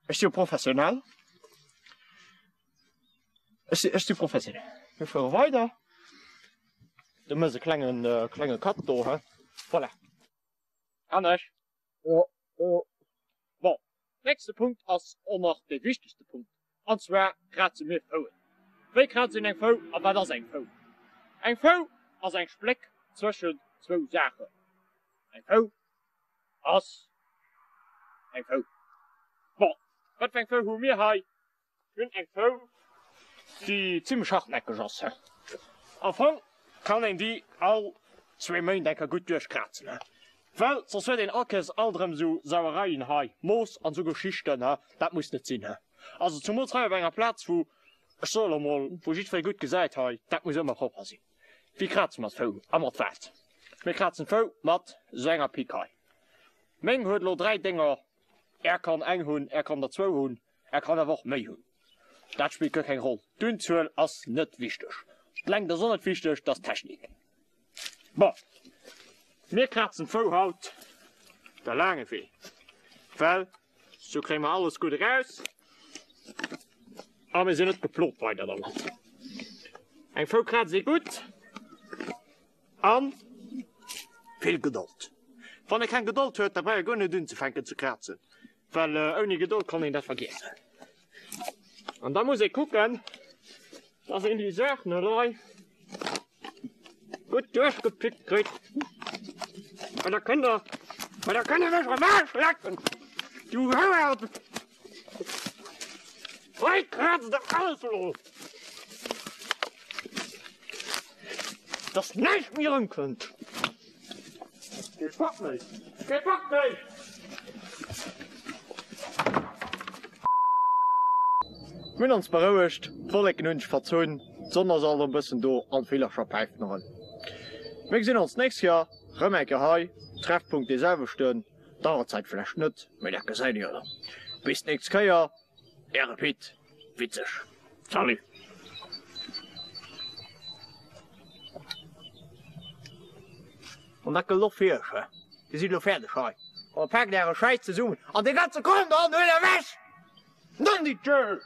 Ech si jo professionell. Ech si, ech si professionell. Mir fuere weider. Du mëss e klengen, äh, klenge Cut do, hä? Voilà. An ech. Jo, jo. Bon, nächste Punkt ass och nach dee wichtegste Punkt. An zwar kraze mir Fouen. Wéi kraazt een eng Fou a wat ass eng Fou? Eng Fou ass eng Spléck zwëschen zwou Saachen. Eng Fou ass eng Fou. Bon, Wat fir eng Fou hu mir hei? Mir hunn eng Fou, déi zimlech hartnäckeg ass. Am Fong kann een déi all zwee Méint eng Kéier gutt duerchkrazen, well soss huet een all Kéiers alt erëm esou Sauereien hei, Moos an esou Geschichten, dat muss net sinn. Also zumools hei op enger Plaz, wou, ech soe lo mol, wou jiddweree gutt gesäit hei, dat muss ëmmer propper sinn. Wéi kraze mer d'Fou a mat wat? Mir krazen d'Fou mat esou enger Pick hei. Meng huet elo 3 Dénger, är kann eng hunn, är kann der zwou hunn, är kann awer och méi hunn. Dat spillt guer keng Roll, d'Unzuel ass net wichteg, d'Längt ass och net wichteg, dat ass Technik. Bon, mir krazen d'Fou haut de laange Wee, well sou kréie mer alles gutt eraus a mir sinn net geplot weider dermat. Eng Fou krazt ee gutt. An vill Gedold. Wann ee keng Gedold huet, da brauch ee guer net unzefänken ze krazen, well ouni Gedold kann een dat vergiessen. An da muss ee kucken, dass een déi Saachen elei gutt duerchgepickt kritt. Well da kënnt der, well da kënnt der mech am Aarsch lecken, du Houer! Hei krazt der alles elo! Dass näischt méi erëmkënnt! Kee Bock méi! Kee Bock méi! Mir hunn ons berouegt, d'Wolleken hunn sech verzunn, d'Sonn ass alt e bëssen do an d'Villercher päifen erëm. Mir gesinn ons d'nächst Joer rëm eng Kéier hei, Treffpunkt dee selwechten. D'Auerzäit vläicht net, mee dat gesäit Dir jo dann. Bis d'nächst Kéier, Äre Pit. Witzeg. Salut. An dat gëllt och fir Iech, he? Dir sidd elo fäerdeg hei. Da paakt Äre Schäiss zesummen an dee ganze Krom do an huelt ewech! Nondidjö!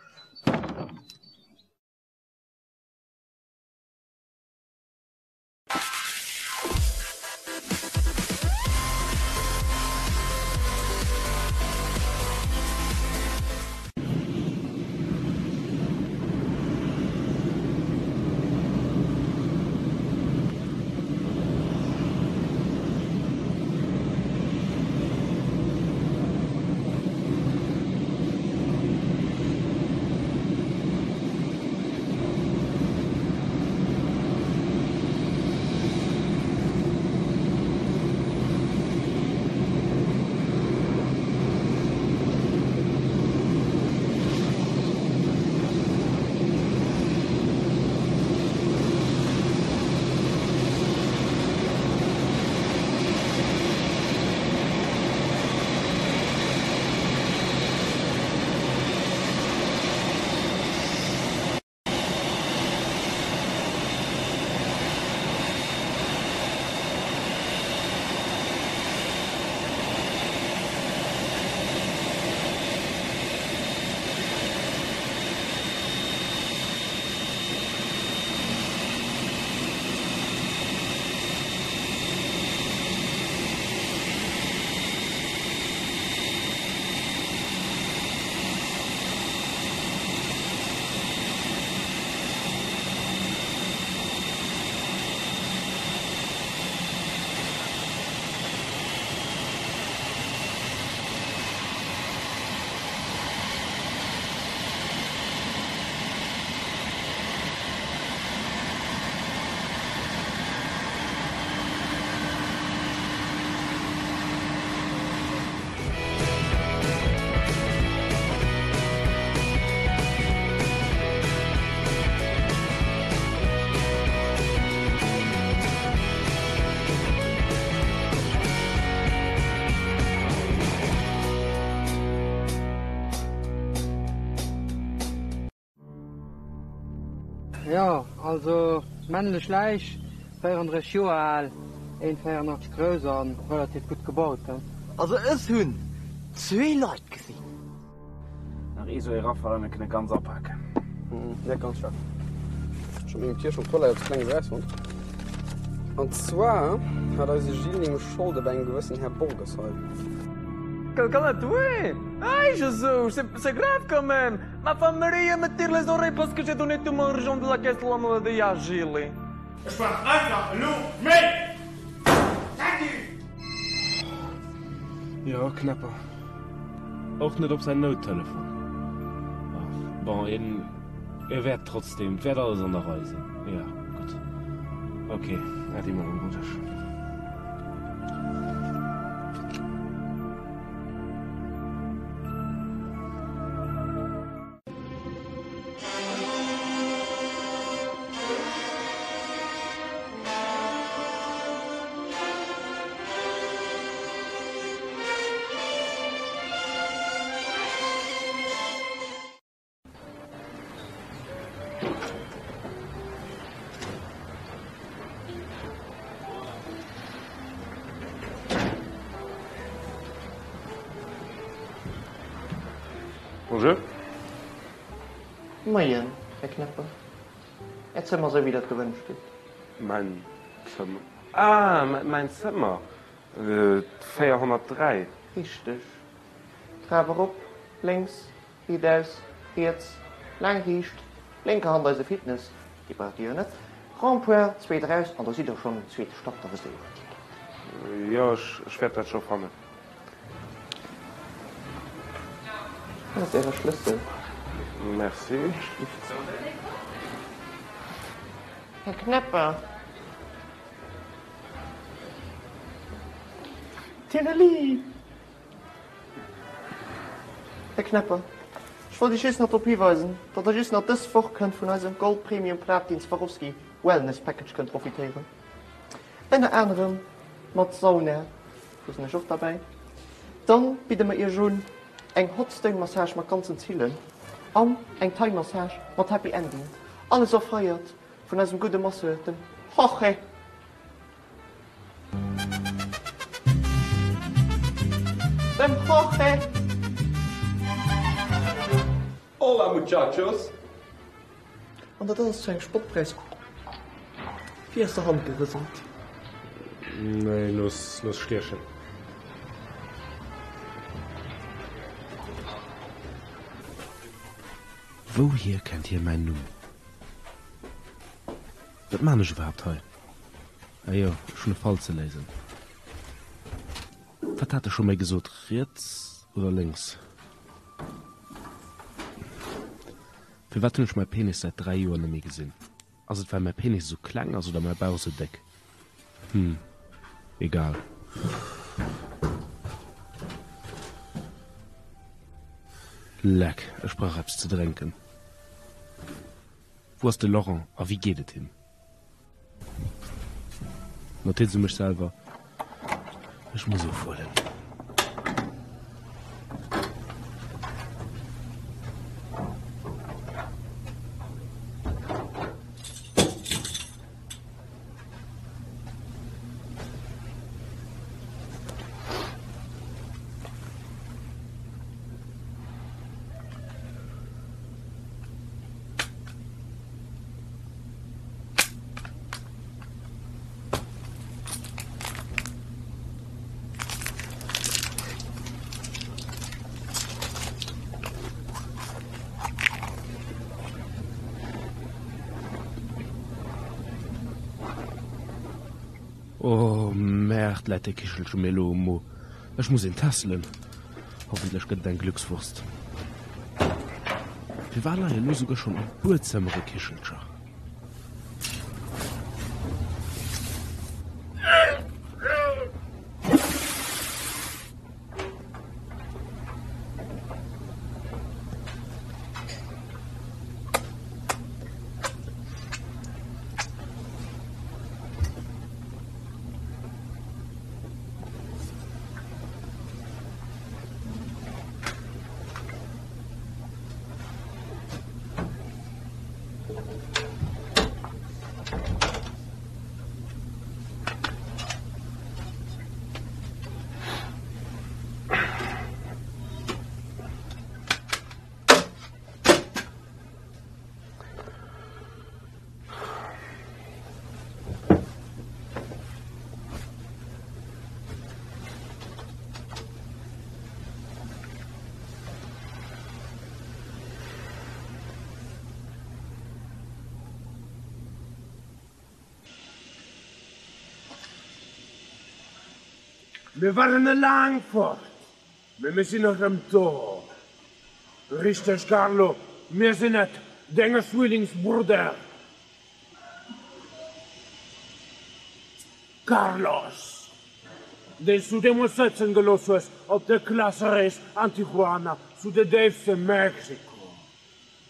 Jo, also männlech Läich, 34 Joer al, 1,84 grouss a relativ gutt gebaut. Also ech hunn zwee Leit gesinn. Nach ee sou ee Rafale an mir kënne ganz apaken. Net ganz, Chef. Ech hu mengem Kierch op d'Toilette eppes Klenges erausfonnt. An zwar hat eise Gilles nämlech Scholde bei engem gewëssen Här Borges hei. Calme-toi! Ay Jesus, c'est grave quand même! Ma femme rit et me tire les oreilles parce que j'ai donné tout mon argent de la caisse de la maladie à Gilles. Ech brauch einfach elo méi! Salut! Jo, Knäpper. Och net op säin Nouttelefon. Bon, een, e wäert trotzdem, et wäert alles an der Rei sinn. Jo, gutt. Ok, Äddi, Madame Rodesch. Bonjour. Moien, Här Knäpper. Är Zëmmer sou wéi Der et gewënscht hutt. Mäin Zëmmer? Ah, mäin Zëmmer. 403. Richteg. Trap erop, lénks, riitaus, riets, laang riicht, lénker Hand eise Fitness, déi braucht Dir jo net, Rond-point, zweet eraus an da sidd Der schonn um zweete Stack, da wësst Der jo wou et higeet. Jo, ech wäert dat scho fannen. Hei ass Äre Schlëssel. Merci. Här Knäpper. Tireli! Här Knäpper, ech wollt Iech just nach drop hiweisen, datt Der just nach dës Woch kënnt vun eisem Gold Premium Platin Swarovski Wellness Package kënnt profitéieren. Ënner anerem mat Sauna, do sinn ech och derbäi. Dann bidde mer Iech un eng Hot Stone Massage mat ganzen Zillen an eng Thai Massage mat Happy Ending. Alles offreiert vun eisem gudde Masseur, dem Jorge. Dem Jorge! Hola muchachos! An dat alles zu engem Spottpräis wéi aus der Hand gerëselt. Nee, looss, looss stiechen. Wouhier kennt hie mäin Numm? Wat maan ech iwwerhaapt hei? Ah jo, ech hunn e Fall ze léisen. Wat hat e scho méi gesot, riets oder lénks? Firwat hunn ech mäi Penis säit 3 Joer net méi gesinn? Ass et well mäi Penis esou kleng ass oder mäi Bauch esou déck? Hm, egal. Leck, ech brauch eppes ze drénken. Wou ass de Laurent a wéi geet et him? Notiz u mech selwer, Ech muss ofhuelen. Oh Merde, läit de Kichelche mir elo um Mo. Ech muss een tässelen. Hoffentlech gëtt et eng Glückswurst. Firwat leie elo souguer schonn am Buedzëmmer e Kichelcher? Mir waren laang fort, mee mir sinn erëm do. Richteg Carlo? Mir sinn et, denge Zwillingsbrudder Carlos, deen s du deemools sëtzen gelooss hues op der Klasserees an Tijuana zu de déifste Mexiko.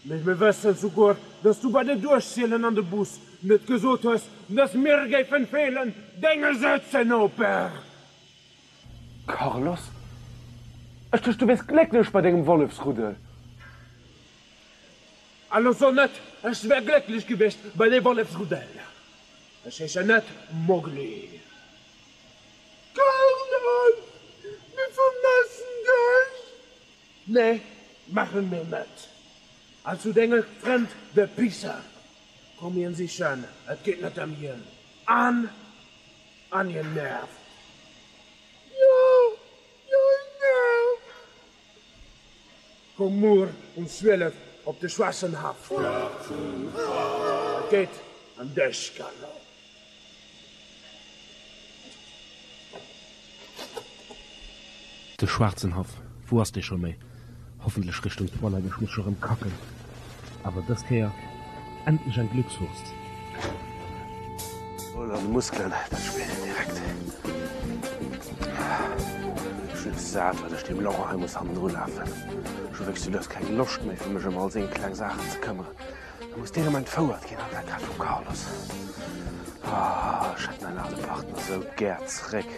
Mee mir wëssen souguer, dass du bei de Duerchzielen an de Bus net gesot hues, dass mir géifen feelen, denge Sëtzenoper! Carlos, Ech duecht du wiers glécklech bei dengem Wollefsruddel. Elo so net, ech wär glécklech gewiescht bei deem Wollefsruddel. Ech heeschen net Mogli. Carlos, mir vermessen dech! Nee, maachen mir net. An zu denge Frënd de Pisser, komm hien sichen, et geet net ëm hien. An an hien nervt. Jo, jo, hien nervt. Komm muer um 12 op de Schwaarzenhaff. Et geet ëm dech, Carlo. De schwaarzen Haff, wou ass dee scho méi? Hoffentlech Richtung Toilette, ech muss scho rëm kacken. Awer dës Kéier endlech eng Glückswurst. Voll an de Muskelen, dat spiert een direkt. Ech hunn et sat, wat ech deem Laurent hei muss hannendru lafen. Ech hu wierklech sou lues keng Loscht méi, fir mech ëm all seng kleng Saachen ze këmmeren. Da muss deen erëm entfouert ginn, an dat grad vum Carlos. Oh, ech hätt mäin ale Partner sou gär zréck.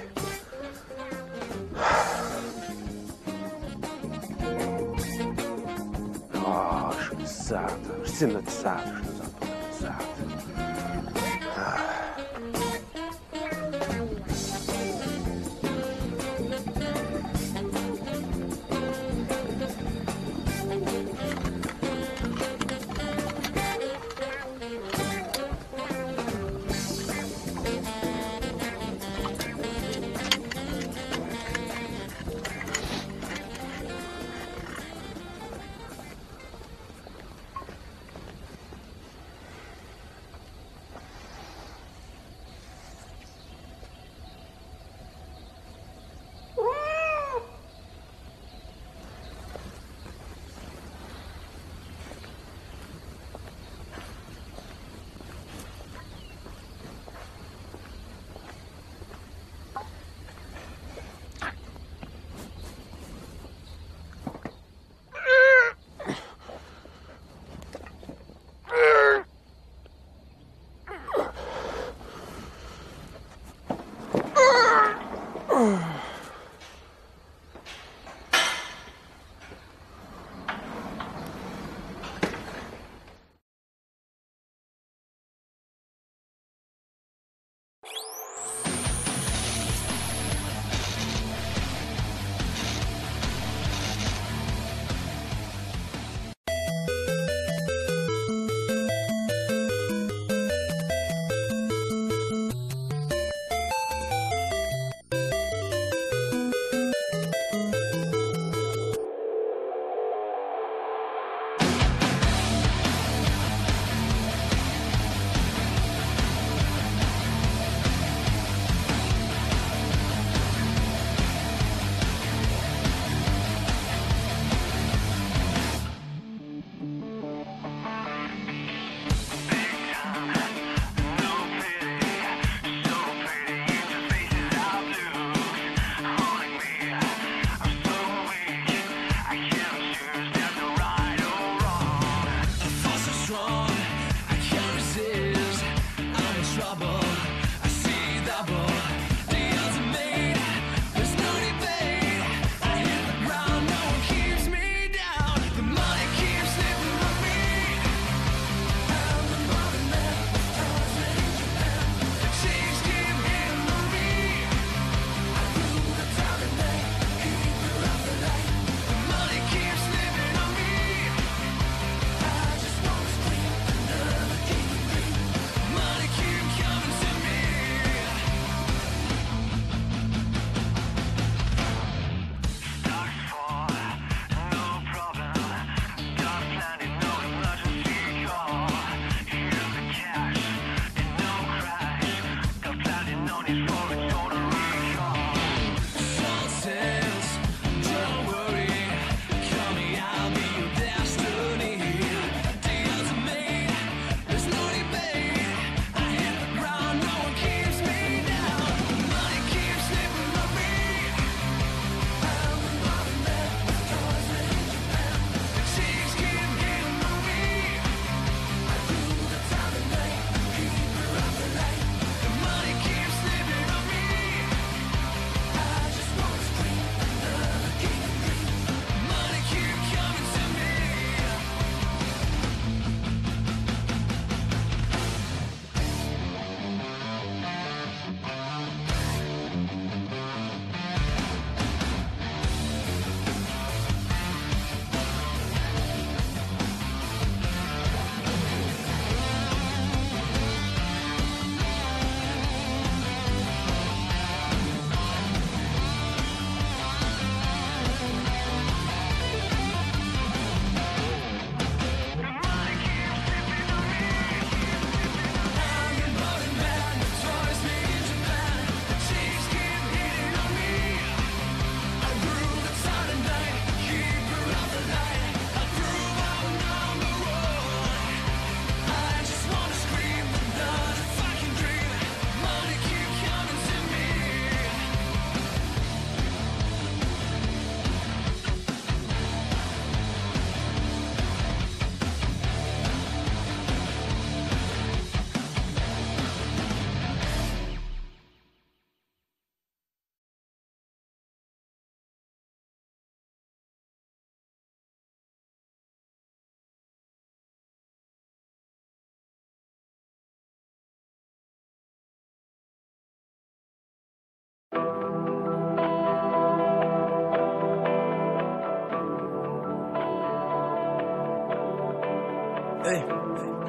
Oh, ech hunn es sat. Ech sinn net sat, ech hunn es einfach nëmme sat.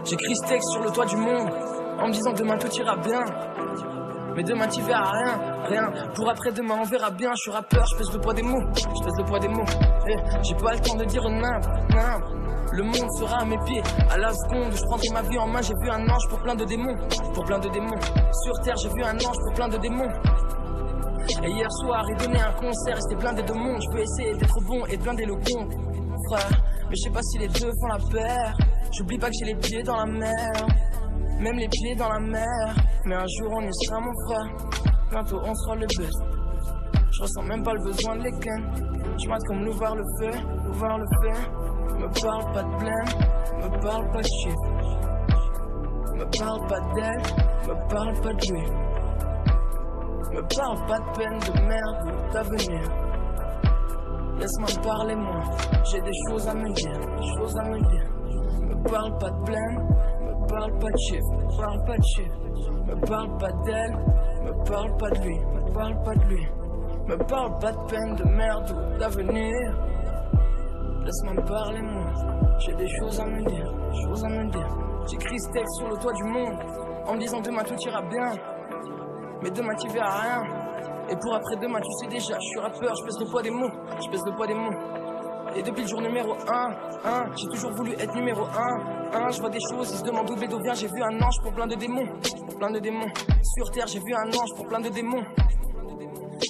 J'écris ce texte sur le toit du monde En me disant demain tout ira bien Mais demain tu verras rien, rien Pour après demain on verra bien Je suis rappeur, je pèse le poids des mots Je pèse le poids des mots eh, J'ai pas le temps de dire nimp, nimp Le monde sera à mes pieds À la seconde où je prendrai ma vie en main J'ai vu un ange pour plein de démons Pour plein de démons Sur terre j'ai vu un ange pour plein de démons Et hier soir il donnait un concert Et c'était blindé de monde Je peux essayer d'être bon et de blinder le compte Frère, mais je sais pas si les deux font la paire J'oublie pas que j'ai les pieds dans la mer Même les pieds dans la mer Mais un jour on y sera mon frère Bientôt on sera le best Je ressens même pas le besoin de les ken Je mate comme l'ouvert le feu, ouvert le feu Me parle pas de blême, me parle pas de chiffres Me parle pas d'elle, me parle pas de lui Me parle pas de peine de merde ou d'avenir Laisse-moi parler moi, j'ai des choses à me dire, des choses à me dire Me parle pas de blême, me parle pas de chiffres, me parle pas de chiffres Me parle pas d'elle, me parle pas de lui, me parle pas de lui Me parle pas de peine de merde ou d'avenir Laisse-moi parler moi, j'ai des choses à me dire, des choses à me dire J'écris ce texte sur le toit du monde En me disant demain tout ira bien Mais demain tu verras rien Et pour après demain tu sais déjà Je suis rappeur, je pèse le poids des mots Je pèse le poids des mots Et depuis le jour numéro 1, 1 J'ai toujours voulu être numéro 1, 1 Je vois des choses, ils se demandent d'où Bédo vient J'ai vu un ange pour plein de démons Pour plein de démons Sur terre j'ai vu un ange pour plein de démons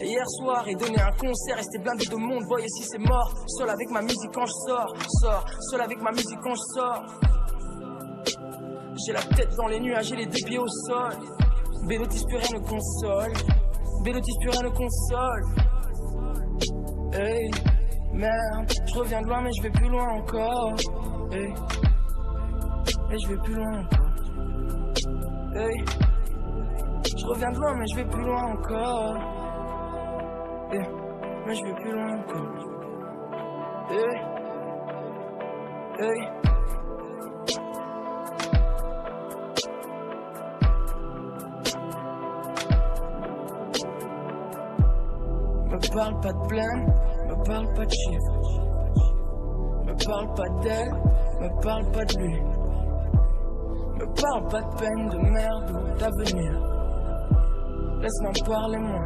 Et hier soir, il donnait un concert et c'était blindé de monde. Boy, et si c'est mort, seul avec ma musique quand je sors, sors, seul avec ma musique quand je sors. J'ai la tête dans les nuages et les deux pieds au sol. Bélotis plus rien ne console. Bélotis plus rien ne console. Hey, merde, je reviens de loin mais je vais plus loin encore. Hey, et je vais plus loin encore. Hey, je reviens de loin mais je vais plus loin encore. Hey, mais je vais plus loin encore. Hey, hey. Me parle pas de blême, me parle pas de chiffres. Me parle pas d'elle, me parle pas de lui. Me parle pas de peine, de merde ou d'avenir. Laisse-moi parler moi,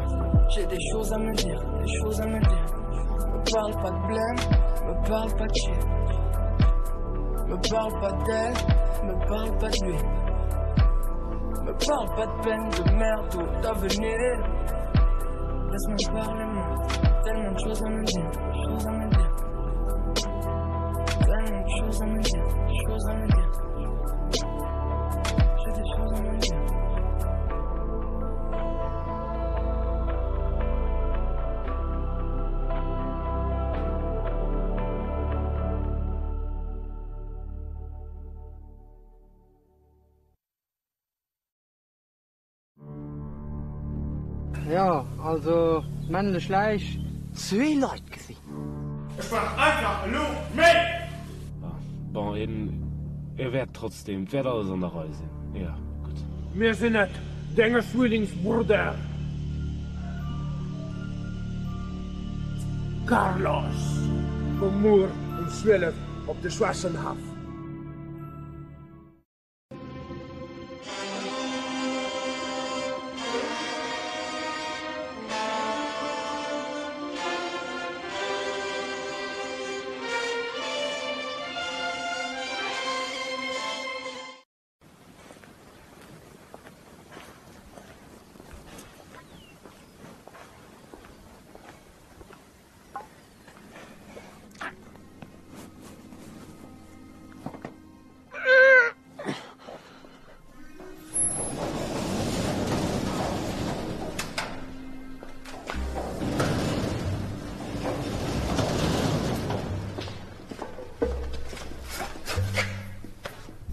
j'ai des choses à me dire, des choses à me dire. Me parle pas de blême, me parle pas de chiffres. Me parle pas d'elle, me parle pas de lui. Me parle pas de peine, de merde ou d'avenir. Laisse-moi parler moi, tellement de choses à me dire, choses à me dire. Tellement de choses à me dire, choses à me dire. J'ai des choses à me dire. Jo, also männlech Läich. Zwee Leit gesinn. Ech brauch einfach elo méi! Bon, een e wäert trotzdem, 't wäert alles an der Rei sinn, jo, gutt. Mir sinn net denge Zwillingsbrudder. Carlos, Komm muer um 12 op de Schwessenhaff.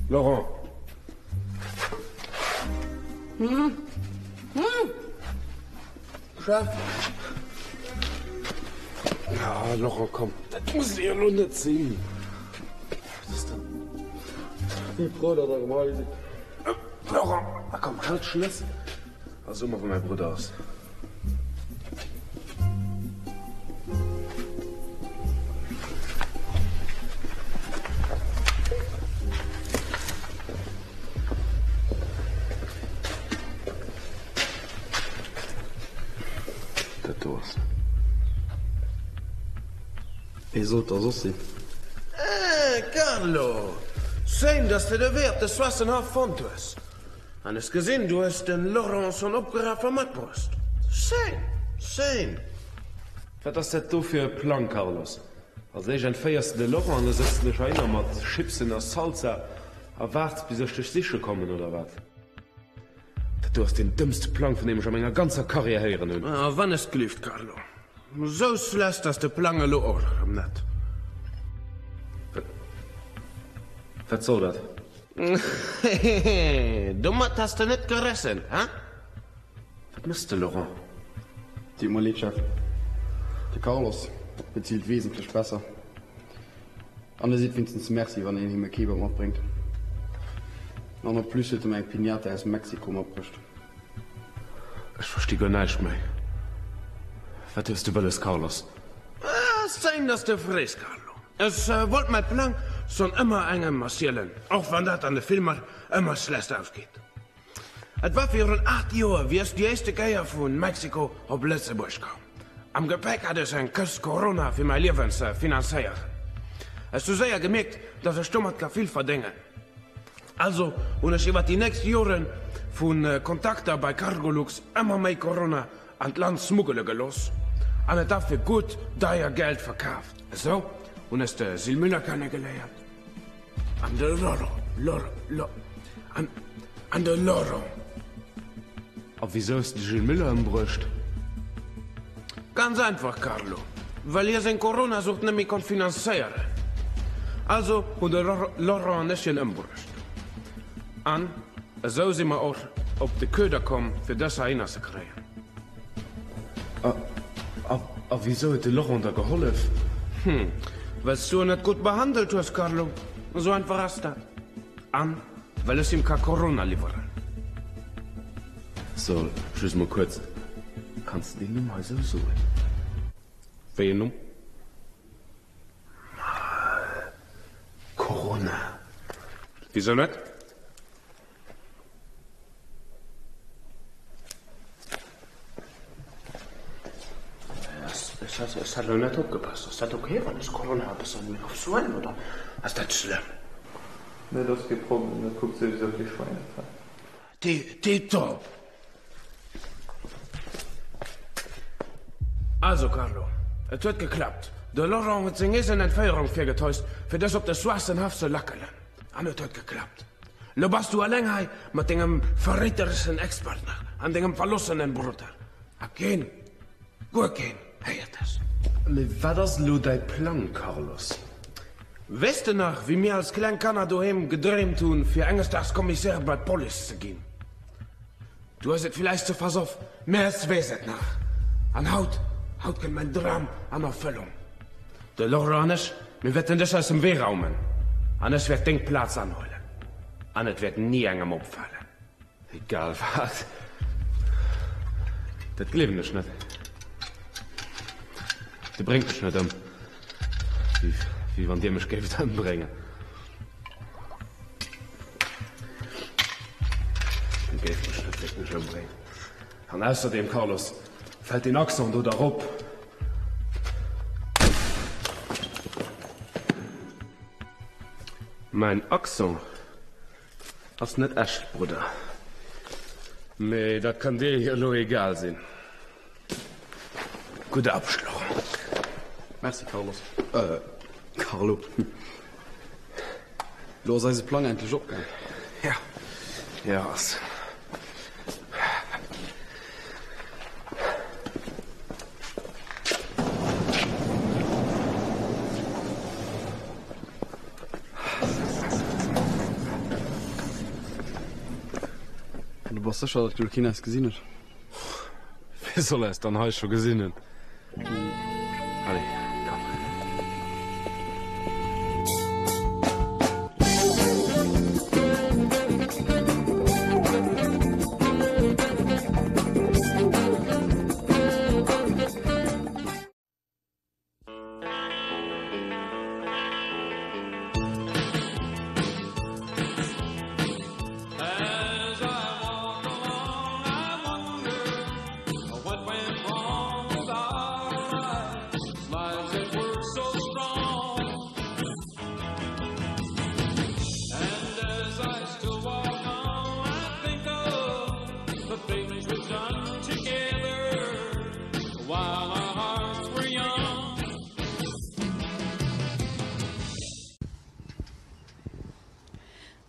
Laurent. Hm? Hm? Chef? Ja, Laurent, komm, dat muss jo elo net sinn. Wat ass dann? Si frou, datt der erëm hei sidd. Laurent, a komm, halt Schnëss a so mer, wou mäi Brudder ass. Carlos. Wee sollt da soss sinn? Eh, Carlo! Schéin, dass de de Wee op de Soissenhaff fonnt hues. An ech gesinn, du hues den Laurent schonn opgeraf a matbruecht. Schéin, schéin! Wat ass dat do fir e Plang, Carlos? Als éischt entféiers de de Laurent an da sëtz de dech heihinner mat Chipsen a Salsa a waarts, bis ech dech siche kommen, oder wat? Dat do ass deen dëmmste Plang, vun deem ech a menger ganzer Karriär héieren hunn. A wann es glift, Carlo. Sou schlecht ass de Plang elo och erëm net. Wat, wat soll dat? Hehehe, domat has de net gerechent, he? Wat mëss de, Laurent? Deet mer leed, Chef. De Carlos bezilt wesentlech besser. An e seet wéinstens Merci, wann een him e Kebab matbréngt. An en plus huet e mer eng Piñata aus Mexiko matbruecht. Ech versti guer näischt méi. Wat hues de wëlles, Carlos? Scéin, dass de frees, Carlo. Ech wollt mäi Plang schonn ëmmer engem erzielen, och wann dat an de Filmer ëmmer schlecht ausgeet. Et war virun 8 Joer, wéi ech déi éischte Kéier vu Mexiko op Lëtzebuerg koum. Am Gepäck hat ech eng Këscht Corona fir mäi Liewen ze finanzéieren. Ech hu séier gemierkt, dass ech domat ka vill verdéngen. Also hunn ech iwwer déi nächst Jore vu Kontakter bei Cargolux ëmmer méi Corona an d'Land smuggele gelooss an et da fir gutt deier Geld verkaaft. Esou hunn ech de Gilles Müller kennegeléiert. An de Loro, Loro, Lo, an, an de Loro. A wisou hues de de Gilles Müller ëmbruecht? Ganz einfach, Carlo, well hie seng Corona-Sucht net méi konnt finanzéieren. Also hunn de Laurent an ech hien ëmbruecht. An esou si mer och op de Köder komm, fir dës heihinner ze kréien. A, a, a wisou huet de Laurent der gehollef? Hm, well s du en net gutt behandelt hues, Carlo. Esou einfach ass dat. An well ech him ka Corona liwweren. So, just mol kuerz, kanns de deen Numm hei sou soen? Wéi een Numm? Corona. Wisou net? Ech hat elo net opgepasst. Ass dat ok wann ech Corona e bëssen méi oft soen oder ass dat schlëmm? Nee, dat ass kee Problem, dat kuckt souwisou kee Schwäin dat hei. Tipptopp! Also Carlo, et huet geklappt. De Laurent huet seng eegen Entféierung virgetäuscht fir dech op de schwaarzen Haff ze lackelen. An et huet geklappt. Lo bass du alleng hei mat dengem verréitereschen Ex-Partner an dengem verlossenen Brudder. A keen, guer keen héiert dech. Mee wat ass elo däi Plang, Carlos? Weess de nach, wéi mir als kleng Kanner doheem gedreemt hunn, fir enges Daags Commissaire bei d'Police ze ginn? Du hues et villäicht ze versoff, mä ech weess et nach. An haut, haut kënnt mäin Dram an Erfëllung. De Laurent an ech, mir wäerten dech aus dem Wee raumen an ech wäert deng Plaz anhuelen. An et wäert ni engem opfalen. Egal wat, dat gleewen ech net. Dir bréngt mech net ëm, wéi wann Dir mech géift ëmbréngen. Dir géift mech net wierklech ëmbréngen. An ausserdeem, Carlos, fält deen Accent do dach op. Mäin Accent ass net echt, Brudder. Mee dat kann dir jo elo egal sinn. Gudde Aarbecht, Laurent. Merci, Carlos. Äh, Carlo. Lo ass eise Plang endlech opgaang. Ja, jo ass. An du bass sécher, datt lo keen eis gesinn huet? Wie soll eis dann hei scho gesinn hunn? Allez, komm.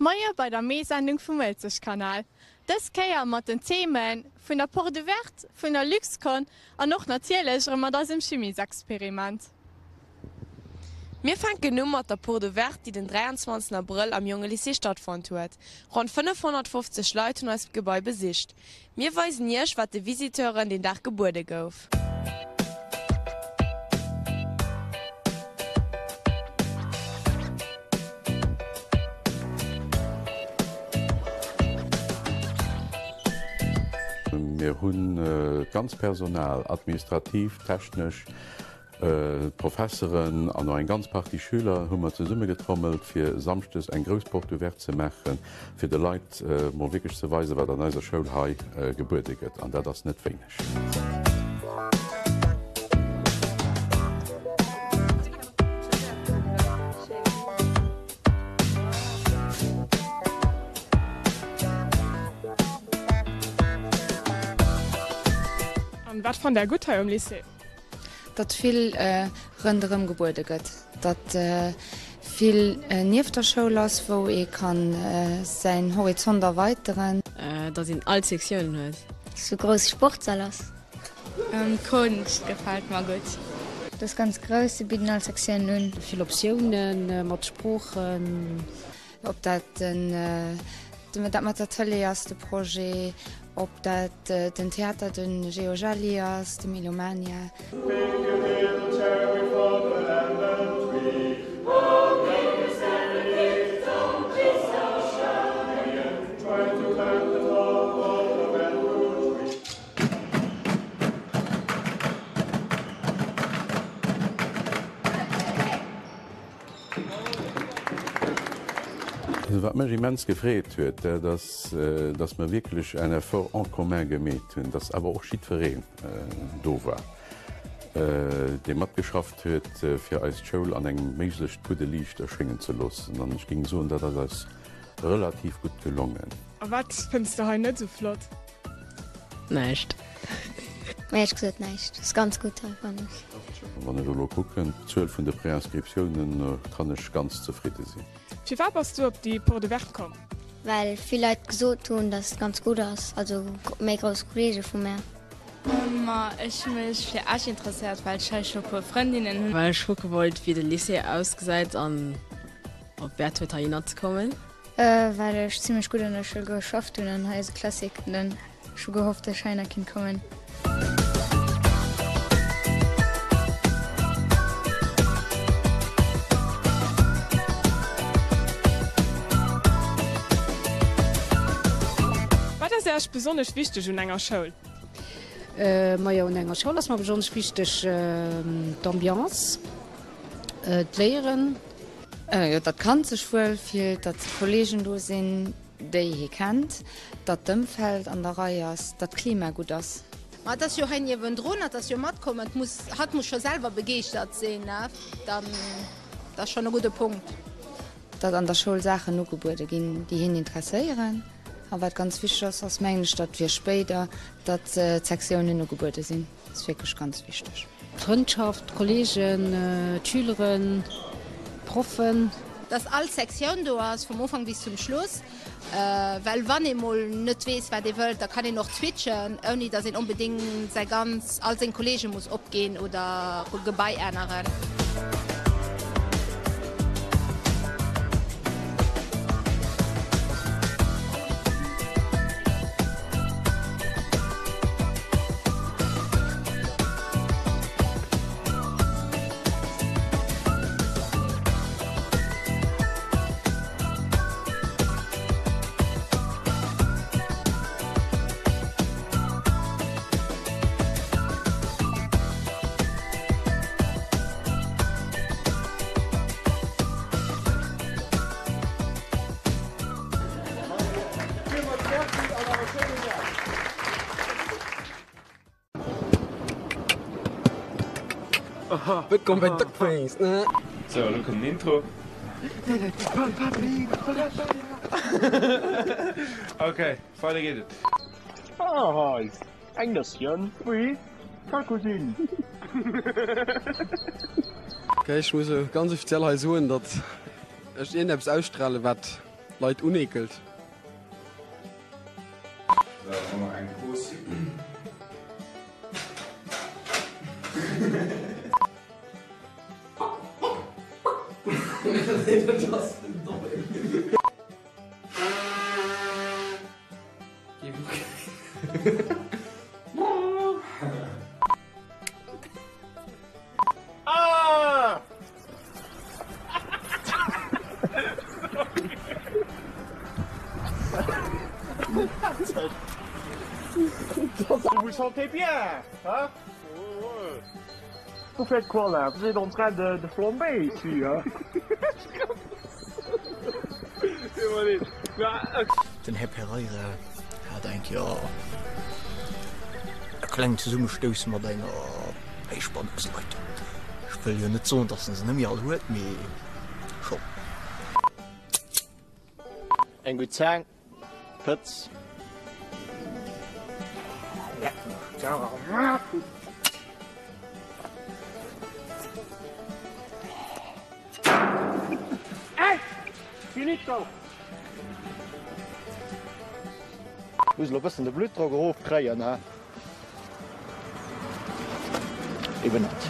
Moie bei der Mee-Sendung vum Uelzechtkanal. Dës Kéier mat den Theme vun der Porte Ouverte, vun der Luxcon an och natierlech erëm mat eisem Chimiesexperiment. Mir fänken u mat der Porte Ouverte, déi den 23 Abrëll am Jongelycée stattfonnt huet. Ronn 550 Leit hunn eist Gebai besicht. Mir weisen Iech, wat de Visiteuren deen Dag gebuede gouf. Mir hunn d'ganz Personal, administrativ, technesch, D'Professeren an och eng ganz Partie Schüler hu mer zesummegetrommelt, fir samschdes eng grouss Porte ouverte ze maachen, fir de Leit mol wierklech ze weisen, wat an eiser Schoul hei gebuede gëtt. An dat ass net wéineg. An wat fannt Där gutt hei um Lycée? Datt vill rënderëm gebuede gëtt, datt vill nieft der Schoul ass, wou ee ka säin Horizont erweiteren. Datt een all Sektiounen huet. Sou grouss Sportssall ass. D'Konscht gefält mer gutt. Et ass ganz grouss, se bidden all Sektiounen un. Vill Optioune mat Sproochen. Ob dat den dat mat der Tëlee ass, de Projet, ob dat den Theater, de Geojelli ass, de Melomania. Wat mech immens gefreet huet, dat ass, dass mer wierklech en Effort en commun gemeet hunn, dass awer och jiddwereen do war, dee matgeschafft huet, fir eis d'Schoul an engem méiglechst gudde Liicht erschéngen ze loossen. An ech géing soen, dat ass eis relativ gutt gelongen. A wat fënns de hei net esou flott? Näischt. Éierlech gesot näischt. Ass ganz gutt hei fannen ech. Wann ech elo kucken, d'Zuel vun de Préinscriptiounen, kann ech ganz zefridde sinn. Firwat bass du op déi Porte Ouverte komm? Well vill Leit gesot hunn, dass et ganz gutt ass, also méi grouss Kollege vu mär. Ma ech hu mech fir Esch interesséiert, well ech hei scho puer Frëndinnen hunn. Well ech kucke wollt, wéi de Lycée ausgesäit an ob Wäert huet heihinner ze kommen. Well ech zimlech gutt an der Schoul geschafft hunn an hei ass e Classic an ech hu gehofft dass ech heihinner kinnt kommen. Wat ass Äech besonnesch wichteg un enger Schoul? Majo un enger Schoul ass mer besonnesch wichteg d'Ambiance, d'Léieren. Jo, datt d'Kand sech wuel fillt, datt Kolleegen do sinn, déi hie kennt, datt d'Ëmfeld an der Rei ass, datt d'Klima gutt ass. Ma et ass jo hei niewendrun, et ass jo matkomm, et muss, hatt muss scho selwer begeeschtert sinn, ne, dann, dat ass schonn e gudde Punkt. Datt an der Schoul Saachen ugebuede ginn, déi hien interesséieren. A wat ganz wichteg ass, ass mengen ech, datt fir spéider, datt d'Sektiounen ugebuede sinn. Dat ass wierklech ganz wichteg. D'Frëndschaft, d'Kollegen, d'Schüleren, d'Proffen. Dass all Sektioun do ass, vum Ufank bis zum Schluss, well wann ee mol net weess, wat ee wëllt, da kann een och switchen, ouni dass een onbedéngt säi ganz, all seng Kollege muss opginn oder Gebai änneren. Wëllkomm bei Duckface! Sou, elo kënnt den Intro. Ok, weider geet et. Ah, eng Nësschen, oui, ta cousine. Ok, ech muss ganz offiziell hei soen, datt ech iergendeppes ausstrahlen, wat. Leit uneekelt. Sou, hu mer eng Pose. Vous sentez bien, hein? Vous faites quoi là? Vous êtes en train de, de flamber ici, hein? Den Här Pereira hat eng Kéier e klengen Zesummestouss mat enger Héichspannungsleitung. Ech wëll jo net soen, datt en se net méi all huet, mee schonn. Eng gutt Zaang, Pëtz. Leck mech d'Aarm. Ey! Finito! Muss elo bëssen de Bluttdrock erof kréien, he? Eben net.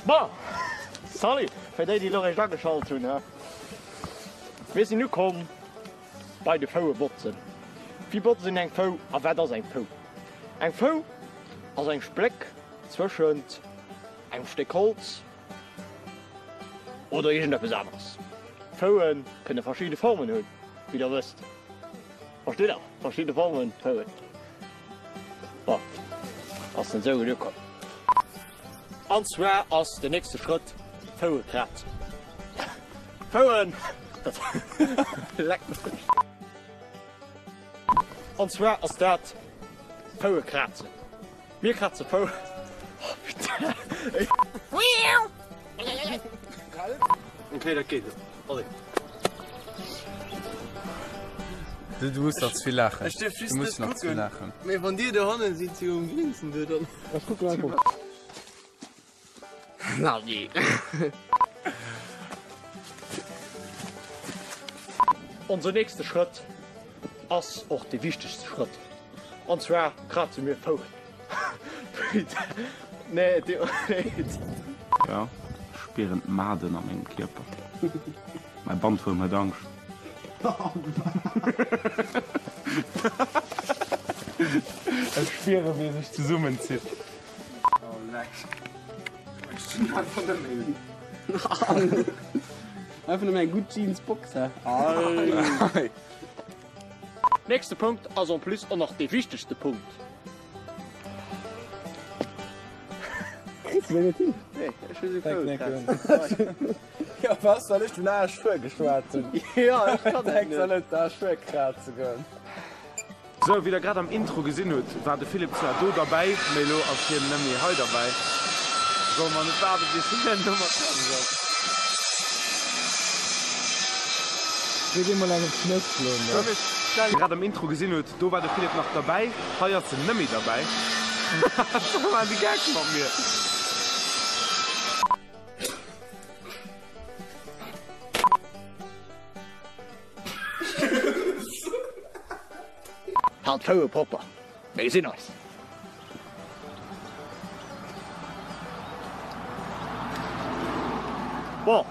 Bon, salut fir déi, déi elo réischt ageschalt hunn, he? Mir sinn ukomm bei de Foue botzen. Wéi botzt een eng Fou a wat ass eng Fou? Eng Fou ass eng Spléck zwëschent engem Stéck Holz oder iergendeppes aneres. Fouen kënne verschidde Formen hunn, wéi der wësst. Versteet der? Verschidde Formen, Fouen. Bon, ass net esou gutt ukomm. An zwar ass den nächste Schrëtt Foue krazen. Fouen, dat leck mech. An zwar ass dat Foue krazen. Mir kraze Fou. Oh putain. Okay, dat geet. Allez. Du, du muss nach ze vill laachen. Ech dierf just Du muss net nach ze vill kucken. laachen. Mee wann dir dohannen sidd sou um Grinsen do, dann. Ech kucken einfach. Onse nächste Schrëtt ass och dee wichtegste Schrëtt, an zwar kraze mir Fouen. Jo, ech spieren d'Maden a mengem Kierper. Mäi Bandwuerm huet Angscht. Ech spieren, wéi e sech zesummenzitt. Oh leck. Ech sinn einfach net méi. Einfach nëmmen eng gutt Jeans Boxer. Ei. Nächste Punkt ass en plus och nach dee wichtegste Punkt. Kriss du deen net hin? Nee, ech hu se gefouert. Jo was, well ech den Aarsch virgeschwat hunn. Jo, ech kann dat net. Soll et de Aarsch virkraze goen. Sou, wéi der grad am Intro gesinn hutt, war de Philippe zwar do derbäi, mee elo ass hien nëmmi hei derbäi. Solle mer net waarde bis hien domat fäerdeg ass? Geet eemol eng op d'Schnëss schloen do. Wéi der grad am Intro gesinn hutt, do war de Philippe nach derbäi, hei ass en nëmmi derbäi. Wat maachen déi Geck mat mir? Halt d'Foue propper, mir gesinn eis! Bon.